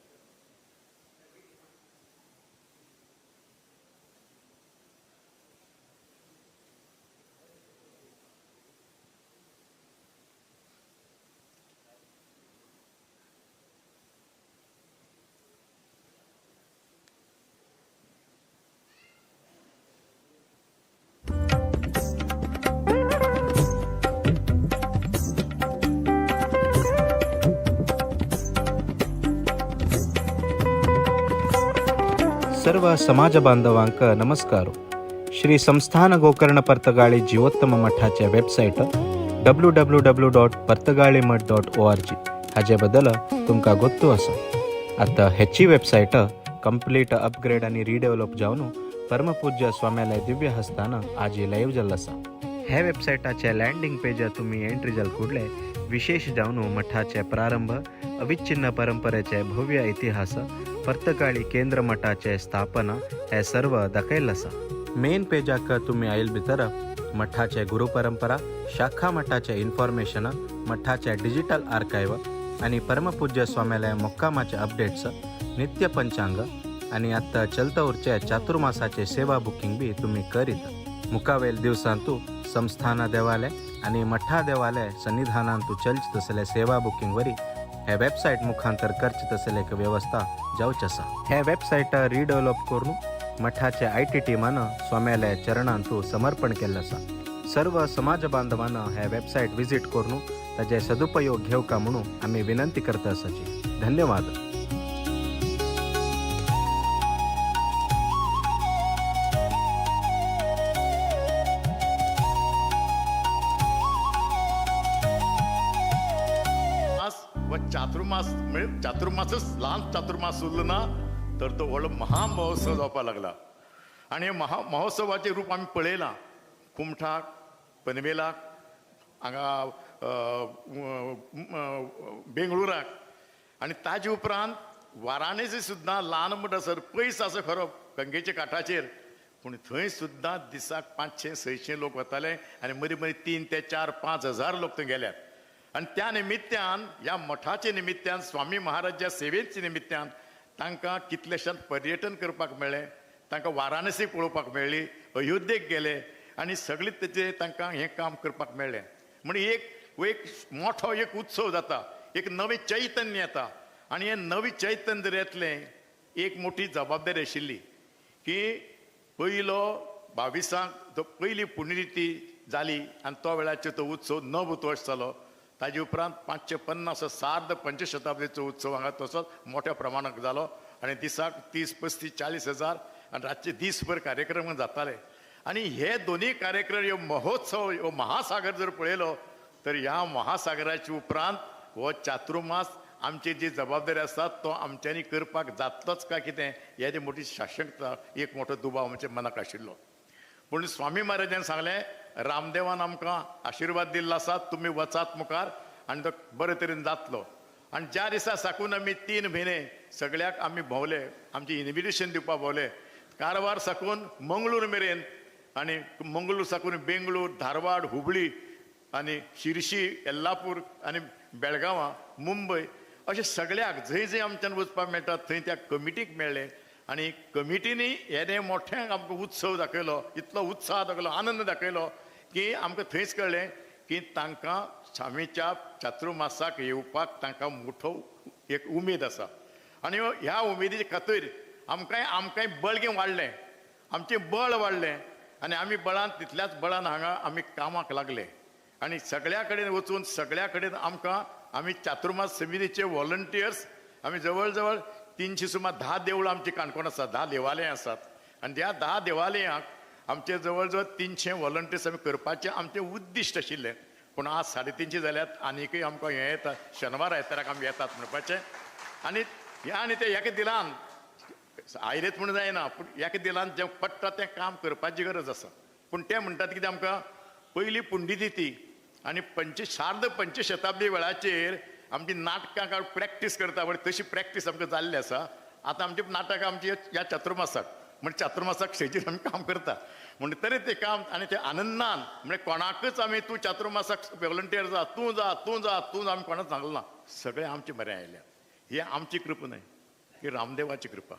[SPEAKER 9] सर्व समाज बांधवांक नमस्कार. श्री संस्थान गोकर्ण पर्तगाळी जीवोत्तम मठाचे वेबसायट www.partagalimath.org हाजे बद्दल तुमकां गोत्तू आसा. आतां हेची वेबसायट कंप्लीट अपग्रेड आनी रिडेवलप जावन परमपूज्य स्वाम्यालय दिव्य हस्तान आजी लायव्ह जाल्लो आसा. हे वेबसायटाचे लँडिंग पेज तुमी एंट्री जाल कुडले विशेष जावन मठाचे प्रारंभ, अविच्छिन्न परंपरेचे भव्य इतिहास, पर्तगाळी केंद्र मठाचे स्थापना हे सर्व दाखयल्लें आसा. मेन पेजाक तुमी आयल भितर मठाचे गुरु परंपरा, शाखा मठाचे इन्फॉर्मेशन, मठाचे डिजिटल आर्कायव आनी परमपूज्य स्वाम्यालय मुक्कामाचे अपडेट्स, नित्य पंचांग आनी आत्तां चलता उरचे चातुर्मासाचे सेवा बुकींग बी तुमी करीत. मुखावेल दिवसांतू संस्थान देवालय आनी मठा देवालय सन्निधानांतू चलचे तसले सेवा बुकींग वरी हे वेबसायट मुखांतर करचे तसले एक व्यवस्था जावची आसा. हे वेबसायट रिडेवलप करून मठाचे IT टीमान स्वाम्यालय चरणांतू समर्पण केल्लें आसा. सर्व समाज बांधवांना हे वेबसायट विजीट करून ताजे सदुपयोग घेवका म्हणून आमी विनंती करता आसाची. धन्यवाद.
[SPEAKER 6] चातुर्मास म्हणजे चातुर्मासच ल्हान चातुर्मास उरलो ना तर तो व्हडलो महामहोत्सव जावपाक लागला आनी हे महोत्सवाचें रूप आमी पळयलां. कुमठाक, पनवेलाक, हांगा बेंगळुराक आनी ताजे उपरांत वाराणसी सुद्दां ल्हान म्हणटासर पयस आसा खरो गंगेच्या काठाचेर, पूण थंय सुद्दां दिसाक 500-600 लोक वताले आनी मदीं मदीं 3 ते 4-5 हजार लोक थंय गेल्यात. आनी त्या निमित्त्यान ह्या मठाचे निमित्त्यान स्वामी महाराजच्या सेवेच्या निमित्त्यान तांकां कितलेशांत पर्यटन करपाक मेळ्ळें, तांकां वाराणसी पळोवपाक मेळ्ळी, अयोध्येक गेले आनी सगळें तेचें तांकां हें काम करपाक मेळ्ळें. म्हण एक मोठो एक उत्सव जाता, एक नवें चैतन्य येता आनी हें नवें चैतन्य जर येतलें एक मोठी जबाबदारी आशिल्ली की पयलो 22 तो पयली पुण्यतिथी जाली आनी तो वेळाचेर तो उत्सव 9 वर्स जालो. ताजे उपरांत 550 सार्ध पंचशताब्दीचो उत्सव हांगा तसोच मोठ्या प्रमाणात जालो आनी दिसाक 30, 35, 40 हजार आनी रातचे दीसभर कार्यक्रम जाताले. आनी हे दोनूय कार्यक्रम ह्यो महोत्सव ह्यो महासागर जर पळयलो तर ह्या महासागराच्या उपरांत हो चातुर्मास आमची जी जबाबदारी आसा तो आमच्यांनी करपाक जातलोच काय कितें हेजी मोठी साशंकता, एक मोठो दुबाव आमच्या मनाक आशिल्लो. पूण स्वामी महाराजान सांगलें रामदेवान आमकां आशिर्वाद दिल्लो आसा, तुमी वचात मुखार आनी तो बरे तरेन जातलो. आनी ज्या दिसा साकून आमी 3 म्हयने सगळ्याक आमी भोंवले, आमचें इन्विटेशन दिवपाक भोंवले, कारवार साकून मंगळूर मेरेन आनी मंगळूर साकून बेंगळूर, धारवाड, हुबळी आनी शिरशी, येल्लापूर आनी बेळगांवां, मुंबय अशें सगळ्याक जंय जंय आमच्यान वचपाक मेळटा थंय त्या कमिटीक मेळ्ळें आनी कमिटींनी येदे मोठे आमकां उत्सव दाखयलो, इतलो उत्साह दाखयलो, आनंद दाखयलो की आमकां थंयच कळ्ळें की तांकां स्वामीच्या चातुर्मासाक येवपाक तांकां मोठो एक उमेद आसा. आनी ह्या उमेदी खातीर आमकांय आमकांय बळगें वाडलें, आमचें बळ वाडलें आनी आमी बळान तितल्याच बळान हांगा आमी कामाक लागले आनी सगळ्या कडेन वचून सगळ्या कडेन आमकां आमी चातुर्मास समितीचे वॉलंटियर्स आमी जवळ जवळ 300 सुमार 10 देवळां आमची काणकोण आसात, 10 देवालयां आसात आनी त्या 10 देवालयांक आमचे जवळ जवळ 300 वॉलंटियर्स आमी करपाचें आमचें उद्दिश्ट आशिल्लें. पूण आज 350 जाल्यात, आनीकय आमकां हें येता, शेनवार आयताराक आमी येतात म्हणपाचें. आनी हें आनी तें एका दिलान आयलेच म्हूण जायना, पूण एका दिलान जें पडटा तें काम करपाची गरज आसा. पूण ते म्हणटात कितें आमकां पयली पुंडीतिथी आनी शार्द पंचशताब्दी वेळाचेर आमची नाटकां प्रॅक्टीस करता पळय तशी प्रॅक्टीस आमकां जाल्ली आसा. आतां आमची नाटकां आमची ह्या चातुर्मासाक म्हणजे चातुर्मासाक स्टेजीर आमी काम करता म्हण तरी तें काम आनी तें आनंदान म्हणजे कोणाकच आमी तूं चातुर्मासाक व्हॉलंटियर जा, तूं जा, तूं जा, तूं जा आमी कोणाक सांगलें ना. सगळें आमचें बरें आयल्या. ही आमची कृपा न्हय, ही रामदेवाची कृपा.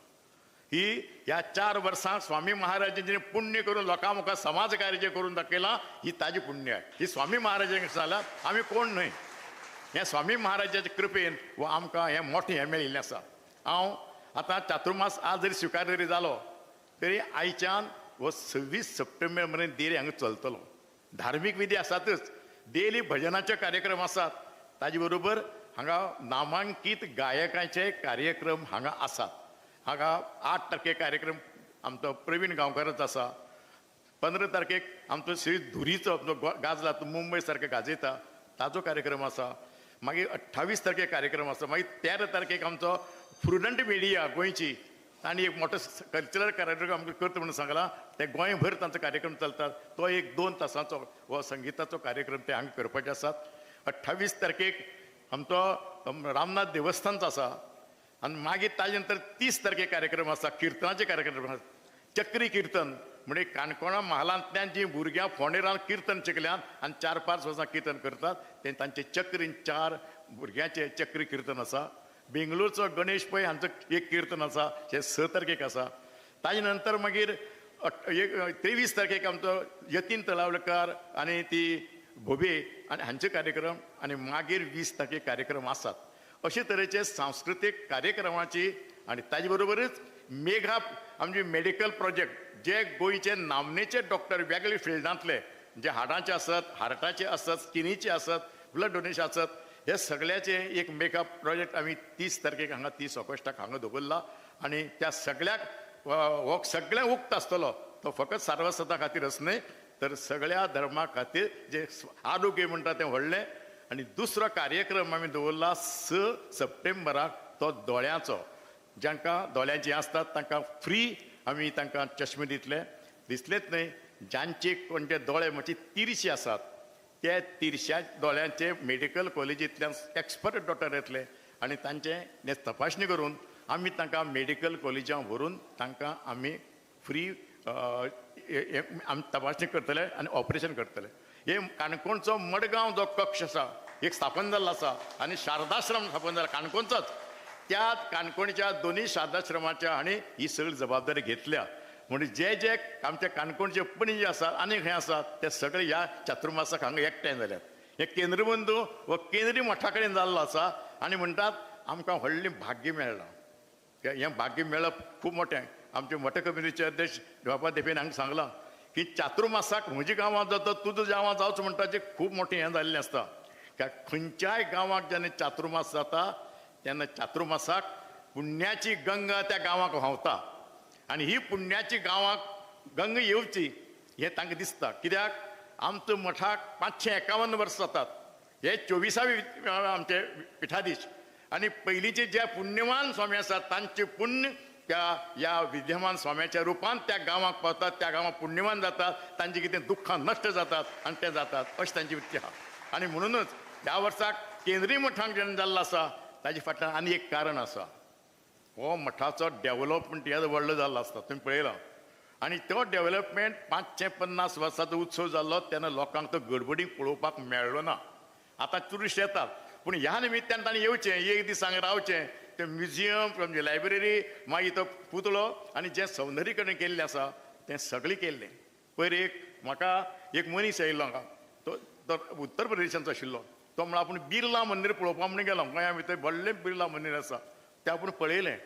[SPEAKER 6] ही ह्या 4 वर्सां स्वामी महाराजांनी पुण्य करून लोकां मुखार समाज कार्य करून दाखयलां ही ताजी पुण्य आहे. ही स्वामी महाराजांक जाल्यार आमी कोण न्हय, हें स्वामी महाराजाच्या कृपेन व आमकां हें मोठें हें मेळिल्लें आसा. हांव आतां चातुर्मास आज जरी स्विकार जरी जालो तरी आयच्यान हो 26 सप्टेंबर मेरेन डेली हांगा चलतलो. धार्मीक विधी आसातच, डेली भजनाचे कार्यक्रम आसात, ताजे बरोबर हांगा नामांकीत गायकांचे कार्यक्रम हांगा आसात. हांगा 8 तारखेक कार्यक्रम आमचो प्रवीण गांवकारच आसा, 15 तारखेक आमचो श्री धुरीचो जो गाजला तो मुंबय सारके गाजयता ताजो कार्यक्रम आसा, मागीर 28 तारखेक कार्यक्रम आसा, मागीर 13 तारखेक आमचो प्रुडंट मिडिया गोंयची तांणी एक मोठो कल्चरल कार्यक्रम आमकां करता म्हणून सांगलां, ते गोंयभर तांचो कार्यक्रम चलता, तो एक 2 तासांचो हो संगिताचो कार्यक्रम ते हांगा करपाचे आसात. 28 तारखेक आमचो रामनाथ देवस्थानचो आसा आनी मागीर ताजे नंतर 30 तारखेक कार्यक्रम आसा, किर्तनाचे कार्यक्रम आसा, चक्री किर्तन म्हणजे काणकोणा महालांतल्यान जी भुरग्यां फोंडेरान किर्तन शिकल्यान आनी 4-5 वर्सां किर्तन करतात ते तांचे चक्रीन 4 भुरग्यांचे चक्री किर्तन आसा. बेंगलोरचो गणेश पै हांचो एक किर्तन आसा, हे 6 तारखेक आसा. ताजे नंतर मागीर 23 तारखेक आमचो यतीन तलावलकार आनी ती भोबे आनी हांचे कार्यक्रम आनी मागीर 20 तारखेक कार्यक्रम आसात. अशे तरेचे सांस्कृतीक कार्यक्रमाची आनी ताजे बरोबरच मेघा आमचे मेडिकल प्रोजेक्ट जे गोंयचे नामनेचे डॉक्टर वेगळे फिल्डांतले जे हाडांचे आसत, हार्टाचे आसत, स्किनीचे आसत, ब्लड डोनेशन आसत, हे सगळ्याचे एक मेघा प्रोजेक्ट आमी 30 तारखेक हांगा 30 ऑगस्टाक हांगा दवरला आनी त्या सगळ्याक हो सगळ्यांक उक्त आसतलो, तो फकत सार्वसता खातीरच न्हय तर सगळ्या धर्मा खातीर जे आरोग्य म्हणटा तें व्हडलें. आनी दुसरो कार्यक्रम आमी दवरला 6 सप्टेंबराक, तो दोळ्यांचो, जांकां दोळ्यांची आसतात तांकां फ्री आमी तांकां चश्मे दितले. दिसलेच न्हय, जांचे कोणते दोळे म्हणजे तिरशे आसात त्या तिरश्या दोळ्यांचे मेडिकल कॉलेजींतल्यान एक्सपर्ट डॉक्टर येतले आनी तांचे तपासणी करून आमी तांकां मेडिकल कॉलेजां व्हरून तांकां आमी फ्री आमी तपासणी करतले आनी ऑपरेशन करतले. हे काणकोणचो मडगांव जो कक्ष आसा एक स्थापन जाल्लो आसा आनी शारदाश्रम स्थापन जाला काणकोणचोच, त्या काणकोणच्या दोनूय शारदाश्रमाच्या हांणी ही सगळी जबाबदारी घेतल्या. म्हणजे जे जे आमच्या काणकोणचे पणजे आसात आनी खंय आसात ते सगळे ह्या चातुर्मासाक हांगा एकठांय जाल्यात. हे केंद्रबंधू हो केंद्रीय मठा कडेन जाल्लो आसा आनी म्हणटात आमकां व्हडलें भाग्य मेळ्ळां. हें भाग्य मेळप खूब मोठें. आमचे मठ कमिटीचे अध्यक्ष बाबा देपेन हांगा सांगलां की चातुर्मासाक म्हज्या गांवांत जाता तुजो गांवांत जावचो म्हणटा तें खूब मोठें हें जाल्लें आसता. खंयच्याय गांवाक जेन्ना चातुर्मास जाता तेन्ना चातुर्मासाक पुण्याची गंगा त्या गांवाक व्हांवता आनी ही पुण्याची गांवाक गंगा येवची हें तांकां दिसता. कित्याक आमचो मठाक 551 वर्सां जातात, हे 24वे आमचे पिठाधीश आनी पयलींचे जे पुण्यवान स्वामी आसात तांचे पुण्य त्या ह्या विद्यमान स्वाम्याच्या रुपान त्या गांवाक पावतात, त्या गांवाक पुण्यवान जातात, तांची कितें दुख्खां नश्ट जातात आनी ते जातात अशी तांची वृत्ती आहा. आनी म्हणूनच ह्या वर्साक केंद्रीय मठांक जेन्ना जाल्लो आसा ताजे फाटल्यान आनी एक कारण आसा, हो मठाचो डेवलपमेंट येदो व्हडलो जाल्लो आसता तुमी पळयलां आनी तो डेवलपमेंट 550 वर्सांचो उत्सव जाल्लो तेन्ना लोकांक तो गडबडी पळोवपाक मेळ्ळो ना. आतां ट्युरिस्ट येतात पूण ह्या निमित्तान तांणी येवचें, एक दीस हांगा रावचें, तें म्युझियम म्हणजे लायब्ररी, मागीर तो पुतळो आनी जें सौंदर्यीकरण केल्लें आसा तें सगळें केल्लें. पयर एक म्हाका एक मनीस आयिल्लो हांगा, तो उत्तर प्रदेशांचो आशिल्लो, तो म्हणल्यार आपूण बिर्ला मंदीर पळोवपाक म्हणून गेलो. गोंया भितर व्हडलें बिर्ला मंदीर आसा तें आपूण पळयलें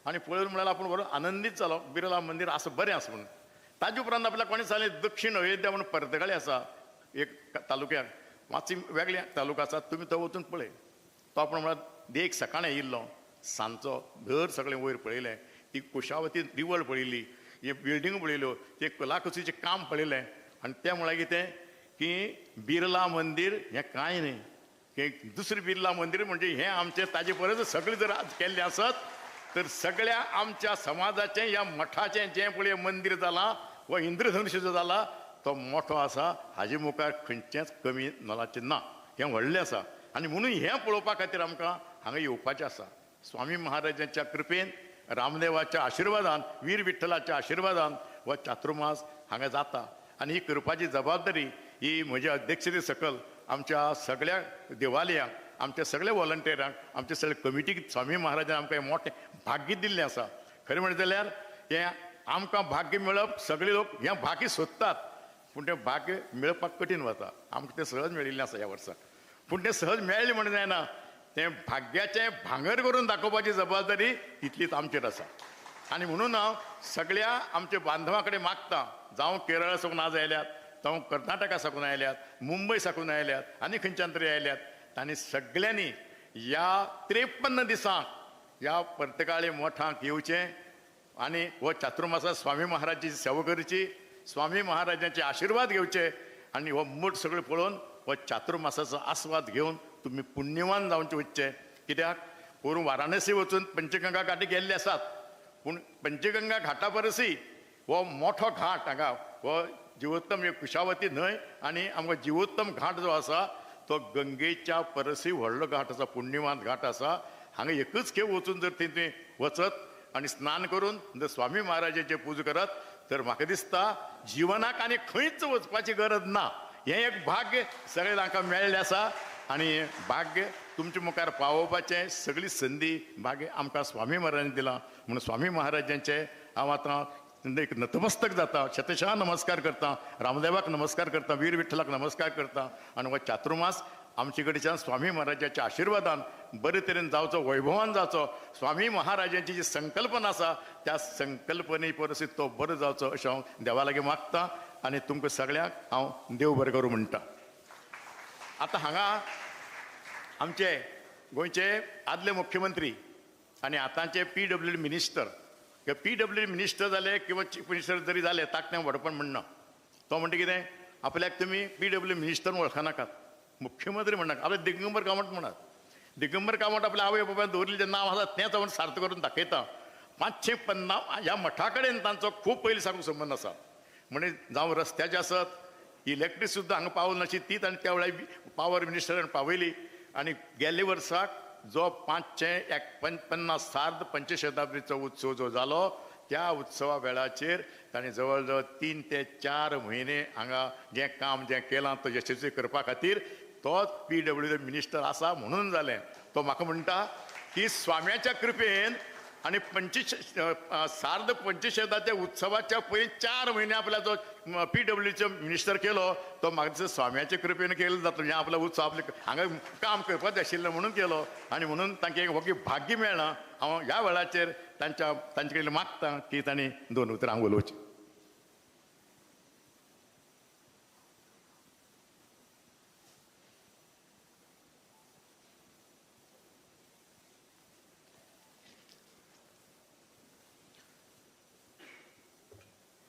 [SPEAKER 6] आनी पळोवन म्हळ्यार आपूण बरो आनंदीत जालो, बिर्ला मंदीर आसा बरें आसा म्हणून. ताजे उपरांत आपल्याक कोणें सांगलें दक्षिण अयोध्या म्हणून पर्तगाळी आसा एक तालुक्याक, मातशी वेगळे तालुका आसा, तुमी तो वचून पळय. तो आपूण म्हळ्यार देख सकाळीं येयल्लो, सांजचो घर सगळें वयर पळयलें, ती कुशावती रिवळ पळयली, हे बिल्डींग पळयल्यो, ते कलाकुशीचें काम पळयलें आनी तें म्हळ्यार कितें की बिर्ला मंदीर हें कांय न्हय, की दुसरें बिर्ला मंदीर म्हणजे हें आमचें ताजे परस सगळें जर आज केल्लें आसत तर सगळ्या आमच्या समाजाचें ह्या मठाचें जें पळय मंदीर जालां वा इंद्रधनुष्य जो जाला तो मोठो आसा, हाजे मुखार खंयचेंच कमी नोलाचें ना, हें व्हडलें आसा. आनी म्हणून हें पळोवपा खातीर आमकां हांगा येवपाचें आसा. स्वामी महाराजांच्या कृपेन, रामदेवाच्या आशिर्वादान, वीर विठ्ठलाच्या आशिर्वादान हो चातुर्मास हांगा जाता. आनी ही करपाची जबाबदारी ही म्हज्या अध्यक्षते सकल आमच्या सगळ्या देवालयांक, आमच्या सगळ्या वॉलंटियरांक, आमच्या सगळ्या कमिटीक स्वामी महाराजान आमकां हें मोठें भाग्य दिल्लें आसा. खरें म्हणलें जाल्यार हें आमकां भाग्य मेळप, सगळे लोक हें भाग्य सोदतात पूण तें भाग्य मेळपाक कठीण वता. आमकां तें सहज मेळिल्लें आसा ह्या वर्साक, पूण तें सहज मेळ्ळें म्हणून जायना, तें भाग्याचें भांगर करून दाखोवपाची जबाबदारी तितलीच आमचेर आसा. आनी म्हणून हांव सगळ्या आमच्या बांधवां कडेन मागता, जावं केरळा साकून आज आयल्यात, जावं कर्नाटका साकून आयल्यात, मुंबय साकून आयल्यात आनी खंयच्यान तरी आयल्यात, तांणी सगळ्यांनी ह्या 53 दिसांक ह्या पर्तगाळे मठांक येवचें आनी हो चातुर्मासा स्वामी महाराजाची सेवा करची, स्वामी महाराजांचे आशिर्वाद घेवचे आनी हो मठ सगळें पळोवन हो चातुर्मासाचो आस्वाद घेवन तुमी पुण्यवान जावचे वचचें. कित्याक पोरूं वाराणसी वचून पंचगंगा घाटी गेल्ले आसात, पूण पंचगंगा घाटा परसय हो मोठो घाट हांगा हो जिवोत्तम कुशावती न्हंय आनी आमकां जिवोत्तम घाट जो आसा तो गंगेच्या परसय व्हडलो घाट आसा, पुण्यवान घाट आसा. हांगा एकच खेप वचून जर थंय तुवें वचत आनी स्नान करून जर स्वामी महाराजाचें पुजा करत तर म्हाका दिसता जिवनाक आनी खंयच वचपाची गरज ना. हें एक भाग्य सगळें तांकां मेळ्ळें आसा आनी भाग्य तुमच्या मुखार पावोवपाचें सगळी संदी भाग्य आमकां स्वामी महाराजांनी दिलां. म्हणून स्वामी महाराजांचे हांव आतां एक नतमस्तक जाता, शतशः नमस्कार करता, रामदेवाक नमस्कार करता, वीर विठ्ठलाक नमस्कार करता. आनी हो चातुर्मास आमचे कडच्यान स्वामी महाराजाच्या आशिर्वादान बरे तरेन जावचो, वैभवान जावचो. स्वामी महाराजांची जी संकल्पना आसा त्या संकल्पने परस तो बरो जावचो अशें हांव देवा लागीं मागता आनी तुमकां सगळ्यांक हांव देव बरें करूं म्हणटा. आतां हांगा आमचे गोंयचे आदले मुख्यमंत्री आनी आतांचे PWD minister, PWD minister जाले किंवा चीफ मिनिस्टर जरी जाले ताका तें व्हडपण म्हणना. तो म्हणटा कितें, आपल्याक तुमी PWD minister वळखनाकात, मुख्यमंत्री म्हणनाका, आपल्या दिगंबर कामत म्हणात. दिगंबर कामत आपल्या आवय बापायन दवरिल्लें जें नांव आसा तेंच हांव सार्थ करून दाखयता. 550 ह्या मठा कडेन तांचो खूब पयलीं साकून संबंद आसा. म्हणजे जावं रस्त्याचे आसत, इलेक्ट्रीक सुद्दां हांगा पावल नाशिल्ली तीच आनी त्या वेळार पावर मिनिस्टरान पावयली. आनी गेल्ले वर्साक जो 551 सार्ध पंचशताब्दीचो उत्सव जो जालो त्या उत्सवा वेळाचेर ताणें जवळ जवळ 3 ते 4 म्हयने हांगा जें काम जें केलां तो यशस्वी करपा खातीर तोच PWD minister आसा म्हणून जालें. तो म्हाका म्हणटा की स्वाम्याच्या कृपेन आनी सार्ध पंचशताच्या उत्सवाच्या पयलीं 4 म्हयने आपल्या जो PWDचो मिनिस्टर केलो तो म्हाका दिसता स्वाम्याच्या कृपेन केलो जातलो. हें आपलो उत्सव आपले हांगा काम करपाचें आशिल्लें म्हणून केलो आनी म्हणून तांकां एक व्हडली भाग्य मेळ्ळां. हांव ह्या वेळाचेर तांचे कडेन मागता की तांणी 2 उतरां उलोवचीं.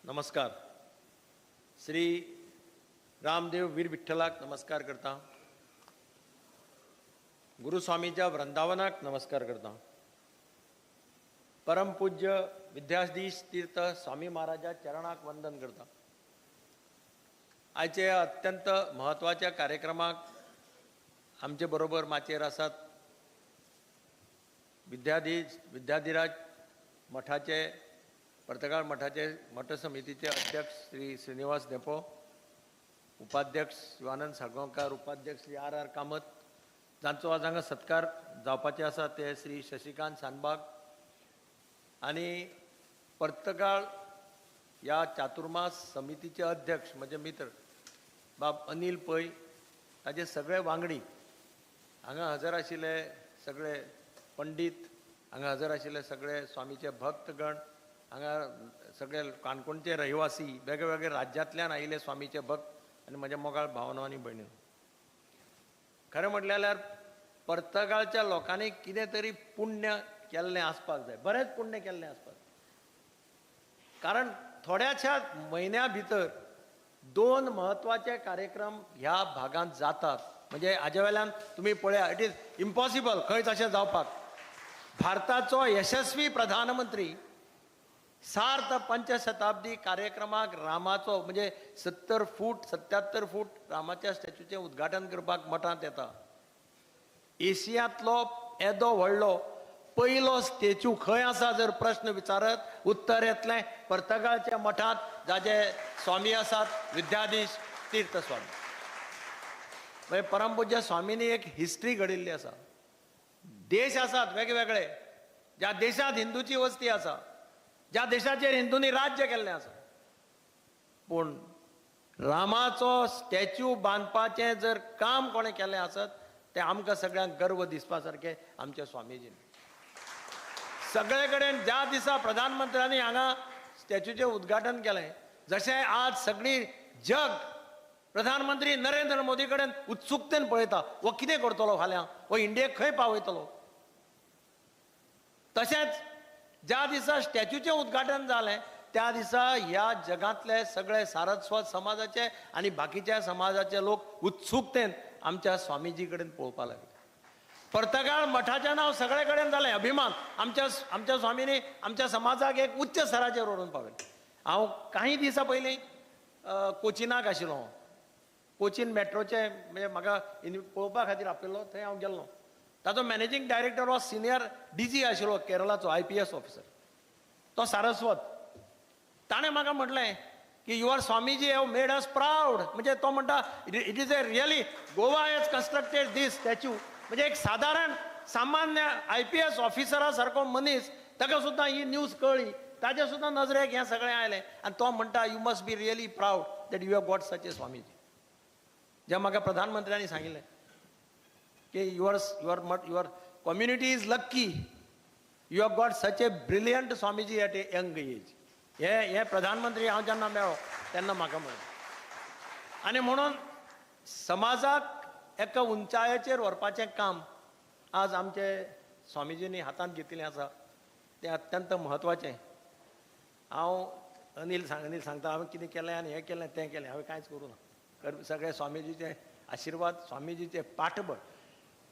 [SPEAKER 10] नमस्कार. श्री रामदेव वीर विठ्ठलाक नमस्कार करता, गुरुस्वामीच्या वृंदावनाक नमस्कार करता, परमपूज्य विद्याधीश तीर्थ स्वामी महाराजा चरणाक वंदन करता. आयचे अत्यंत म्हत्वाच्या कार्यक्रमाक आमचे बरोबर माचयेर आसात विद्याधिराज मठाचे पर्तगाळ मठाचे मठ समितीचे अध्यक्ष श्री श्रीनिवास धेंपो, उपाध्यक्ष शिवानंद साळगांवकार, उपाध्यक्ष श्री R.R. Kamat, जांचो आज हांगा सत्कार जावपाचे आसा ते श्री शशिकांत शानबाग, आनी पर्तगाळ ह्या चातुर्मास समितीचे अध्यक्ष म्हजे मित्र बाब अनिल पै, ताजे सगळे वांगडी हांगा हजर आशिल्ले सगळे पंडीत, हांगा हजर आशिल्ले सगळे स्वामीचे भक्तगण, हांगा सगळे काणकोणचे रहिवासी, वेगळे वेगळे राज्यांतल्यान आयिल्ले स्वामीचे भक्त आनी म्हज्या मोगाळ भावनो आनी भयणी. खरें म्हटलें जाल्यार पर्तगाळच्या लोकांनी कितें तरी पुण्य केल्लें आसपाक जाय, बरेंच पुण्य केल्लें आसपाक जाय. कारण थोड्याशा म्हयन्या भितर 2 म्हत्वाचे कार्यक्रम ह्या भागांत जातात. म्हणजे हाजे वेल्यान तुमी पळया, it is impossible खंयच अशें जावपाक. भारताचो यशस्वी प्रधानमंत्री सार्थ पंचशताब्दी कार्यक्रमाक रामाचो म्हणजे 70 फूट 77 फूट रामाच्या स्टॅच्यूचें उद्घाटन करपाक मठांत येता. एशियांतलो येदो व्हडलो पयलो स्टॅच्यू खंय आसा जर प्रश्न विचारत उत्तर येतलें पर्तगाळच्या मठांत, जाजे स्वामी आसात विद्याधीश तीर्थ स्वामी. म्हणजे परमपूज्य स्वामींनी एक हिस्ट्री घडयल्ली आसा. देश आसात वेगवेगळे, ज्या देशांत हिंदूची वस्ती आसा, ज्या देशाचेर हिंदूंनी राज्य केल्लें आसा, पूण रामाचो स्टॅच्यू बांदपाचें जर काम कोणें केलें आसत तें आमकां सगळ्यांक गर्व दिसपा सारकें आमच्या स्वामीजीन. सगळे कडेन ज्या दिसा प्रधानमंत्र्यांनी हांगा स्टॅच्यूचें उद्घाटन केलें, जशें आज सगळी जग प्रधानमंत्री नरेंद्र मोदी कडेन उत्सुकतेन पळयता, हो कितें करतलो फाल्यां, हो इंडियेक खंय पावयतलो. तशेंच ज्या दिसा स्टॅच्यूचें उद्घाटन जालें त्या दिसा ह्या जगांतले सगळे सारस्वत समाजाचे आनी बाकीच्या समाजाचे लोक उत्सुकतेन आमच्या स्वामीजी कडेन पळोवपाक लागले. पर्तगाळ मठाचें नांव सगळे कडेन जालें अभिमान. आमच्या आमच्या स्वामींनी आमच्या समाजाक एक उच्च स्तराचेर व्हरून पावयलें. हांव कांय दिसां पयलीं कोचिनाक आशिल्लो. कोचीन मेट्रोचें म्हणजे म्हाका पळोवपा खातीर आपयल्लो, थंय हांव गेल्लो. ताचो मॅनेजींग डायरेक्टर हो सिनियर डीजी आशिल्लो केरळाचो, IPS officer, तो सारस्वत. ताणें म्हाका म्हटलें की your Swamiji have made us proud. म्हणजे तो म्हणटा it is a really Goa has constructed this statue. म्हणजे एक सादारण सामान्य IPS ऑफिसरा सारको मनीस ताका सुद्दां ही न्यूज कळ्ळी, ताजे सुद्दां नजरेक हें सगळें आयलें आनी तो म्हणटा you must be really proud that you have got such a Swamiji. जें म्हाका प्रधानमंत्र्यांनी सांगिल्लें की your your your community is lucky, you have got such a brilliant Swamiji at a young age. हे हे प्रधानमंत्री हांव जेन्ना मेळ्ळो तेन्ना म्हाका म्हळें. आनी म्हणून समाजाक एका उंचायेचेर व्हरपाचें काम आज आमचे स्वामीजींनी हातांत घेतिल्लें आसा, तें अत्यंत म्हत्वाचें. हांव अनिल सांगता हांवें कितें केलें आनी हें केलें तें केलें, हांवें कांयच करूं ना. सगळे स्वामीजीचे आशिर्वाद, स्वामीजीचें पाठबळ.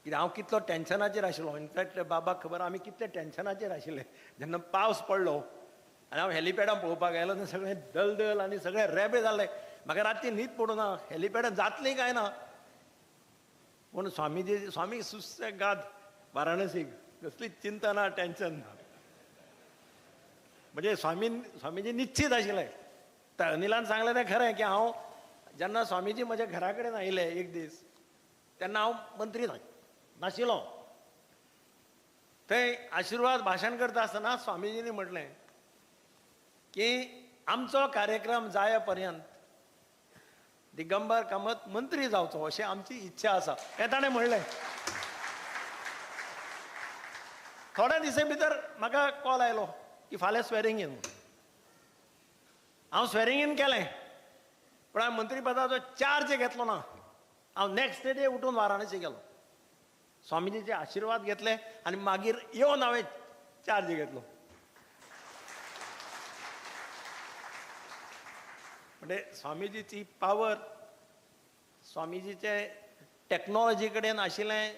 [SPEAKER 10] कित्याक हांव कितलो टेन्शनाचेर आशिल्लो, इनफॅक्ट बाबाक खबर आमी कितले टेन्शनाचेर आशिल्ले जेन्ना पावस पडलो आनी हांव हेलिपॅडान पळोवपाक आयलो तेन्ना सगळें दलदल आनी सगळें रेबे जालें. म्हाका राती न्हीद पडूं ना, हेलिपॅडान जातली काय ना. पूण स्वामीजी स्वामी सुसेगाद वाराणसीक, कसली चिंता ना, टेन्शन ना. म्हणजे स्वामीजी निश्चीत आशिल्ले. अनिलान सांगलें तें खरें की हांव जेन्ना स्वामीजी म्हज्या घरा कडेन आयले एक दीस तेन्ना हांव मंत्री नाशिल्लो. थंय आशिर्वाद भाशण करता आसतना स्वामीजींनी म्हटलें की आमचो कार्यक्रम जाय पर्यंत दिगंबर कामत मंत्री जावचो अशें आमची इच्छा आसा, हें ताणें म्हणलें. थोड्या दिसां भितर म्हाका कॉल आयलो की फाल्यां स्वेरिंग इन. हांव स्वेरिंग इन केलें, पूण हांवें मंत्रीपदाचो चार्ज घेतलो ना. हांव नेक्स्ट डे उठून वाराणसी गेलो, स्वामीजीचे आशिर्वाद घेतले आनी मागीर येवन हांवें चार्ज घेतलो. म्हणजे स्वामीजीची पावर, स्वामीजीचे टॅक्नोलॉजी कडेन आशिल्लें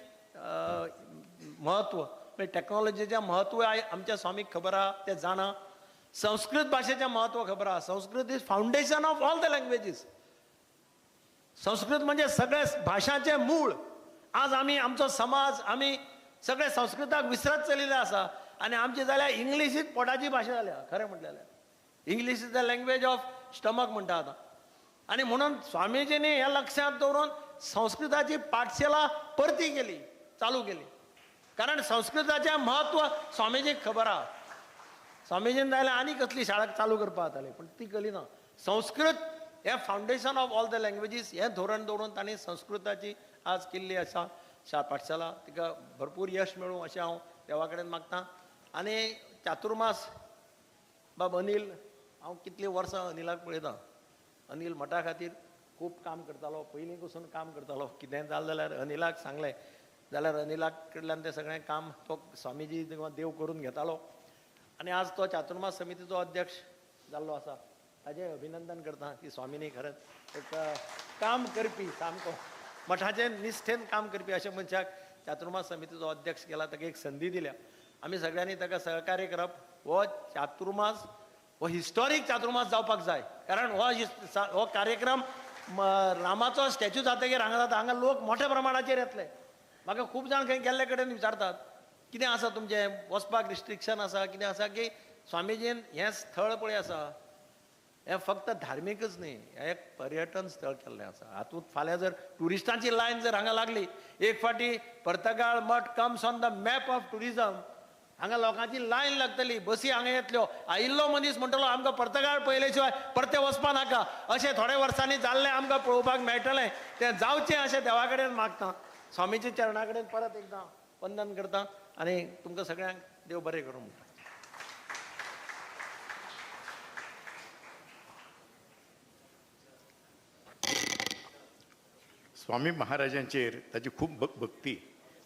[SPEAKER 10] म्हत्व, म्हणजे टॅक्नोलॉजीचें म्हत्व आमच्या स्वामीक खबर आहा, ते जाणा. संस्कृत भाशेचें म्हत्व खबर आहा. Sanskrit is foundation of all the languages. Sanskrit म्हणजे सगळे भाशांचें मूळ. आज आमी आमचो समाज आमी सगळे संस्कृताक विसरत चलिल्ले आसा आनी आमची जाल्यार इंग्लिशीत पोटाची भाशा जाल्या. खरें म्हटलें जाल्यार English is the language of stomach म्हणटा आतां. आनी म्हणून स्वामीजींनी हें लक्षांत दवरून संस्कृताची पाठशाला परती केली, चालू केली. कारण संस्कृताचें म्हत्व स्वामीजीक खबर आहा. स्वामीजीन जाल्यार आनी कसली शाळा चालू करपाक जाताली, पूण ती केली ना. संस्कृत हें foundation of all the languages हें धोरण दवरून तांणी संस्कृताची आज केल्ली आसा पाठशाला. तिका भरपूर यश मेळूं अशें हांव देवा कडेन मागतां. आनी चातुर्मास बाब अनिल, हांव कितलीं वर्सां अनिलाक पळयतां. अनिल मठा खातीर खूब काम करतालो, पयलीं पसून काम करतालो. कितेंय जालें जाल्यार अनिलाक सांगलें जाल्यार अनिलाक कडल्यान तें सगळें काम तो स्वामीजी देव करून घेतालो. आनी आज तो चातुर्मास समितीचो अध्यक्ष जाल्लो आसा. ताजें अभिनंदन करता की स्वामीनी खरेंच एक काम करपी सामको. मठाचें निश्ठेन काम करपी अशा मनशाक चातुर्मास समितीचो अध्यक्ष केला, ताका एक संदी दिल्या. आमी सगळ्यांनी ताका सहकार्य करप. हो चातुर्मास हो हिस्टॉरीक चातुर्मास जावपाक जाय, कारण हो कार्यक्रम रामाचो स्टॅच्यू जातकीर हांगा जाता. हांगा लोक मोठ्या प्रमाणाचेर येतले. म्हाका खूब जाण खंय गेल्ले कडेन विचारतात कितें आसा तुमचें, वचपाक रिस्ट्रिक्शन आसा कितें आसा, की स्वामीजीन हें स्थळ पळय आसा हें फक्त धार्मिकच न्ही, हें एक पर्यटन स्थळ केल्लें आसा. हातूंत फाल्यां जर ट्युरिस्टांची लायन जर हांगा लागली, एक फावटी पर्तगाळ मठ comes on the map of tourism, हांगा लोकांची लायन लागतली, बसी हांगा येतल्यो, आयिल्लो मनीस म्हणटलो आमकां पर्तगाळ पळयले शिवाय परते वचपा नाका, अशें थोड्या वर्सांनी जाल्लें आमकां पळोवपाक मेळटलें. तें जावचें अशें देवा कडेन मागता, स्वामीच्या चरणा कडेन परत एकदां वंदन करता आनी तुमकां सगळ्यांक देव बरें करूं म्हणटा.
[SPEAKER 6] स्वामी महाराजांचेर ताची खूब भक्ती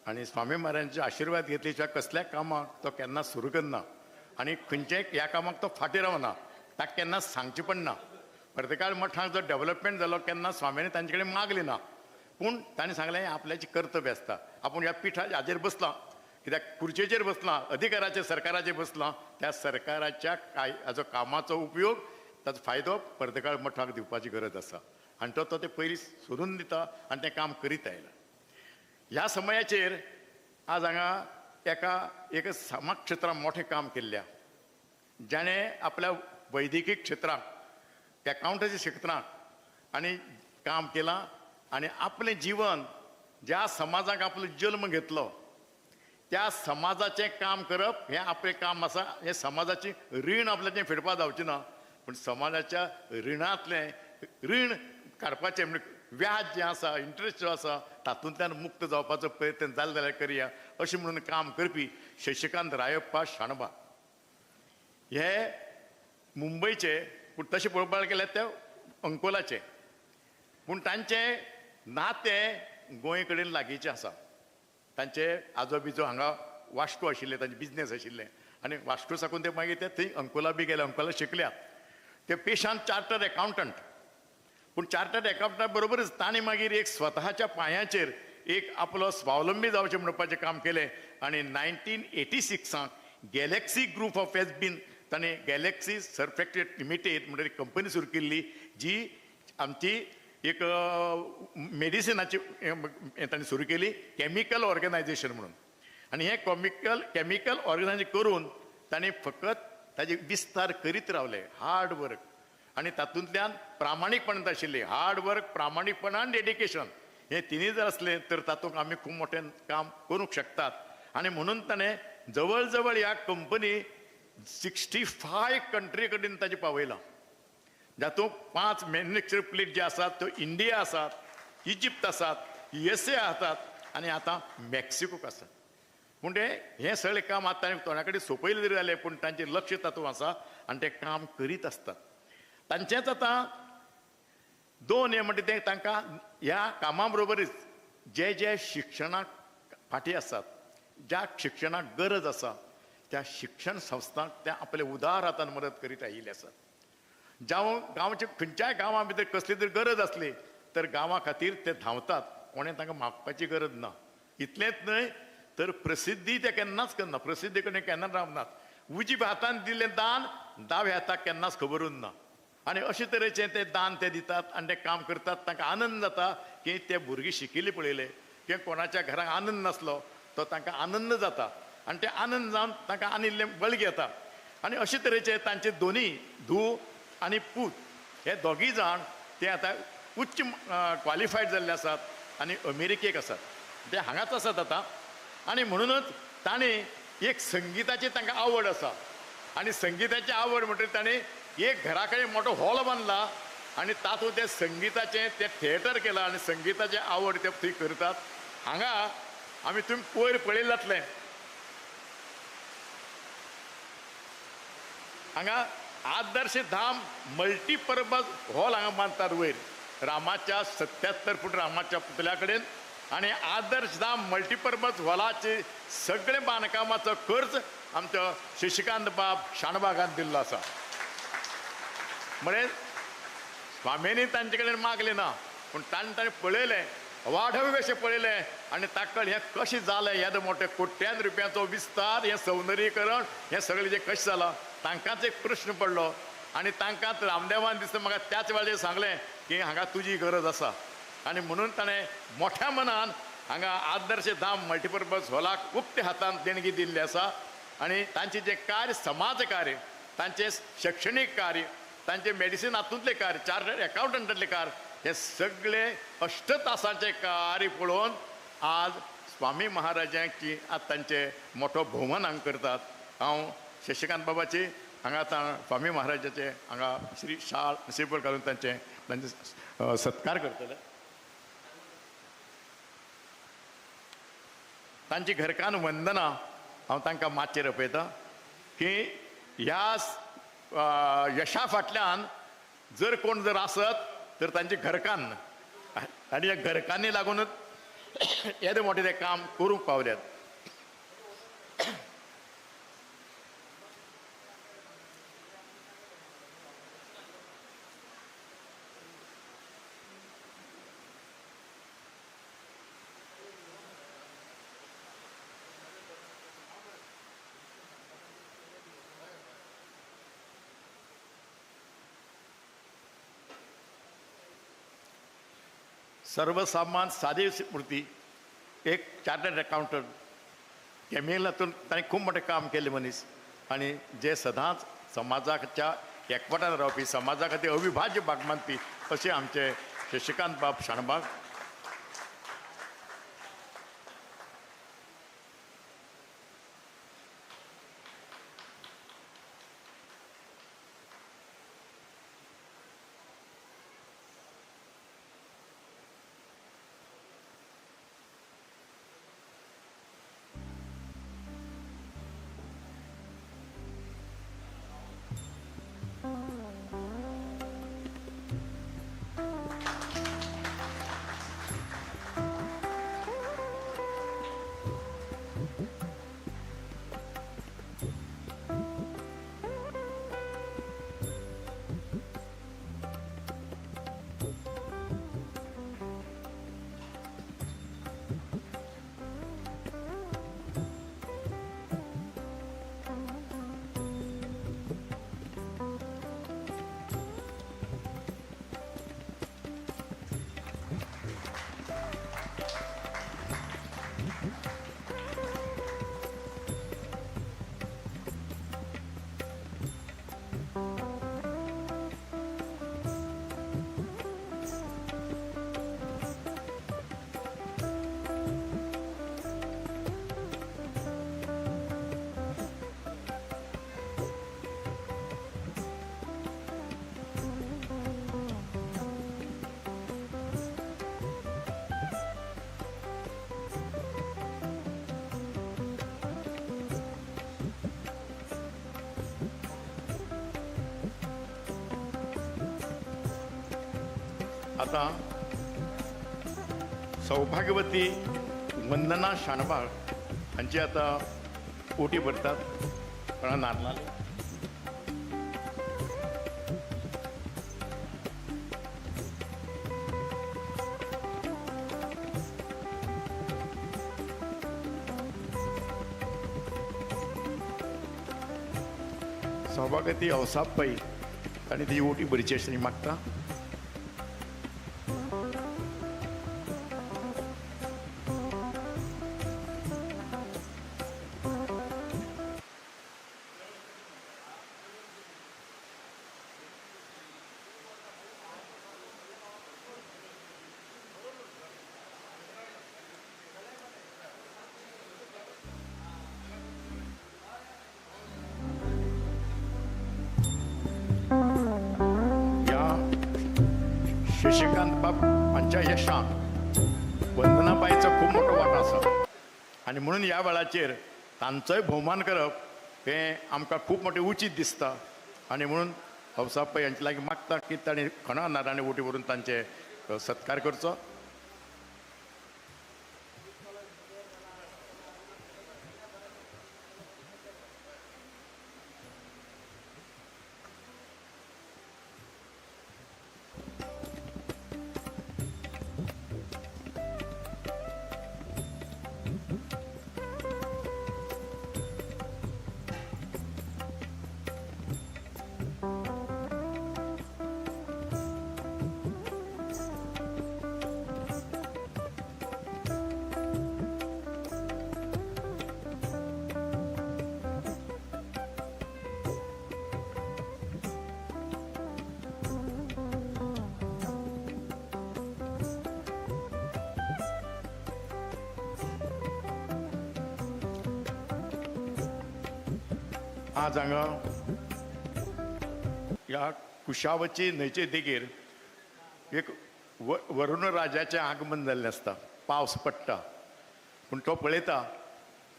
[SPEAKER 6] आनी स्वामी महाराजांचे आशिर्वाद घेतले शिवाय कसल्या कामाक तो केन्ना सुरू करना आनी खंयच्याय ह्या कामाक तो फाटीं रावना, ताका केन्ना सांगचें पडना. पर्तगाळ मठाक जो डेवलपमेंट जालो केन्ना स्वाम्यांनी तांचे कडेन मागली ना, पूण ताणें सांगलें हें आपल्याचें कर्तव्य आसता, आपूण ह्या पिठा हाजेर बसलां, कित्याक खुर्चेचेर बसलां, अधिकाराचेर सरकाराचेर बसलां, त्या सरकाराच्या काय हाजो कामाचो उपयोग ताचो फायदो पर्तगाळ मठाक दिवपाची गरज आसा आनी तो तें पयलीं सोदून दिता आनी तें काम करीत आयला. ह्या समयाचेर आज हांगा एका एक समाज क्षेत्रांत मोठें काम केल्ल्या, जाणें आपल्या वैद्यकीय क्षेत्रांत एकावंटाच्या क्षेत्रांत आनी काम केलां आनी आपलें जीवन ज्या समाजाक आपलो जल्म घेतलो त्या समाजाचें काम करप हें आपलें काम आसा. हें समाजाचें रीण आपल्याचें फेडपा जावचें ना, पूण समाजाच्या रिणांतलें रीण काडपाचें म्हणजे व्याज जें आसा, इंट्रस्ट जो आसा तातूंतल्यान मुक्त जावपाचो प्रयत्न जालो जाल्यार करया अशें म्हणून काम करपी शशिकांत रायप्पा शाणबा हे मुंबयचे, पूण तशें पळोवपाक गेल्यार ते अंकोलाचे, पूण तांचें नातें गोंय कडेन लागींचें आसा. तांचे आजो बिजो हांगा वास्को आशिल्ले, तांचे बिजनेस आशिल्ले आनी वास्को साकून ते मागीर ते थंय अंकोला बी गेले, अंकोला शिकल्यात. ते पेशान चार्टर्ड एकावंटंट, पूण चार्टर्ड एकावंटा बरोबरच ताणें मागीर एक स्वताच्या पांयाचेर एक आपलो स्वावलंबी जावचें म्हणपाचें काम केलें आनी 1986 गॅलेक्सी ग्रूप ऑफ एस बीन ताणें गॅलेक्सी सर्फेक्टेड लिमिटेड म्हणून एक कंपनी सुरू केल्ली, जी आमची एक मेडिसिनाची ताणें सुरू केली, कॅमिकल ऑर्गनायजेशन म्हणून. आनी हें कॅमिकल ऑर्गनायजेशन करून ताणें फकत ताजे विस्तार करीत रावले, हार्ड वर्क आनी तातूंतल्यान प्रामाणीकपणान आशिल्लें, हार्ड वर्क, प्रामाणीकपणान, डेडिकेशन हे तिनूय जर आसलें तर तातूंत आमी खूब मोठें काम करूंक शकतात. आनी म्हणून ताणें जवळ जवळ ह्या कंपनी 65 कंट्री कडेन ताजें पावयलां, जातूंत 5 मॅन्युफॅक्चर प्लेट जे आसात त्यो इंडिया आसात, इजिप्त आसात, USA आसात आनी आतां मॅक्सिकोक आसात. पूण ते हें सगळें काम आतां तोंडा कडेन सोंपयलें जरी जालें पूण तांचें लक्ष तातूंत आसा आनी तें काम करीत आसतात. तांचेंच आतां दोन हें म्हणटा तें तांकां ह्या कामा बरोबरीच जे जे शिक्षणाक फाटीं आसात, ज्या शिक्षणाक गरज आसा त्या शिक्षण संस्थांक ते आपले उदार हातान मदत करीत आयिल्ले आसात. जावं गांवचे खंयच्याय गांवां भितर कसली तरी गरज आसली तर गांवा खातीर ते धांवतात, कोणें तांकां मागपाची गरज ना. इतलेंच न्हय तर प्रसिद्धी ते केन्नाच करना, प्रसिद्धी कडेन केन्नाच रावनात. उजव्या हातान दिल्लें दान दाव्या हाताक केन्नाच खबर उरना आनी अशे तरेचें ते दान ते दितात आनी ते काम करतात. तांकां आनंद जाता की ते भुरगीं शिकिल्ले पळयले किंवा कोणाच्या घराक आनंद नासलो तो तांकां आनंद जाता आनी ते आनंद जावन तांकां आनी इल्लें बळगें येता. आनी अशे तरेचे तांचे दोनी धूव आनी पूत हे दोगीय जाण ते आतां उच्च क्वॉलिफायड जाल्ले आसात आनी अमेरिकेक आसात, ते हांगाच आसात आतां. आनी म्हणूनच ताणें एक संगिताची तांकां आवड आसा आनी संगिताची आवड म्हणटकीर ताणें एक घरा कडेन मोठो हॉल बांदला आनी तातूंत तें संगिताचें तें थिएटर केलां आनी संगिताचें आवड ते थंय करतात. हांगा आमी तुमी पयर पळयलें जातलें, हांगा आदर्श धाम मल्टीपर्पज हॉल हांगा बांदतात वयर रामाच्या 77 फूट रामाच्या पुतळ्या कडेन. आनी आदर्श धाम मल्टीपर्पज हॉलाचे सगळे बांदकामाचो खर्च आमचो शशिकांत बाब शाणबागान दिल्लो आसा. म्हणजे स्वाम्यांनी तांचे कडेन मागलें ना, पूण ताणें ताणें पळयलें वाढव्य अशें पळयलें आनी ताका हें कशें जालें, येदो मोठें कोट्यान रुपयांचो विस्तार, हें सौंदर्यीकरण हें सगळें जें कशें जालां, तांकांच एक प्रश्न पडलो. आनी तांकां रामदेवान दिसता म्हाका त्याच वेळाचेर सांगलें की हांगा तुजी गरज आसा, आनी म्हणून ताणें मोठ्या मनान हांगा आदर्श धाम मल्टिपर्पज हॉलाक उक्त्या हातान देणगी दिल्ली आसा. आनी तांचें जें कार्य, समाज कार्य, तांचें शैक्षणीक कार्य, तांचें मेडिसीन हातूंतलें कार्य, चार्टर्ड एकावंटंटांतलें कार्य, हे सगळे अष्ट तासांचें कार्य पळोवन आज स्वामी महाराजांची आज तांचे मोठो भोवमान हांगा करतात. हांव शशिकांत बाबाची हांगा आतां स्वामी महाराजाचे हांगा श्री शाळ श्रीफळ घालून तांचे तांचे सत्कार करतले. तांची घरकान्न वंदना हांव तांकां मातशें रपयतां की ह्या यशा फाटल्यान जर कोण जर आसत तर तांची घरकान्न, आनी ह्या घरकान्नी लागूनच येदें मोठें तें काम करूंक पावल्यात. सर्वसामान्य सादी मूर्ती, एक चार्टर्ड अकाउंटंट, केमिकलातून ताणें खूब मोठें काम केल्लें मनीस, आनी जे सदांच समाजाच्या एकवटान रावपी, समाजा खातीर अविभाज्य भाग मानपी अशे आमचे शशिकांत बाब शाणबाग. आतां सौभाग्यवती वंदना शाणबाग हांची आतां ओटी भरतात कोणा नारलाले. सौभाग्यवती अवसाप पै तांणी ती ओटी भरची अशी मागता. शशिकांत बाब हांच्या यशांत वंदनाबाईचो खूब मोठो वांटो आसा आनी म्हणून ह्या वेळाचेर तांचोय भोवमान करप हें आमकां खूब मोठें उचीत दिसता. आनी म्हणून हौसाब पै हांचे लागीं मागता की तांणी खणा नारायण ओटी व्हरून तांचे सत्कार करचो. आज हांगा ह्या कुशावची न्हंयचे देगेर एक वरुण राजाचें आगमन जाल्लें आसता. पावस पडटा पूण तो पळयता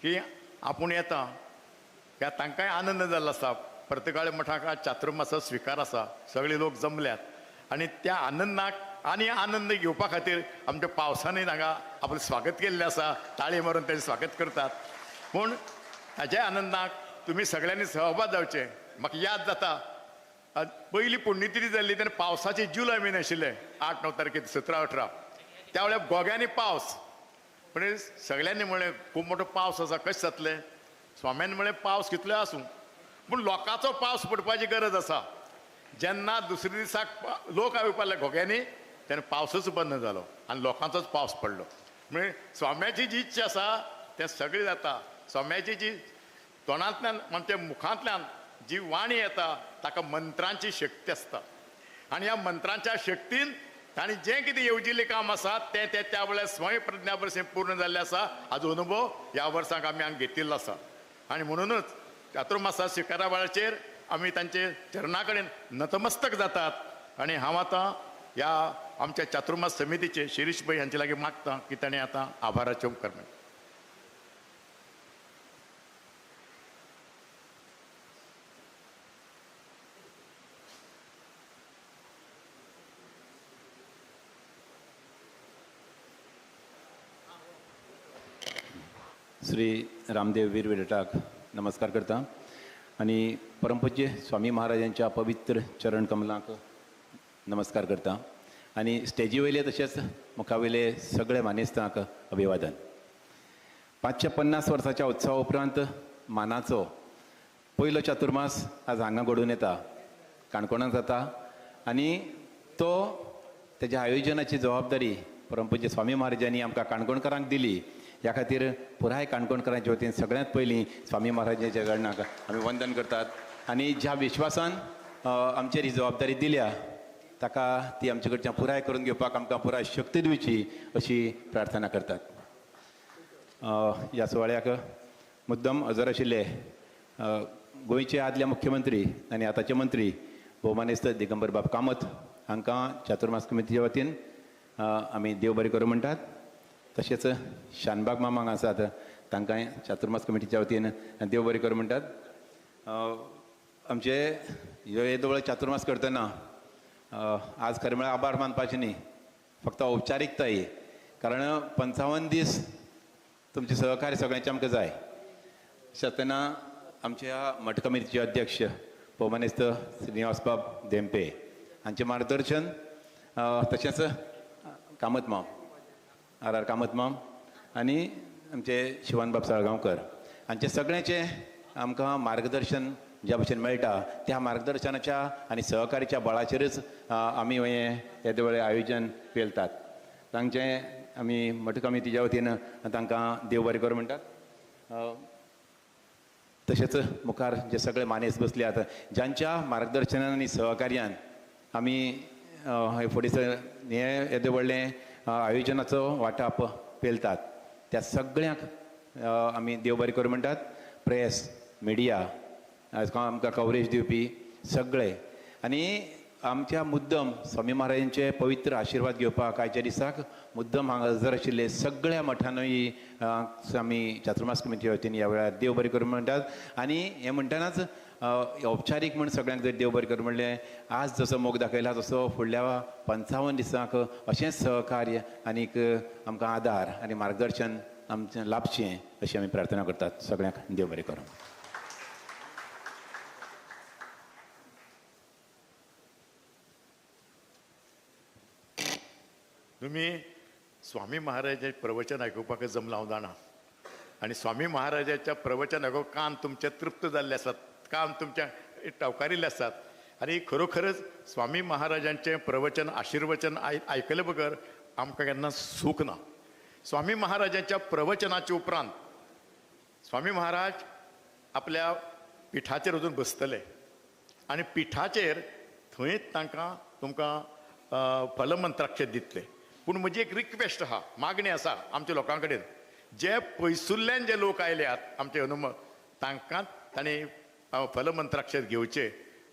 [SPEAKER 6] की आपूण येता ह्या तांकांय आनंद जाल्लो आसता. पर्तगाळे मठाक आज चातुर्मासा स्विकार आसा, सगळे लोक जमल्यात आनी त्या आनंदाक आनी आनंद घेवपा खातीर आमच्या पावसानय हांगा आपलें स्वागत केल्लें आसा. ताळी मारून तेजें स्वागत करतात. पूण ताज्या आनंदाक तुमी सगळ्यांनी सहभाग जावचें. म्हाका याद जाता पयली पुण्यतिथी जाल्ली तेन्ना पावसाचे जुलय म्हयने आशिल्ले 8-9 तारखेर 17-18 त्या वेळार गोग्यांनी पावस. पण सगळ्यांनी म्हणलें खूब मोठो पावस आसा कशें जातलें. स्वाम्यान म्हणलें पावस कितलो आसूं पूण लोकांचो पावस पडपाची गरज आसा. जेन्ना दुसऱ्या दिसाक लोक येवपाक लागले घोग्यांनी तेन्ना पावसूच बंद जालो आनी लोकांचोच पावस पडलो. म्हणजे स्वाम्याची जी इच्छा आसा तें सगळें जाता. स्वाम्याची जी तोंडांतल्यान आमच्या मुखांतल्यान जी वाणी येता ताका मंत्रांची शक्ती आसता आनी ह्या मंत्रांच्या शक्तीन तांणी जें कितें येवजिल्लें काम आसा तें तें त्या वेळार स्वयं प्रज्ञा भरशीं पूर्ण जाल्लें आसा. हाजो अनुभव ह्या वर्साक आमी हांगा घेतिल्लो आसा आनी म्हणुनूच चातुर्मासा स्विकारा वेळाचेर आमी तांचे चरणा कडेन नतमस्तक जातात. आनी हांव आतां ह्या आमच्या चातुर्मास समितीचे शिरीष भाई हांचे लागीं मागता की ताणें आतां आभाराचे उपकार मानचे.
[SPEAKER 11] श्री रामदेव वीर विरटाक नमस्कार करता आनी परमपूज्य स्वामी महाराजांच्या पवित्र चरण कमलांक नमस्कार करता आनी स्टेजी वयले तशेंच मुखावयले सगळे मानेस्तांक अभिवादन. 550 वर्साच्या उत्सवा उपरांत मानाचो पयलो चातुर्मास आज हांगा घडून येता, काणकोणांत जाता आनी तो तेज्या आयोजनाची जबाबदारी परमपूज्य स्वामी महाराजांनी आमकां काणकोणकारांक दिली. ह्या खातीर पुराय काणकोणकारांच्या वतीन सगळ्यांत पयलीं स्वामी महाराजांच्या चरणाक आमी वंदन करतात आनी ज्या विश्वासान आमचेर ही जबाबदारी दिल्या ताका ती आमचे कडच्यान पुराय करून घेवपाक आमकां पुराय शक्ती दिवची अशी प्रार्थना करतात. ह्या सुवाळ्याक मुद्दम हजर आशिल्ले गोंयचे आदले मुख्यमंत्री आनी आतांचे मंत्री भोवमानेस्त दिगंबर बाब कामत हांकां चातुर्मास कमिटीच्या वतीन आमी देव बरें करूं म्हणटात. तशेंच शानबाग मामा हांगा आसात तांकांय चातुर्मास कमिटीच्या वतीन देव बरें करूं म्हणटात. आमचे ह्यो येदो वेळ चातुर्मास करतना आज खरें म्हळ्यार आभार मानपाचें न्ही, फक्त औपचारिकताय, कारण 55 दीस तुमचें सहकार्य सगळ्यांचें आमकां जाय. अशें आसतना आमच्या मठ कमिटीचे अध्यक्ष भोवमानेस्त श्रीनिवास बाब धेंपे हांचें मार्गदर्शन, तशेंच कामत माम आर आर कामत माम आनी आमचे शिवान बाब साळगांवकर हांचे सगळ्यांचें आमकां मार्गदर्शन ज्या भशेन मेळटा त्या मार्गदर्शनाच्या आनी सहकार्याच्या बळाचेरच आमी हें येदें व्हडलें आयोजन पेलतात. तांचें आमी मठ कमिटीच्या वतीन तांकां देव बरें करूं म्हणटात. तशेंच मुखार जे सगळे मानेस्त बसल्यात जांच्या मार्गदर्शनान आनी सहकार्यान आमी हे फुडें हें येदें व्हडलें आयोजनाचो वाटाप पेलतात त्या सगळ्यांक आमी देव बरें करूं म्हणटात. प्रेस, मिडिया आमकां कवरेज दिवपी सगळे आनी आमच्या मुद्दम स्वामी महाराजांचे पवित्र आशिर्वाद घेवपाक आयच्या दिसाक मुद्दम हांगा हजर आशिल्ले सगळ्या मठानूय आमी चातुर्मास कमिटीच्या वतीन ह्या वेळार देव बरें करूं म्हणटात. आनी हें म्हणटनाच औपचारीक म्हूण सगळ्यांक जर देव बरें करूं म्हणलें, आज जसो मोग दाखयला तसो फुडल्या 55 दिसांक अशेंच सहकार्य आनीक आमकां आदार आनी मार्गदर्शन आमचें लाभचें अशी आमी प्रार्थना करतात. सगळ्यांक देव बरें करूं.
[SPEAKER 6] तुमी स्वामी महाराजाचें प्रवचन आयकुपाक जमलां हांव जाणा आनी स्वामी महाराजाच्या प्रवचन आयकून कान तुमचे तृप्त जाल्ले आसात, कान तुमच्या टवकारिल्ले आसात आनी खरोखरच स्वामी महाराजांचें प्रवचन आशिर्वचन आयकले बगर आमकां केन्ना सूख ना. स्वामी महाराजांच्या प्रवचनाच्या उपरांत स्वामी महाराज आपल्या पिठाचेर वचून बसतले आनी पिठाचेर थंय तांकां तुमकां फलमंत्राक्षर दितले. पूण म्हजी एक रिक्वेस्ट आहा, मागणी आसा आमच्या लोकां कडेन, जे पयसुल्ल्यान जे लोक आयल्यात आमचे हनुम तांकां तांणी फलमंत्राक्षर घेवचे,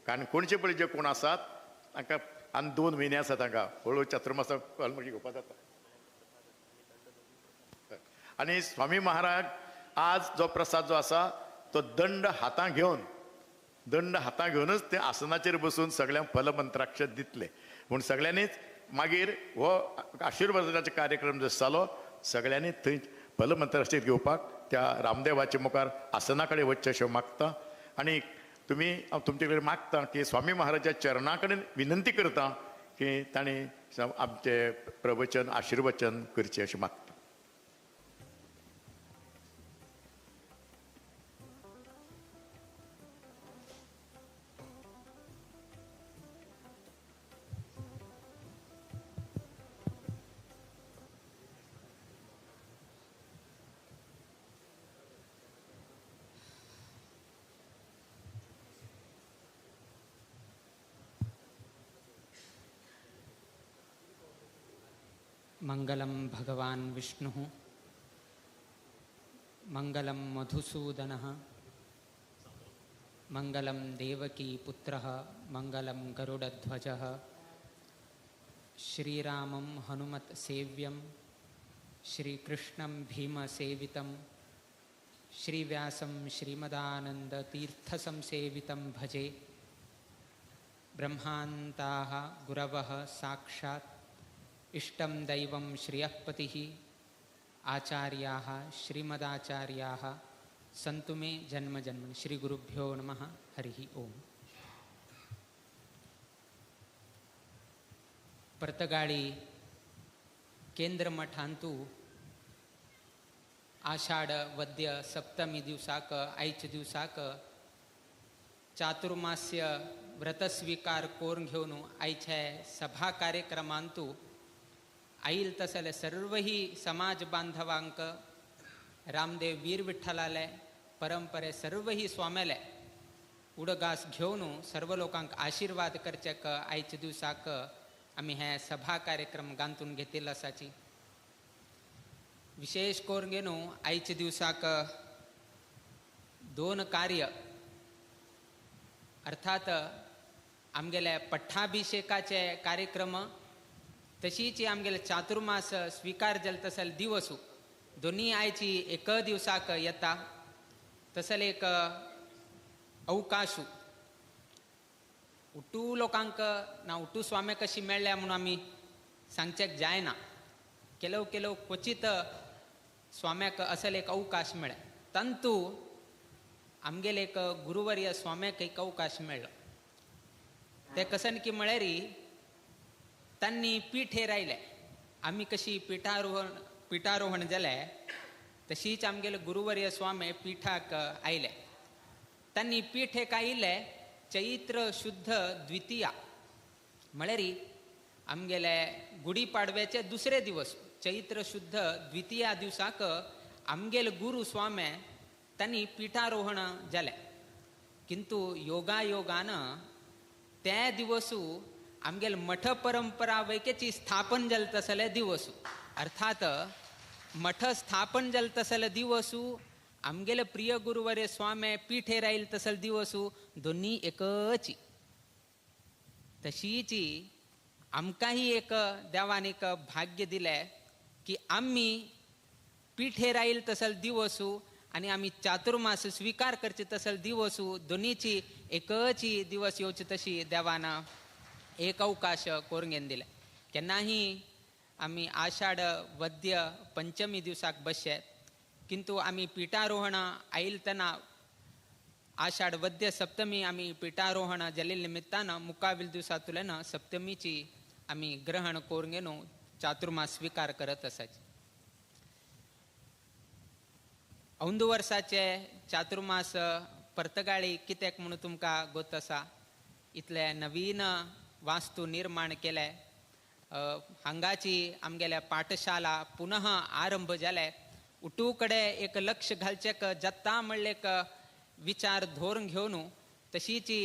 [SPEAKER 6] कारण कोणचे पळय जे कोण आसात तांकां आनी 2 म्हयने आसा तांकां हळू चातुर्मासा फलमंत्र घेवपा जाता. आनी स्वामी महाराज आज जो प्रसाद जो आसा तो दंड हातां घेवन, दंड हातां घेवनच ते आसनाचेर बसून सगळ्यांक फलमंत्राक्षर दितले. म्हूण सगळ्यांनीच मागीर हो आशिर्वादाचो कार्यक्रम जो जालो सगळ्यांनी थंय फलमंत्राक्षर घेवपाक त्या रामदेवाच्या मुखार आसना कडेन वचचें अशें मागता. आनी तुमी हांव तुमचे कडेन मागता की स्वामी महाराजा चरणा कडेन विनंती करता की तांणी आमचें प्रवचन आशिर्वचन करचें अशें मागता.
[SPEAKER 12] मंगलम भगवान विष्णुः, मंगलम मधुसूदनः, मंगलम देवकी पुत्रः, मंगलम गरुडध्वजः। श्रीरामं हनुमत् सेव्यं, श्रीकृष्णं भीमसेवितं, श्रीव्यासं श्रीमदानन्दतीर्थसंसेवितं भजे। ब्रह्मान्ताः गुरवः साक्षात् इष्टं दैवं श्रियःपतिः, आचार्याः श्रीमदाचार्याः सन्तु मे जन्म जन्मनि। श्री गुरुभ्यो नमः। हरिः ओम। पर्तगाळी केंद्र मठांतु आषाढ वद्य सप्तमी दिवसाक आयच्या दिवसाक चातुर्मास्य व्रतस्वीकार करून घेवन आयच्या सभा कार्यक्रमांतु आईल तसले सर्वही समाज बांधवांक रामदेव वीर विठ्ठलाले परंपरे सर्वही स्वाम्याले उडगास घेवन सर्व लोकांक आशीर्वाद करचेक आयच्या दिवसाक आमी हे सभा कार्यक्रम गांतून घेतिल्लो आसाची। विशेष करून घेवन आयच्या दिवसाक 2 कार्य अर्थात आमगेले पट्टाभिषेकाचे कार्यक्रम तशीच आमगेले चातुर्मास स्वीकार जाले तसले दिवस दोन्ही आयची एक दिवसाक येता तसले एक अवकाशू उठू लोकांक ना उठू स्वामी कशी मेळ्ळ्या म्हणून आमी सांगचेक जायना। केलो केलो क्वचीत स्वाम्याक असल एक अवकाश मेळ्ळे तंतू आमगेले एक गुरुवर्य स्वाम्याक एक अवकाश मेळ्ळो। ते कसन की म्हळ्यार तांणी पीठे रायले आमी कशी पिठारोहण जालें तशीच आमगेले गुरुवर्य स्वामी पिठाक आयले। तांणी पीठेक आयिल्ले चैत्र शुद्ध द्वितीया म्हळ्यार आमगेले गुडी पाडव्याचे दुसरे दिवस चैत्र शुद्ध द्वितीया दिवसाक आमगेले गुरु स्वामी तांणी पिठारोहण जालें। किंतु योगायोगान त्या दिवसू आमगेले मठ परंपरा वैकेची स्थापन जाले तसले दिवसू अर्थात मठ स्थापन जाले तसले दिवसू आमगेले प्रिय गुरुवर्य स्वामी पीठे रायल तसले दिवसू दोन्ही एकची तशीची आमकांही एक देवान एक भाग्य दिलें की आमी पीठे रायल तसले दिवसू आनी आमी चातुर्मास स्वीकार करचे तसले दिवसू दोन्हीची एकची दिवस येवचे तशी देवान एक अवकाश करून घेवन दिले। केन्नाही आमी आषाढ वद्य पंचमी दिवसाक बसचे किंतु आमी पिठारोहण आयलतना आषाढ वद्य सप्तमी आमी पिठारोहण जाल्ले निमित्तान मुखावेल दिवसांतल्यान सप्तमीची आमी ग्रहण करून घेवन चातुर्मास स्वीकार करत आसाची। अंदू वर्साचे चातुर्मास पर्तगाळी कित्याक म्हणून तुमकां गोत आसा इतले नवीन वास्तू निर्माण केले हांगाची आमगेल्या पाठशाला पुनः आरंभ जाले। उटू कडे एक लक्ष घालचेक जाता म्हणले एक विचार धोरण घेवन तशीची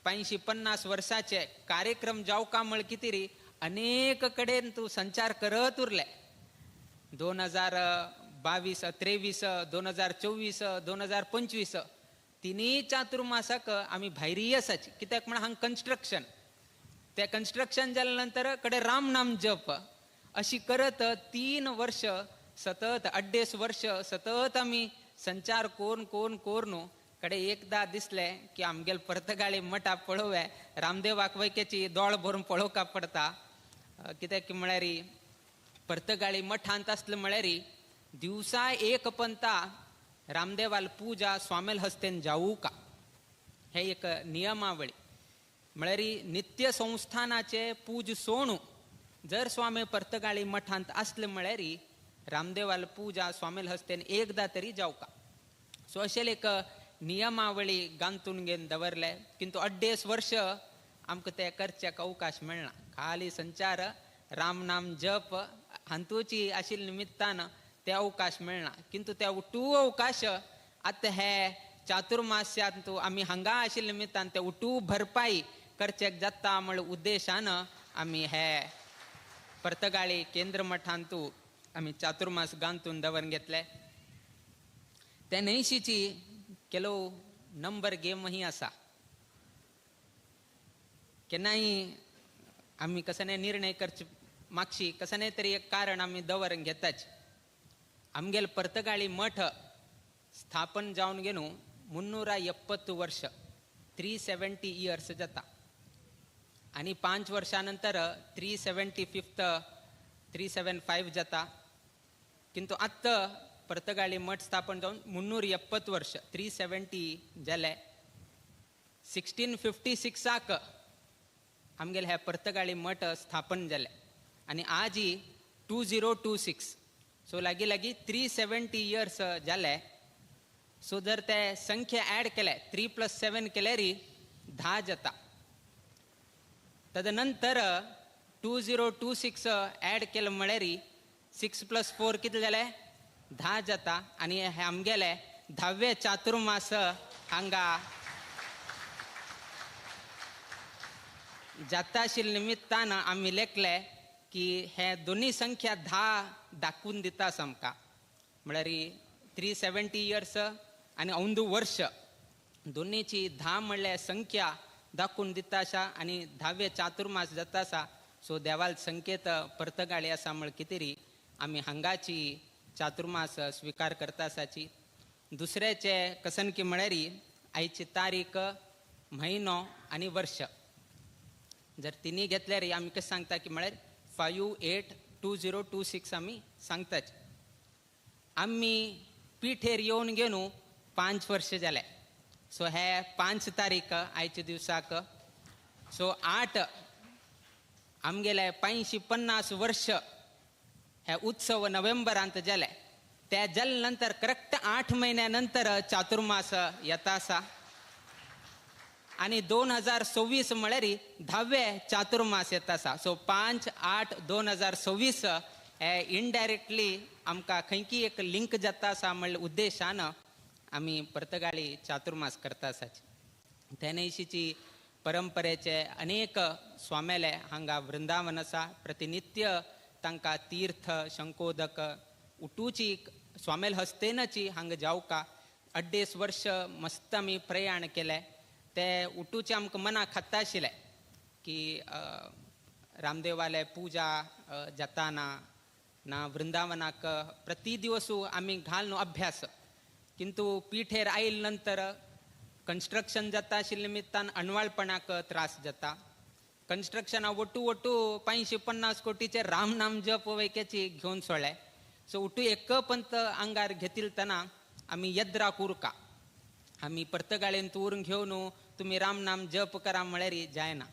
[SPEAKER 12] 85-50 वर्साचे कार्यक्रम जावका म्हळ कितें अनेक कडेन तूं संचार करत उरले। 2022, 23, 2024, 2025 तिनूय चातुर्मासाक आमी भायरीय आसाची कित्याक म्हण हांगा कन्स्ट्रक्शन ते कन्स्ट्रक्शन जाल्या नंतर कडे राम नाम जप अशी करत 3 वर्ष सतत 2.5 वर्ष सतत आमी संचार कोरून कोरून कोरून कडे एकदा दिसले की आमगेल पर्तगाळी मठा पळोवया रामदेवाक वैकेची दोळ भरून पळोवका पडता कित्याक म्हळ्यार पर्तगाळी मठांत आसले म्हळ्यार दिवसा एक पंता रामदेवाल पूजा स्वामेल हस्तेन जावू का हे एक नियमावळी म्हळ्यार नित्य संस्थानाचे पूज सोणू जर स्वामी पर्तगाळी मठांत आसले म्हळ्यार रामदेवाल पूजा स्वामेल हस्तेन एकदा तरी जावका. सो अशें एक नियमावळी गांतून घेवन दवरले किंतु 2.5 वर्ष आमकां ते करच्याक अवकाश मेळना. खाली संचार राम नाम जप हांतूची आशिल्ल्या निमित्तान ते अवकाश मेळना किंतु त्या उटू अवकाश आतां हे चातुर्मास्यांत आमी हांगा आशिल्ल्या निमित्तान ते उटू भरपाई करचेक जाता म्हळ्या उद्देशान आमी हे पर्तगाळी केंद्र मठांतू आमी चातुर्मास गांतून दवरून घेतले. ते न्हयशीची ಕೆಲವು नंबर गेमही आसा. केन्नाय आमी कसने निर्णय करचे मागशी कसने तरी एक कारण आमी दवरून घेताच. आमगेल पर्तगाळी मठ स्थापन जावन घेवन 370 वर्ष 370 इयर्स जाता आनी 5 वर्षां नंतर 375 375 जाता. किंतु आत्तां पर्तगाळी मठ स्थापन जावन 370 वर्ष 370 जाले. 1656 आमगेले हे पर्तगाळी मठ स्थापन जाले आनी आजी 2026 सो लागीं लागीं 370 इयर्स जाले. सो जर ते संख्या ॲड केले 3 + 7 केल्यार 10 जाता. तदनंतर 2026 ॲड केलं म्हळ्यार 6 + 4 कितले जाले 10 जाता. आनी हे आमगेले 10वे चातुर्मास हांगा जाता आशिल्ल्या निमित्तान आमी लेखले की हे दोनूय संख्या 10 दाखोवन दिता आमकां म्हळ्यार 370 इयर्स आनी 9 वर्ष दोनीची 10 म्हणल्यार संख्या दाखोवन दिता आसा आनी 10वे चातुर्मास जाता आसा. सो देवाल संकेत पर्तगाळी आसा म्हळ कितें आमी हांगाची चातुर्मास स्विकार करता आसाची. दुसऱ्याचे कसनकी म्हळ्यार आयची तारीख म्हयनो आनी वर्ष जर तिन्ही घेतल्यार आमी कशें सांगता की म्हळ्यार 5/8/2026 आमी सांगताच. आमी पिठेर येवन घेवन 5 वर्ष जाले. सो हे 5 तारीख आयच्या दिवसाक सो 8 आमगेले 550 वर्ष हे उत्सव नोव्हेंबरांत जाले. त्या जाले नंतर करेक्ट 8 म्हयन्या नंतर चातुर्मास येता आसा आनी 2026 म्हळ्यार 10वे चातुर्मास येता आसा. सो 5/8/2026 हे इनडायरेक्टली आमकां खंयकी एक लिंक जाता आसा म्हणल्या उद्देशान आमी पर्तगाळी चातुर्मास करता आसाची. ते न्हयशीची परंपरेचे अनेक स्वामेले हांगा वृंदावन आसा. प्रतिनित्य तांकां तीर्थ शंकोदक उटूची स्वामेल हस्तेनची हांगा जावका 2.5 वर्ष मस्त आमी प्रयाण केलें. ते उटूचे आमकां मनाक खाता आशिल्लें की रामदेवाले पूजा जाताना ना वृंदावनाक प्रति दिवसू आमी घाल न्हू अभ्यास किंतु पीठेर आयल नंतर कन्स्ट्रक्शन जाता आशिल्ल्या निमित्तान अणवाळपणाक त्रास जाता. कन्स्ट्रक्शना वटू वटू 550 कोटीचे राम नाम जप वैक्याची घेवन सोडले. सो उटू एक पंत आंगार घेतील तना आमी यद्रा कुरका आमी पर्तगाळेन उरून घेवन तुमी राम नाम जप करा म्हळ्यार जायना.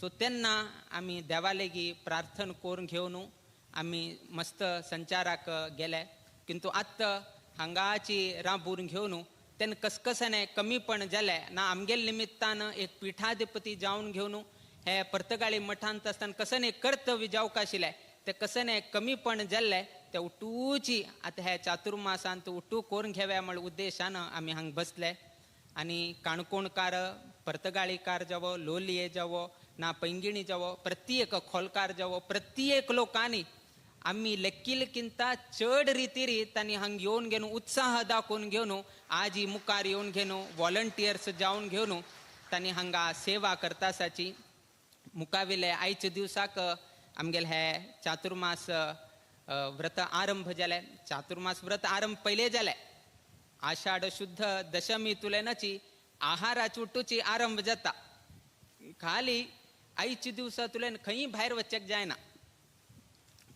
[SPEAKER 12] सो तेन्ना आमी देवालेगी प्रार्थना करून घेवन आमी मस्त संचाराक गेले. किंतु आत्तां हांगाची राबून घेवन तेन्ना कसकसने कमीपण जालें ना आमगेले निमित्तान एक पिठाधिपती जावन घेवन हे पर्तगाळी मठांत आसतना कसने कर्तव्य जावंक आशिल्लें तें कसने कमीपण जाल्लें ते उटूची आतां ह्या चातुर्मासांत उटू करून घेवया म्हळ्या उद्देशान आमी हांगा बसले. आनी काणकोणकार पर्तगाळीकार जावो लोलये जावो ना पैंगिणी जावो प्रत्येक खोलकार जावो प्रत्येक लोकांनी आमी लेक्किलकिंत चड रितीरी तांणी हांग येवन घेवन उत्साह दाखोवन घेवन आजी मुखार येवन घेवन वॉलंटियर्स जावन घेवन तांणी हांगा सेवा करता आसाची. मुखावेले आयच्या दिवसाक आमगेले हे चातुर्मास व्रत आरंभ जाले. चातुर्मास व्रत आरंभ पयले जाले आषाढ शुद्ध दशमी तुलेनाची आहाराची उट्टूची आरंभ जाता. खाली आयच्या दिवसा तुलेन खंय भायर वचपाक जायना,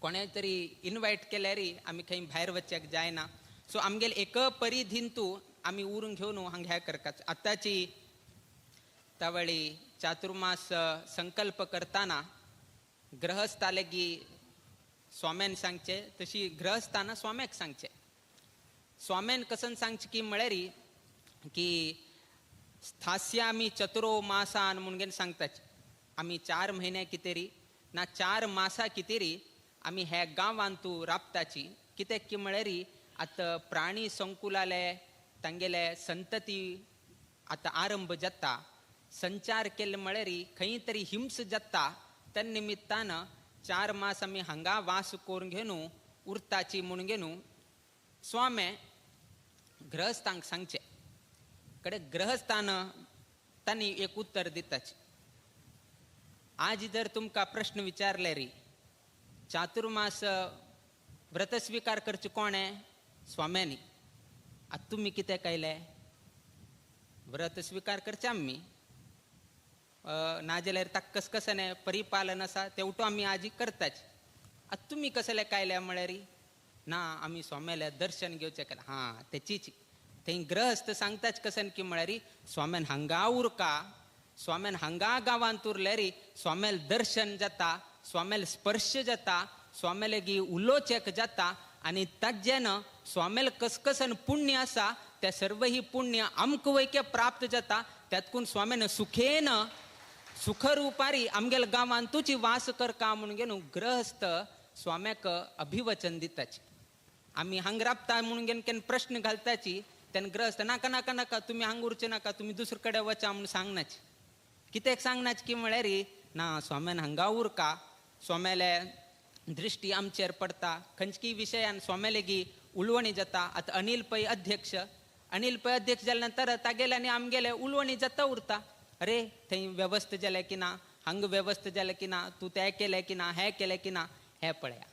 [SPEAKER 12] कोणें तरी इनवायट केल्यार आमी खंय भायर वचपाक जायना. सो आमगेले एक परिधीन तूं आमी उरून घेवन हांगा हें करपाच. आतांची तावळी चातुर्मास संकल्प करतना ग्रहस्थालेगी स्वाम्यान सांगचे तशी ग्रहस्थाना स्वाम्याक सांगचे. स्वाम्यान कसन सांगचे की म्हळ्यार की स्थास्यामी चतुरो मासान म्हणून सांगताच. आमी 4 म्हयने कितेरी ना 4 मासां कितेरी आमी ह्या गांवांत तूं राबताची. कित्याक की म्हळ्यार आतां प्राणी संकुलाले तांगेले संतती आतां आरंभ जाता, संचार केले म्हळ्यार खंय तरी हिंस जाता. त्या निमित्तान 4 मास आमी हांगा वास करून घेवन उरताची म्हणून घेवन स्वामे गृहस्थांक सांगचे. कडे गृहस्थान तांणी एक उत्तर दिताच. आज जर तुमकां प्रश्न विचारले री चातुर्मास व्रत स्विकार करचे कोण आहे? स्वाम्यांनी. आतां तुमी कितें केलें? व्रत स्विकार करचे आमी नाजाल्यार ताका कस कसने परिपालन आसा तेवटो आमी आजी करताच. आतां तुमी कसले कायले म्हळ्यार ना आमी स्वाम्याले दर्शन घेवचें केलें. हां तेचीच थंय ग्रहस्थ सांगताच कसन की म्हळ्यार स्वाम्यान हांगा उरका, स्वाम्यान हांगा गांवांत उरल्यार स्वाम्याल दर्शन जाता, स्वाम्याल स्पर्श जाता, स्वाम्यालेगी उलोचेक जाता आनी ताज्यान स्वाम्याल कसकसन पुण्य आसा त्या सर्वही पुण्य आमकां वैक्य प्राप्त जाता. त्यातकून स्वाम्यान सुखेन सुखरुपारी आमगेल्या गांवांतूच वास करका म्हणून घेवन गृहस्थ स्वाम्याक अभिवचन दिताची. आमी हांग राबता म्हणून घेवन केन्ना प्रश्न घालताची तेन्ना गृहस्थ नाका नाका नाका तुमी हांग उरचे नाका, तुमी दुसरे कडेन वचा म्हणून सांगनाची. कित्याक सांगनाची की म्हळ्यार ना स्वाम्यान हांगा उरका, स्वाम्याले दृश्टी आमचेर पडता, खंयची विशयान स्वाम्यालेगी उलोवणी जाता. आतां अनिल पै अध्यक्ष, अनिल पै अध्यक्ष जाल्या नंतर तागेले आनी आमगेले उलोवणी जाता उरता. अरे थंय वेवस्था जालें की ना, हांगा वेवस्था जालें की ना, तूं तें केलें की ना, हें केलें की ना, हें पळया.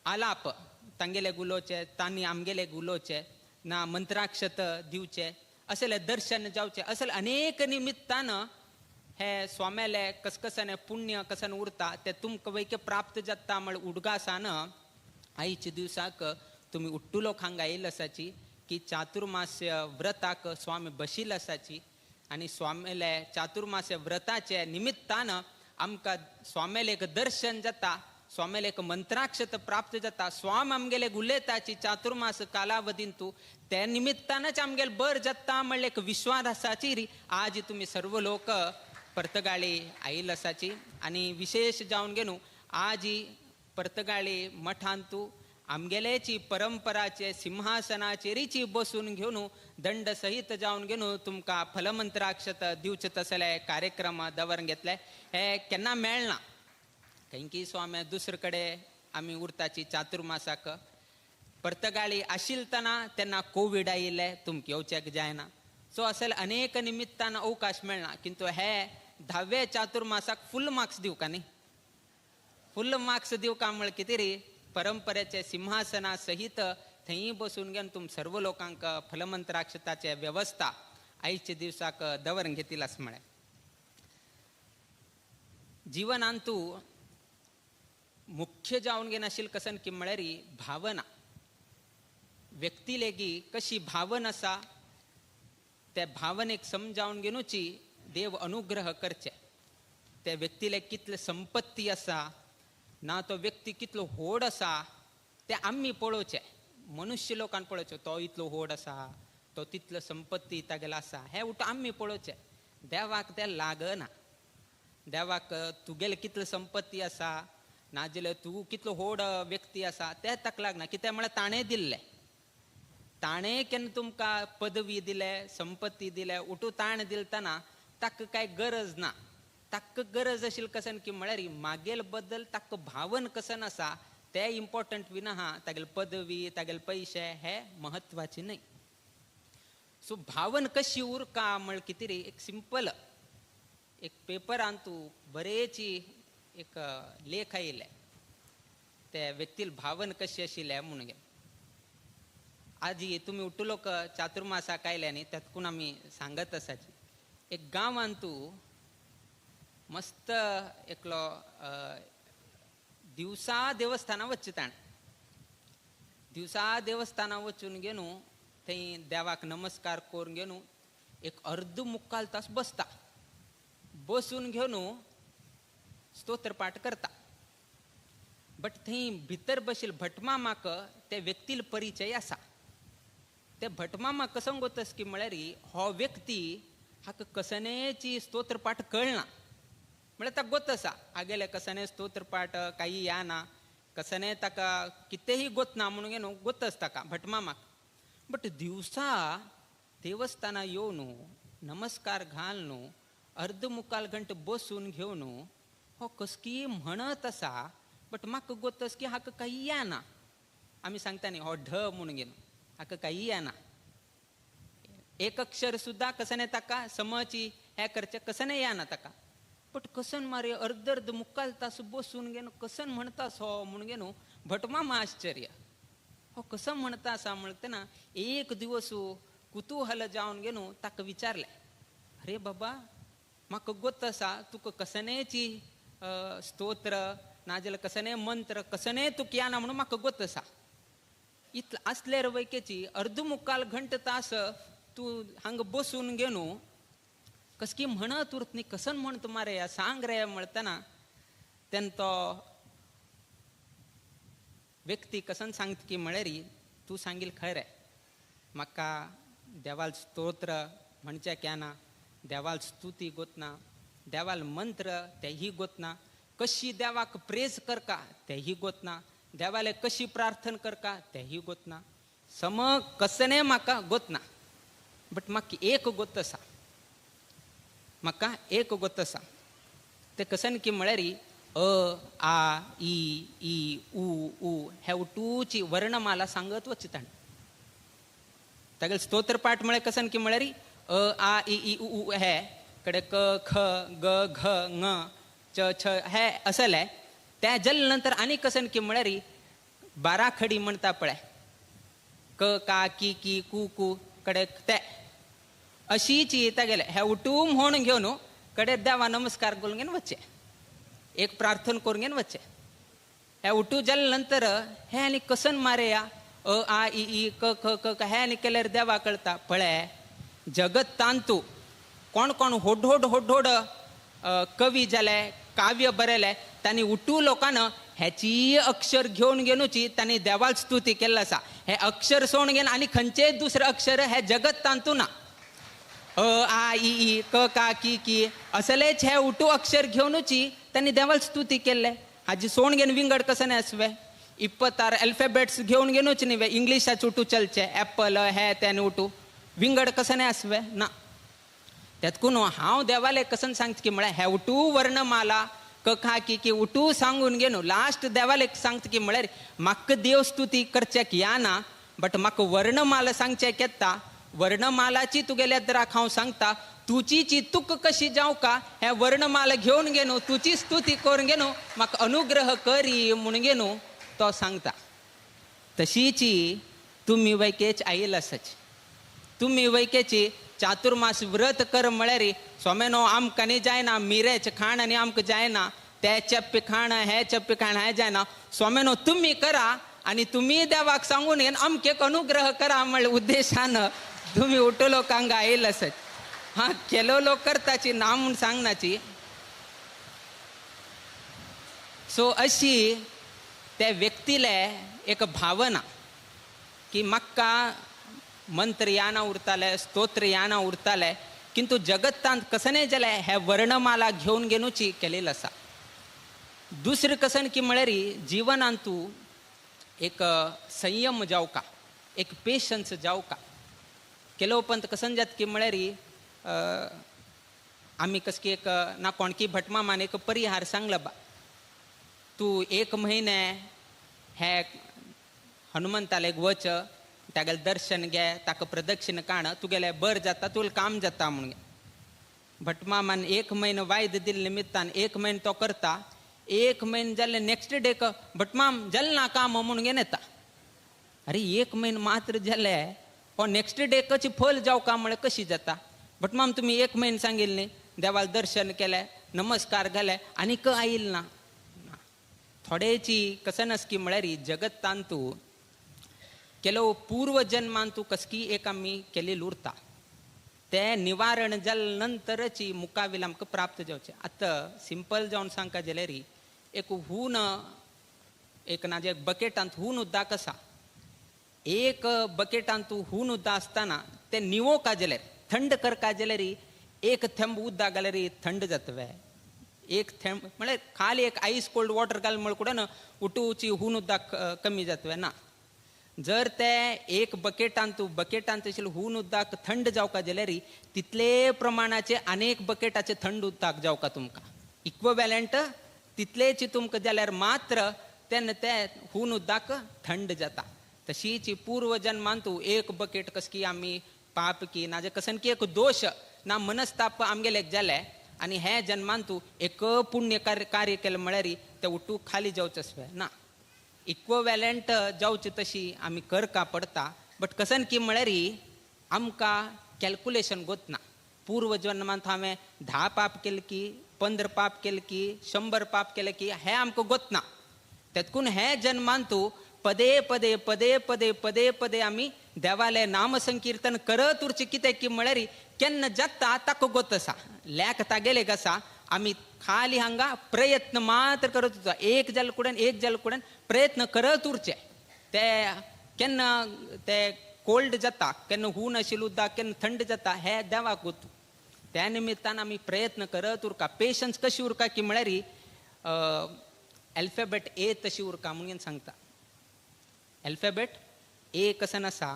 [SPEAKER 12] आलाप तांगेले उलोवचे, तांणी आमगेले उलोवचे ना, मंत्राक्षत दिवचे, असले दर्शन जावचे, असले अनेक निमित्तान हे स्वाम्याले कसकसाने पुण्य कसन उरता ते तुमकां वैके प्राप्त जाता. म्हळ्यार उडगासान आयच्या दिवसाक तुमी उट्टुलो हांगा येयल आसाची की चातुर्मास्य व्रताक स्वामी बशील आसाची आनी स्वाम्याले चातुर्मास्य व्रताचे निमित्तान आमकां स्वाम्याले एक दर्शन जाता, स्वाम्याले एक मंत्राक्षत प्राप्त जाता. स्वाम आमगेले उलयताची चातुर्मास कालावधीन तूं त्या निमित्तानच आमगेले बर जाता म्हणल्यार एक विश्वास आसाची री. आज तुमी सर्व लोक पर्तगाळी आयिल्ल आसाची आनी विशेष जावन घेवन आज पर्तगाळी मठांतू आमगेलेची परंपराचे सिंहासनाचेरीची बसून घेवन दंड सहित जावन घेवन तुमकां फलमंत्राक्षत दिवचे तसले कार्यक्रम दवरून घेतले. हे केन्ना मेळना खंयकी स्वामी दुसरे कडेन आमी उरताची चातुर्मासाक. पर्तगाळी आशिल्लतना तेन्ना कोवीड आयिल्ले तुमकां येवच्याक जायना. सो असले अनेक निमित्तान अवकाश मेळना. किंतु हे 10व्या चातुर्मासाक फूल मार्क्स दिवका न्ही, फूल मार्क्स दिवका म्हळ्यार कितें री परंपरेचे सिंहासना सहित थंय बसून घेवन तुम सर्व लोकांक फलमंत्राक्षताचे वेवस्था आयच्या दिवसाक दवरून घेतिल्ली आसा. म्हळ्यार जिवनांतू मुख्य जावन घेवन आशिल्लें कसन की म्हळ्यार भावना. व्यक्ती लेगी कशी भावना आसा त्या भावनेक समजावन घेवची देव अनुग्रह करचे. त्या व्यक्तीले कितले संपत्ती आसा ना, तो व्यक्ती कितलो व्हड आसा ते आमी पळोवचें, मनुष्य लोकान पळोवचें, तो इतलो व्हड आसा, तो तितलो संपत्ती तागेलो आसा, हें उठ आमी पळोवचें. देवाक तें लागना. देवाक तुगेले कितले संपत्ती आसा नाजाल्यार तूं कितलो व्हड व्यक्ती आसा तें ताका लागना. कित्याक म्हळ्यार ताणें दिल्लें, ताणें केन्ना तुमकां पदवी दिले, संपत्ती दिले, उठू ताणें दिलतना ताका कांय गरज ना. ताका गरज आशिल्ली कसन की म्हळ्यार मागेल बद्दल ताका भावन कसन आसा ते इम्पॉर्टंट बी ना हा, तागेले पदवी तागेले पयशे हे म्हत्वाचे न्हय. सो भावन कशी उरका म्हळ कितें रे, एक सिंपल एक पेपरान तूं बरेची एक लेख आयिल्ले ते व्यक्तील भावन कशी आशिल्ले म्हणून. आजी तुमी उठलो चातुर्मासाक आयले न्ही, तातूंत आमी सांगत आसाची. एक गांवान तूं मस्त एकलो दिवसा देवस्थाना वचचें ताणें, दिवसा देवस्थाना वचून घेवन थंय देवाक नमस्कार करून घेवन एक अर्द मुक्काल तास बसता, बसून घेवन स्तोत्रपाठ करता. बट थंय भितर बशिल्ले भटमामाक ते व्यक्तील परिचय आसा. ते भटमामाक सांगतस की म्हळ्यार हो व्यक्ती हाका कसनेची स्तोत्रपाठ कळना, म्हळ्यार ताका गोत आसा हागेले कसने स्तोत्रपाठ काही या ना, कसने ताका कितेंय गोत ना म्हणून न्हू गोत आसा ताका भटमामाक. बट दिवसा देवस्थाना येवन नमस्कार घालून अर्द मुखाल घंट बसून घेवन हो कसकी म्हणत आसा, बट म्हाका गोत आसा की हाका काही या ना. आमी सांगता न्ही हो ढ म्हणून घेवन हाका काही या ना, एक अक्षर सुद्दां कसने ताका समची हें करचें कसने या ना ताका. बट कसन मारे अर्द अर्द मुखाल तास बसून घेवन कसन म्हणता हो म्हणून घेवन भटमामा आश्चर्य, हो कसं म्हणता आसा म्हणतना एक दिवस कुतूहल जावन घेवन ताका विचारलें, अरे बाबा म्हाका गोत आसा तुका कसनेची स्तोत्र नाजाल्यार कसने मंत्र कसने तुका या ना म्हणून म्हाका गोत आसा, इतलें आसल्यार वैकेची अर्द मुखाल घंट तास तूं हांगा बसून घेवन कसकी म्हणत उरत न्ही, कसन म्हणत मारे सांग रे म्हणतना तेन्ना तो व्यक्ती कसन सांगता की म्हळ्यार तूं सांगील खरें, म्हाका देवाल स्तोत्र म्हणचें केना, देवाल स्तुती गोतना, देवाल मंत्र तेही गोतना, कशी देवाक प्रेज करका तेही गोतना, देवाले कशी प्रार्थना करका तेही गोतना, सम कसने म्हाका गोतना, बट म्हाका एक गोत आसा, म्हाका एक गोत आसा. तें कसन की म्हळ्यार अ आ इ ई उ ऊ हे उटूची वर्णमाला सांगत वच ताणें. तागेले स्तोत्रपाठ म्हळ्यार कसन की म्हळ्यार अ आ इ ई उ ऊ हे कडे क ख ग घ ङ च छ हे असले त्या जाले नंतर आनी कसन की म्हळ्यार बाराखडी म्हणटा पळय, क का की की कु कु कडे ते अशीची तागेले हे उटू म्हूण घेवन कडे देवा नमस्कार करून घेवन वचचें, एक प्रार्थना करून घेवन वचचें. हे उटू जाले नंतर हे आनी कसन मारे या अ आ इ ई क ख क हे आनी केल्यार देवा कळटा पळय जगत तांतू कोण कोण होडहोड होडहोड कवी जाले काव्य बरयले तांणी उटू लोकांना हेची अक्षर घेवन घेवनूची तांणी देवाल स्तुती केल्लो आसा. हे अक्षर सोडून घेवन आनी खंयचेय दुसरें अक्षर हे जगत तांतू ना. अ आ इ ई क का की की असलेच हे उटू अक्षर घेवनूची तांणी देवाल स्तुती केल्ले. हाजी सोडून घेवन विंगड कसं आसवे इप्पतार अल्फाबेट्स घेवन घेवनूच न्ही वे इंग्लिशाचे उटू चलचे एप्पल हे ते उटू विंगड कसं आसवे ना. तेतकून हांव देवाले कसन सांगता की म्हळ्यार हे उटू वर्णमाला क खा की की उटू सांगून घेवन लास्ट देवाले सांगता की म्हळ्यार म्हाका देव स्तुती करच्याक या ना, बट म्हाका वर्णमाला सांगच्याक येता, वर्णमालाची तुगेल्या द्राक हांव सांगता तुची तुक कशी जावं का हे वर्णमाला घेवन घेवन तुची स्तुती करून घेवन म्हाका अनुग्रह करी म्हणून घेवन तो सांगता. तशीची तुमी वैकेच आयल आसाची, तुमी वैकेची चातुर्मास व्रत कर म्हळ्यार स्वाम्यानो आमकां न्ही जायना, मिरेच खाण आनी आमकां जायना, ते चप्पे खाण हे चप्पे खाण हें जायना, स्वाम्यानो तुमी करा आनी तुमी देवाक सांगून घेवन अमकेक अनुग्रह करा म्हळ्या उद्देशान तुमी उठलो हांगा आयल आसत. हां केलो लोक करताची ना म्हूण सांगनाची. सो अशी त्या व्यक्तीले एक भावना की म्हाका मंत्र याना उरताले स्तोत्र याना उरताले, किंतु जगत्तांत कसने जाले हे वर्णमाला घेवन घेवनूची केलेलं आसा. दुसरें कसन की म्हळ्यार जिवनांत तूं एक संयम जावका, एक पेशन्स जावका. केलो पंत कसन जात की म्हळ्यार आमी कसकी एक ना कोणकी भटमामान एक परिहार सांगला बा, तूं एक म्हयने हे हनुमंताले एक वच तागेलें दर्शन घे, ताका प्रदक्षिण काण, तुगेलें बर जाता, तुगेलें काम जाता म्हणून. भटमामान एक म्हयनो वायद दिल्ले निमित्तान एक म्हयनो तो करता. एक म्हयनो जालें नेक्स्ट डेक भटमाम जालें ना काम म्हणून घेवन येता. अरे एक म्हयनो मात्र जाले हो नेक्स्ट डेकच फल जावका म्हळ्यार कशी जाता? भटमाम तुमी एक म्हयनो सांगिल्लें न्ही, देवाक दर्शन केलें, नमस्कार घाले आनीक आयल ना. थोडेची कसनसकी म्हळ्यार जगत्तांतू केलो पूर्व जन्मांतू कसकी एक आमी केलेली उरता, ते निवारण जाले नंतरच मुखावेल आमकां प्राप्त जावचें. आतां सिंपल जावन सांगका जाल्यार एक हून एक ना जे बकेटांत हून उदक आसा, एक बकेटांत हून उदक आसतना ते निवोवका जाल्यार थंड करका जाल्यार एक थेंब उदक घाल्यार थंड जातवे. एक थेंब म्हळ्यार खाली एक आयस कोल्ड वॉटर घाल म्हळ्यार कुडन उटूची हून उदक कमी जातवे ना. जर ते एक बकेटांत बकेटांत आशिल्लें हून उदक थंड जावका जाल्यार तितले प्रमाणाचे अनेक बकेटाचे थंड उदक जावका तुमकां इक्ववेलंट तितलेच तुमकां जाल्यार मात्र तेन्ना ते हून उदक थंड जाता. तशीच पूर्व जन्मांतू एक बकेट कसकी आमी पाप की ना जे कसन की एक दोश ना मनस्ताप आमगेले जाले आनी हे जन्मांतू एक पुण्य कार्य केलें म्हळ्यार ते उठू खाली जावचें आसलें ना. इक्ववेलंट जावचे तशी आमी करका पडता. बट कसन की म्हळ्यार आमकां कॅल्कुलेशन गोतना. पूर्व जन्मांत हांवें 10 पाप केले की 15 पाप केले की 100 पाप केले की हें आमकां गोतना. तेतकून हे जन्मांतू पदे पदे पदे पदे पदे पदे आमी देवाले नाम संकीर्तन करत उरचें. कितें की म्हळ्यार केन्ना जाता ताका गोत आसा, लेख तागेले आसा. आमी खाली हांगा प्रयत्न मात्र करत उरता, एक जाल कुडेन एक जाल कुडेन प्रयत्न करत उरचे. ते केन्ना ते कोल्ड जाता, केन्ना हून आशिल्लें उदक केन्ना थंड जाता, हे देवाक गोत. त्या निमित्तान आमी प्रयत्न करत उरका. पेशन्स कशी उरका की म्हळ्यार अल्फाबेट ए तशी उरका म्हणून सांगता. अल्फाबेट ए कसन आसा,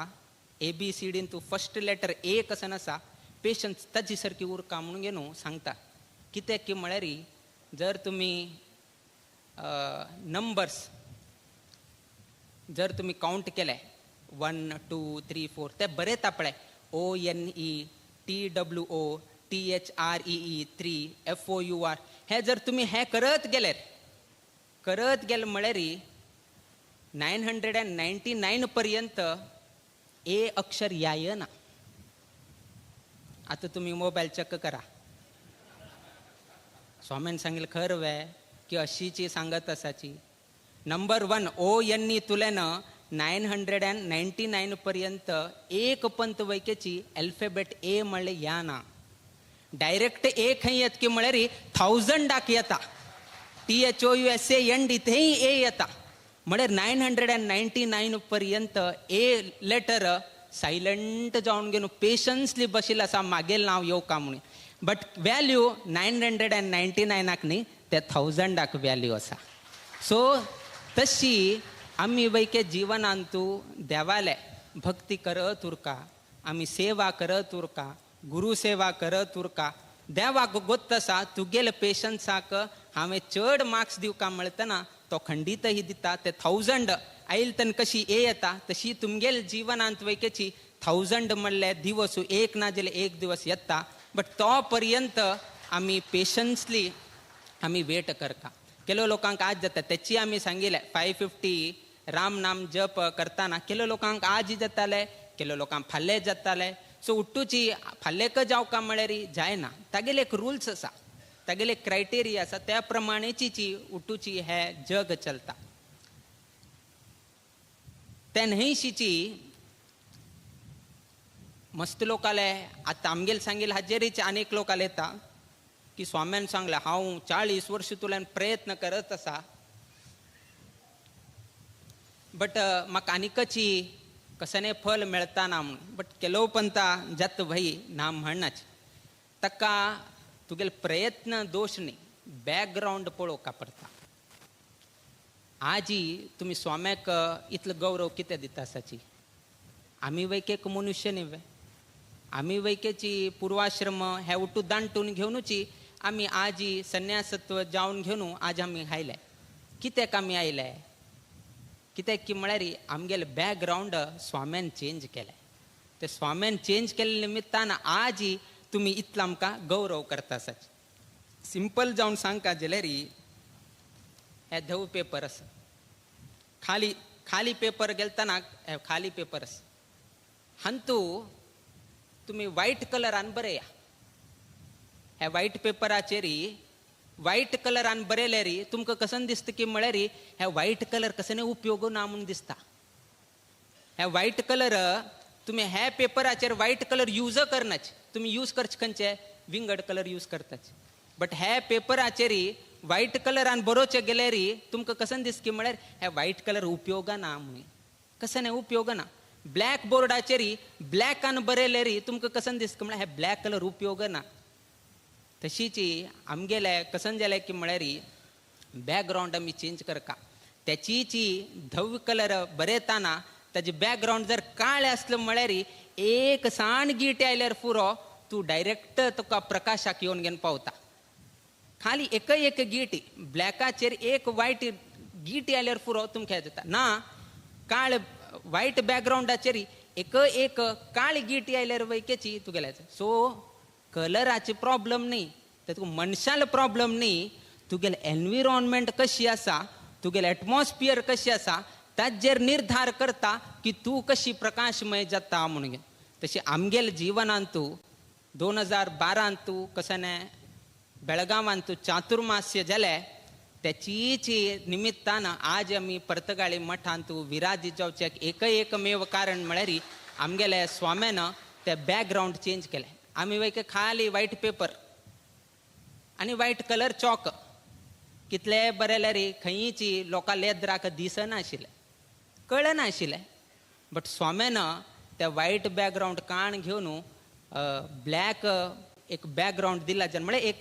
[SPEAKER 12] ए बी सी डीन तूं फर्स्ट लेटर ए कसन आसा, पेशन्स ताजी सारकी उरका म्हणून न्हू सांगता. कित्याक की म्हळ्यार जर तुमी नंबर्स जर तुमी कावंट केले 1 2 3 4 ते बरे तापळे O N E T W O T H R E E 3 F O U R हे जर तुमी हे करत गेले करत गेले म्हळ्यार 999 पर्यंत ए अक्षर यायना. आतां तुमी मोबायल चेक करा. स्वामीन सांगितलं खरं वे की अशीची सांगत आसाची. नंबर 1 ओ एन ई तुलेन 999 पर्यंत एक पंत वैकेची अल्फाबेट ए म्हणले या ना. डायरेक्ट ए खंय येत की म्हळ्यार 1000 येता. T H O U S A N D थंय ए येता. म्हळ्यार 999 पर्यंत ए लेटर सायलंट जावन घेवन पेशन्सली बशिल्लें आसा मागेल नांव येवका म्हणून. बट वॅल्यू 999 न्ही ते 1000 वॅल्यू आसा. सो तशी आमी वैके जिवनांतू देवाले भक्ती करत उरका, आमी सेवा करत उरका, गुरु सेवा करत उरका. देवाक गोत्त आसा तुगेले पेशन्साक हांवें चड मार्क्स दिवका मेळतना तो खंडीतही दिता. ते 1000 आयल तेन्ना कशी ए येता तशी तुमगेले जिवनांत वैकेची 1000 म्हणले दिवस एक ना जाल्यार एक दिवस येता. बट तो पर्यंत आमी पेशन्सली आमी वेट करता. केलो लोकांक आज जाता तेची आमी सांगिल्लें 550 राम नाम जप करतना केलो लोकांक आज जाताले, केलो लोकांक फाल्यां जाताले. सो उट्टूची फाल्यां जावका म्हळ्यार जायना. तागेले एक रुल्स आसा, तागेले क्रायटेरिया आसा, त्या प्रमाणेची उट्टूची हे जग चलता. ते न्हंयशीची मस्त लोकाले आतां आमगेले सांगिल्ले हाजेरीच अनेक लोकाले येता की स्वाम्यान सांगलें हांव 40 वर्स तुल्यान प्रयत्न करत आसा बट म्हाका आनीकची कसने फल मेळता ना म्हणून. बट केलो पंता जात भाई ना म्हणनाच ताका तुगेले प्रयत्न दोश न्ही, बॅकग्रावंड पळोवका पडटा. आजी तुमी स्वाम्याक इतलो गौरव कितें दिता आसाची? आमी वैकेक मनुष्य न्ही वे, आमी वैकेची पूर्वाश्रम हे उठू दांटून घेवनुची आमी आजी संन्यासत्व जावन घेवन आज आमी आयले. कित्याक आमी आयले? कित्याक की म्हळ्यार आमगेले बॅकग्रावंड स्वाम्यान चेंज केलें. ते स्वाम्यान चेंज केल्ले निमित्तान आज तुमी इतलो आमकां गौरव करता आसात. सिंपल जावन सांगका जाल्यार हे धव पेपर आसा, खाली खाली पेपर गेलतना खाली पेपर आसा, हांतू तुमी व्हायट कलरान बरया. ह्या व्हायट पेपराचेर व्हायट कलरान बरयल्यार तुमकां कसन दिसता की म्हळ्यार ह्या व्हायट कलर कसने उपयोग ना म्हूण दिसता. ह्या व्हायट कलर तुमी ह्या पेपराचेर व्हायट कलर यूज करनाच, तुमी यूज करचे खंयचे विंगड कलर यूज करताच. बट ह्या पेपराचेर व्हायट कलरान बरोवचे गेल्यार तुमकां कसन दिसता की म्हळ्यार ह्या व्हायट कलर उपयोगा ना म्हणून, कसने उपयोग ना. ब्लॅक बोर्डाचेर ब्लॅकान बरयल्यार तुमकां कसन दिसता म्हळ्यार हे ब्लॅक कलर उपयोग ना. तशीच आमगेले कसन जालें की म्हळ्यार बॅकग्रावंड आमी चेंज करका. त्याचीच धव कलर बरयतना ताजे बॅकग्रावंड जर काळें आसलें म्हळ्यार एक सान गीट आयल्यार पुरो तूं डायरेक्ट तुका प्रकाशाक येवन घेवन पावता. खाली एकय एक गीट ब्लॅकाचेर एक वायट गीट आयल्यार पुरो तुमकां जाता ना. काळ वायट बॅकग्रावंडाचेर एक एक काळी गीट आयल्यार वैकेची तुगेल्या. सो कलराचे प्रॉब्लम न्ही, ते तुका मनशालो प्रॉब्लम न्ही, तुगेलें एनविरोनमेंट कशी आसा, तुगेलें एटमॉस्फियर कशी आसा ताजेर निर्धार करता की तूं कशी प्रकाशमय जाता म्हणून. तशें आमगेले जिवनांतू 2012 कसने बेळगांवांतू चातुर्मास्य जालें त्याचीच निमित्तान आज आमी पर्तगाळी मठांतू विराजी जावचें एक एकमेव कारण म्हळ्यार आमगेले स्वाम्यान ते बॅकग्रावंड चेंज केलें. आमी वयके खाली व्हायट पेपर आनी व्हायट कलर चॉक कितले बरयल्यार खंयची लोकां लेद्राक दिसनाशिल्लें, कळनाशिल्लें. बट स्वाम्यान ते व्हायट बॅकग्रावंड काण घेवन ब्लॅक एक बॅकग्रावंड दिला, जेन्ना म्हळ्यार एक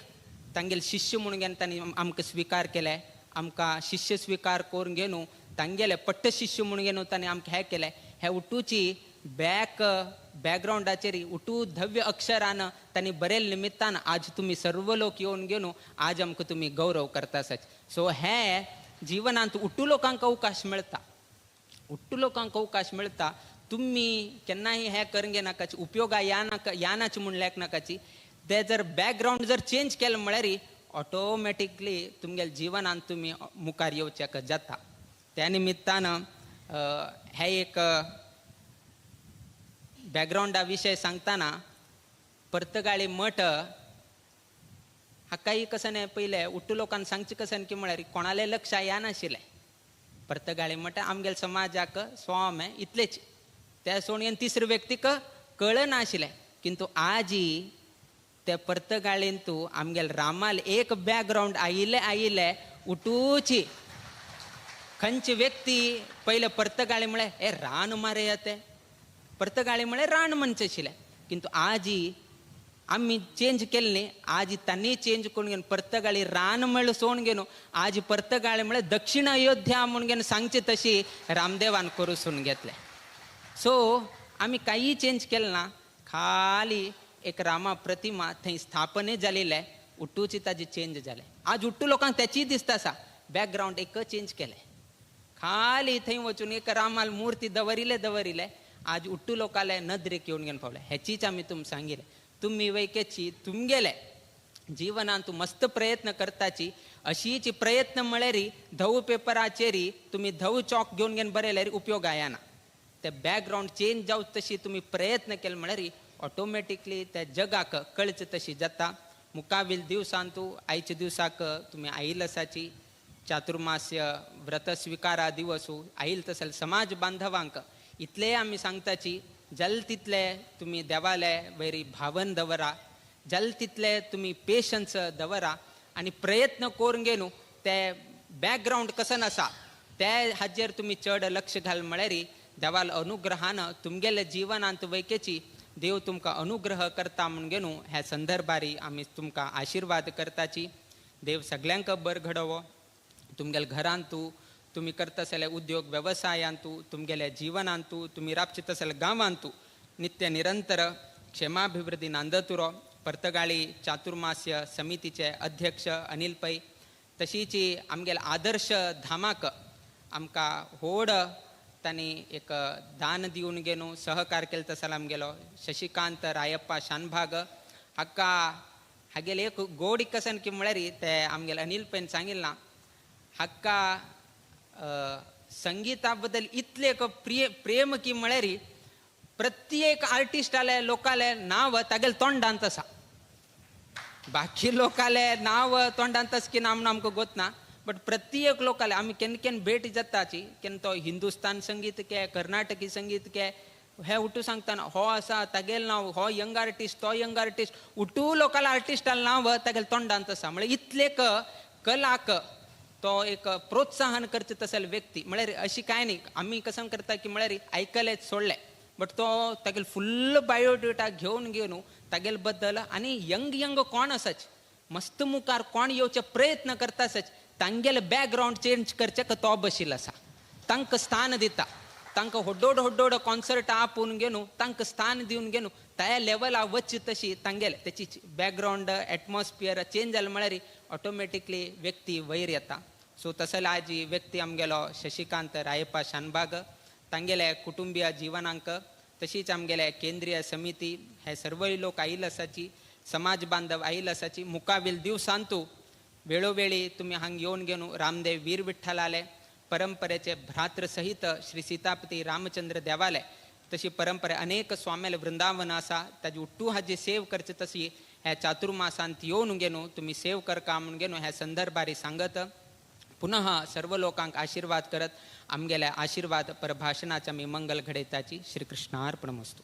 [SPEAKER 12] तांगेले शिष्य म्हणून घेवन तांणी आमकां स्विकार केले, आमकां शिष्य स्विकार करून घेवन तांगेले पट्ट शिष्य म्हणून घेवन तांणी आमकां हें केलें. हे उटूची बॅकग्रावंडाचेर उटू धव्य अक्षरान तांणी बरयल्ले निमित्तान आज तुमी सर्व लोक येवन घेवन आज आमकां तुमी गौरव करता आसात. सो हे जिवनांत उटू लोकांक अवकाश मेळटा, उट्टू लोकांक अवकाश मेळटा. तुमी केन्नाय हें करून घेनाकाची, उपयोगा या नाका या नाची म्हूण लेखनाकाची. ते जर बॅकग्रावंड जर चेंज केलें म्हळ्यार ऑटोमॅटिकली तुमगेल्या जिवनांत तुमी मुखार येवच्याक जाता. त्या निमित्तान हे एक बॅकग्रावंडा विशय सांगतना पर्तगाळी मठ हाकाय कसं न्ही पयलें उट्टू लोकांक सांगचें कशें की म्हळ्यार कोणालें लक्ष येनाशिल्लें. पर्तगाळी मठ आमगेल्या समाजाक स्वाम इतलेच, त्या सोडून तिसरे व्यक्तीक कळनाशिल्लें. किंतु आजी त्या पर्तगाळींतू आमगेल्या रामाल एक बॅकग्रावंड आयिल्लें आयिल्लें उठूची खंयची व्यक्ती पयले पर्तगाळी म्हळें हे रान मारे ते पर्तगाळी म्हळें रान म्हणचें आशिल्लें. किंतु आजी आमी चेंज केले न्ही, आजी तांणी चेंज करून घेवन पर्तगाळी रान म्हळ्यार सोडून घेवन आजी पर्तगाळी म्हळ्यार दक्षिण अयोध्या म्हणून घेवन सांगचे तशी रामदेवान करून सोडून घेतलें. सो आमी कांय चेंज केलें ना, खाली एक रामा प्रतिमा थंय स्थापने जालेले उट्टूची ताजी चेंज जाले. आज उट्टू लोकांक त्याचीय दिसता आसा बॅकग्रावंड एक चेंज केलें, खाली थंय वचून एक रामाल मूर्ती दवरिले दवरिले आज उट्टू लोकांले नदरेक येवन घेवन पावले. हेचीच आमी तुमकां सांगिल्लें, तुमी वैकेची तुमगेले जिवनांत मस्त प्रयत्न करताची अशीच प्रयत्न म्हळ्यार धव पेपराचेर तुमी धव चॉक घेवन घेवन बरयल्यार उपयोग आयना. ते बॅकग्रावंड चेंज जावं तशी तुमी प्रयत्न केले म्हळ्यार ऑटोमॅटिकली त्या जगाक कळचें तशी जाता. मुखावेल दिवसांतू आयच्या दिवसाक तुमी आयल आसाची चातुर्मास्य व्रत स्विकारा दिवसू आयल तसल समाज बांधवांक इतले आमी सांगताची जल तितले तुमी देवाले वैरी भावन दवरा, जल तितले तुमी पेशन्स दवरा आनी प्रयत्न करून घेवन ते बॅकग्रावंड कसन आसा ते हाजेर तुमी चड लक्ष घाल म्हळ्यार देवाल अनुग्रहान तुमगेले जिवनांत वैकेची देव तुमकां अनुग्रह करता म्हूण घेवन ह्या संदर्भारी आमी तुमकां आशिर्वाद करताची. देव सगल्यांक बर घडोवो, तुमगेल्या घरांतू तुमी करता जाल्यार उद्योग वेवसायांतू, तुमगेल्या जिवनांतू, तुमी राबचे तसल्या गांवांतू नित्य निरंतर क्षेमाभिवृद्धी नांदतुरो. पर्तगाळी चातुर्मास्य समितीचे अध्यक्ष अनिल पै, तशीच आमगेल्या आदर्श धामाक आमकां व्हड तांणी एक दान दिवन घेवन सहकार केलो तसो आमगेलो शशिकांत रायप्पा शानभाग हाका हागेले एक गोड कसन की म्हळ्यार ते आमगेले अनिल पैन सांगिल्लें ना हाका संगीता बद्दल इतलें एक प्रेम की म्हळ्यार प्रत्येक आर्टिस्टाले लोकाले नांव तागेले तोंडांत आसा. बाकी लोकाले नांव तोंडांत आसा की ना म्हणून आमकां गोत ना, बट प्रत्येक लोकाले आमी केन्ना केन्ना भेट जाताची केन्ना तो हिंदुस्तान संगीत के कर्नाटकी संगीत के हे उठू सांगतना हो आसा तागेलें नांव, हो यंग आर्टिस्ट तो यंग आर्टिस्ट, उठू लोकाल आर्टिस्टालें नांव तागेलें तोंडांत आसा. म्हळ्यार इतलें कलाक तो एक प्रोत्साहन करचें तसले व्यक्ती. म्हळ्यार अशी कांय न्ही आमी कसम करता की म्हळ्यार आयकलें सोडलें, बट तो तागेले फुल्ल बायोडेटा घेवन घेवन तागेले बद्दल आनी यंग यंग कोण आसाच मस्त मुखार कोण येवचे प्रयत्न करता आसाच तांगेले बॅकग्रावंड चेंज करचें तो बशिल्लो आसा. तांकां स्थान दिता, तांकां होड्डोड होड्डोड कॉन्सर्ट आपोवन घेवन तांकां स्थान दिवन घेवन त्या लेवला वचची तशी तांगेले तेची बॅकग्रावंड एटमॉस्फियर चेंज जालें म्हळ्यार ऑटोमॅटिकली व्यक्ती वयर येता. सो तसले आज व्यक्ती आमगेलो शशिकांत रायप्पा शानभाग तांगेले कुटुंबीय जिवनांक तशीच आमगेले केंद्रीय समिती हे सर्वय लोक आयिल्ले आसाची, समाज बांधव आयिल्ले आसाची. मुखावेल दिवसांतू वेळोवेळी तुमी हांग येवन घेवन रामदेव वीर विठ्ठलाले परंपरेचे भ्रातृ सहित श्री सीतापती रामचंद्र देवाले तशी परंपरा अनेक स्वाम्याले वृंदावन आसा ताजी उट्टू हाजी सेव करचे तशी ह्या चातुर्मासांत येवन घेवन तुमी सेव करका म्हणून घेवन ह्या संदर्भारी सांगत पुनः सर्व लोकांक आशीर्वाद करत आमगेल्या आशीर्वाद परभाषणाच्या मी मंगल घडयताची. श्रीकृष्णार्पणमस्तु.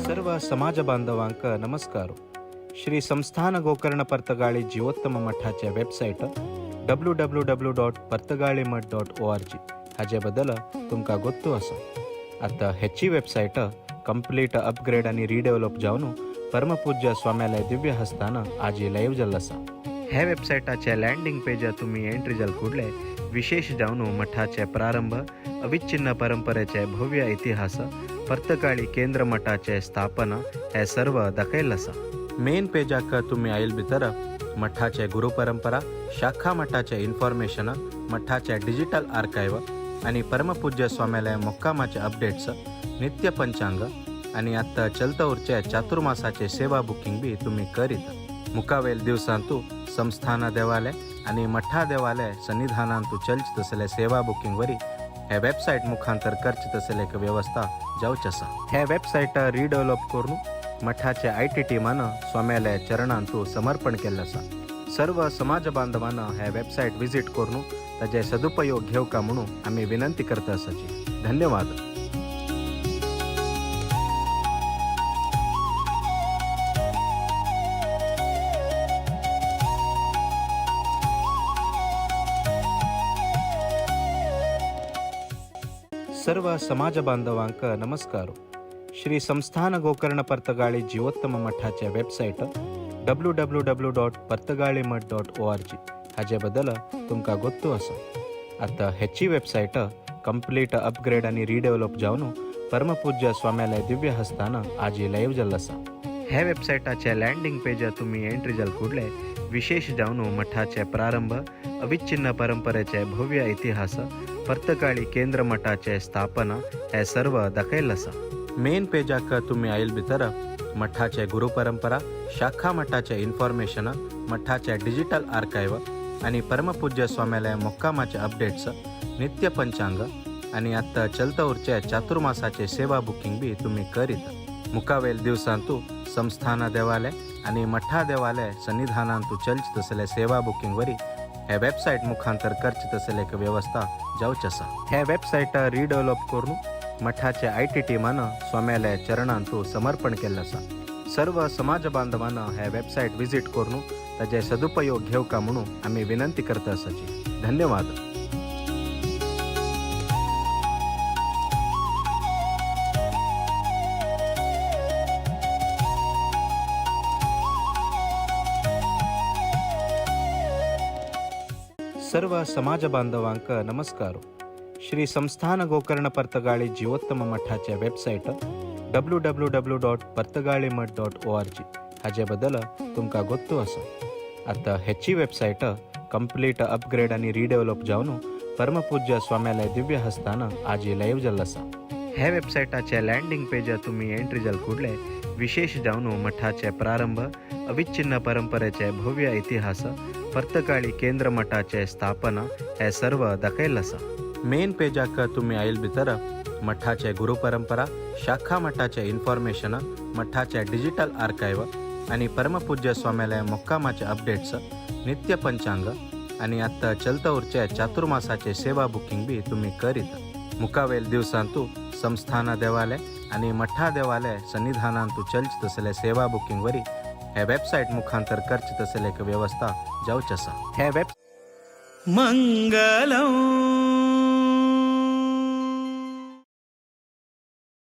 [SPEAKER 9] सर्व समाज बांधवांक नमस्कार. श्री संस्थान गोकर्ण पर्तगाळी जीवोत्तम मठाचे वेबसायट www.partagali.org हाजे बद्दल तुमकां गोत्तू आसा. आतां हेची वेबसायट कंप्लीट अपग्रेड आनी रिडेवलप जावन परमपूज्य स्वाम्यालय दिव्य हस्तान आजी लायव्ह जाल्लो आसा. ह्या वेबसायटाचे लँडींग पेजार तुमी एंट्री जाल कुडले विशेष जावन मठाचे प्रारंभ, अविच्छिन्न परंपरेचे भव्य इतिहास, पर्तगाळी केंद्र मठाचे स्थापना हे सर्व दाखयल्लें आसा. मेन पेजाक तुमी आयल भितर मठाचे गुरु परंपरा, शाखा मठाचे इन्फॉर्मेशन, मठाचे डिजिटल आर्कायव आनी परमपूज्य स्वाम्यालय मुक्कामाचे अपडेट्स, नित्य पंचांग आनी आत्तां चलता उरचे चातुर्मासाचे सेवा बुकींग बी तुमी करीत. मुखावेल दिवसांतू संस्थान देवालय आनी मठा देवालय सन्निधानांतू चलचे तसले सेवा बुकींग वरी हे वेबसायट मुखांतर करचे तसले एक व्यवस्था जावची आसा. हे वेबसायट रिडेवलप करून मठाचे IT टीमान स्वाम्यालय चरणांतू समर्पण केल्लें आसा. सर्व समाज बांधवांना हे वेबसायट विजीट करून ताजे सदुपयोग घेवका म्हणून आमी विनंती करता आसाची. धन्यवाद. सर्व समाज बांधवांक नमस्कार. श्री संस्थान गोकर्ण पर्तगाळी जीवोत्तम मठाचे वेबसायट www.partagali.org हाजे बद्दल तुमकां गोत्तू आसा. आतां हेची वेबसायट कंप्लीट अपग्रेड आनी रिडेवलप जावन परमपूज्य स्वाम्यालय दिव्य हस्तान आजी लायव्ह जाल्लो आसा. ह्या वेबसायटाचे लँडींग पेजार तुमी एंट्री जाल कुडले विशेष जावन मठाचे प्रारंभ, अविच्छिन्न परंपरेचे भव्य इतिहास, पर्तगाळी केंद्र मठाचे स्थापना हे सर्व दाखयल्लें आसा. मेन पेजाक तुमी आयल भितर मठाचे गुरु परंपरा, शाखा मठाचे इन्फॉर्मेशन, मठाचे डिजिटल आर्कायव आनी परमपूज्य स्वाम्यालय मुक्कामाचे अपडेट्स, नित्य पंचांग आनी आत्तां चलता उरचे चातुर्मासाचे सेवा बुकींग बी तुमी करीत. मुखावेल दिवसांतू संस्थान देवालय आनी मठा देवालय सन्निधानांतू चलचे तसले सेवा बुकींग वरी हे वेबसायट मुखांतर करचे तसले एक व्यवस्था जावची आसा. हे वेबसायट रिडेवलप करून मठाचे IT टीमान स्वाम्यालय चरणांतू समर्पण केल्लें आसा. सर्व समाज बांधवांना हे वेबसायट विजीट करून ताजे सदुपयोग घेवका म्हणून आमी विनंती करता आसाची. धन्यवाद. सर्व समाज बांधवांक नमस्कार. श्री संस्थान गोकर्ण पर्तगाळी जीवोत्तम मठाचे वेबसायट www.partagali.org हाजे बद्दल तुमकां गोत्तू आसा. आतां हेची वेबसायट कंप्लीट अपग्रेड आनी रिडेव्हलप जावन परमपूज्य स्वाम्यालय दिव्य हस्तान आजी लाईव्ह जाल्लो आसा. हे वेबसायटाचे लँडिंग पेजार तुमी एंट्री जाल कुडले विशेष जावन मठाचे प्रारंभ, अविच्छिन्न परंपरेचे भव्य इतिहास, पर्तगाळी केंद्र मठाचे स्थापना हे सर्व दाखयल्लें आसा. मेन पेजाक तुमी आयल भितर मठाचे गुरु परंपरा, शाखा मठाचे इन्फॉर्मेशन, मठाचे डिजिटल आर्कायव आनी परमपूज्य स्वाम्यालय मुक्कामाचे अपडेट्स, नित्य पंचांग आनी आत्तां चलता उरचे चातुर्मासाचे सेवा बुकिंग बी तुमी करीत. मुखावेल दिवसांतू संस्थान देवालय आनी मठा देवालय सन्निधानांतू चलचे तसले सेवा बुकिंग वरी हे वेबसायट मुखांतर करचे तसले एक व्यवस्था जावच आसा. हे वेब
[SPEAKER 5] मङ्गलम्.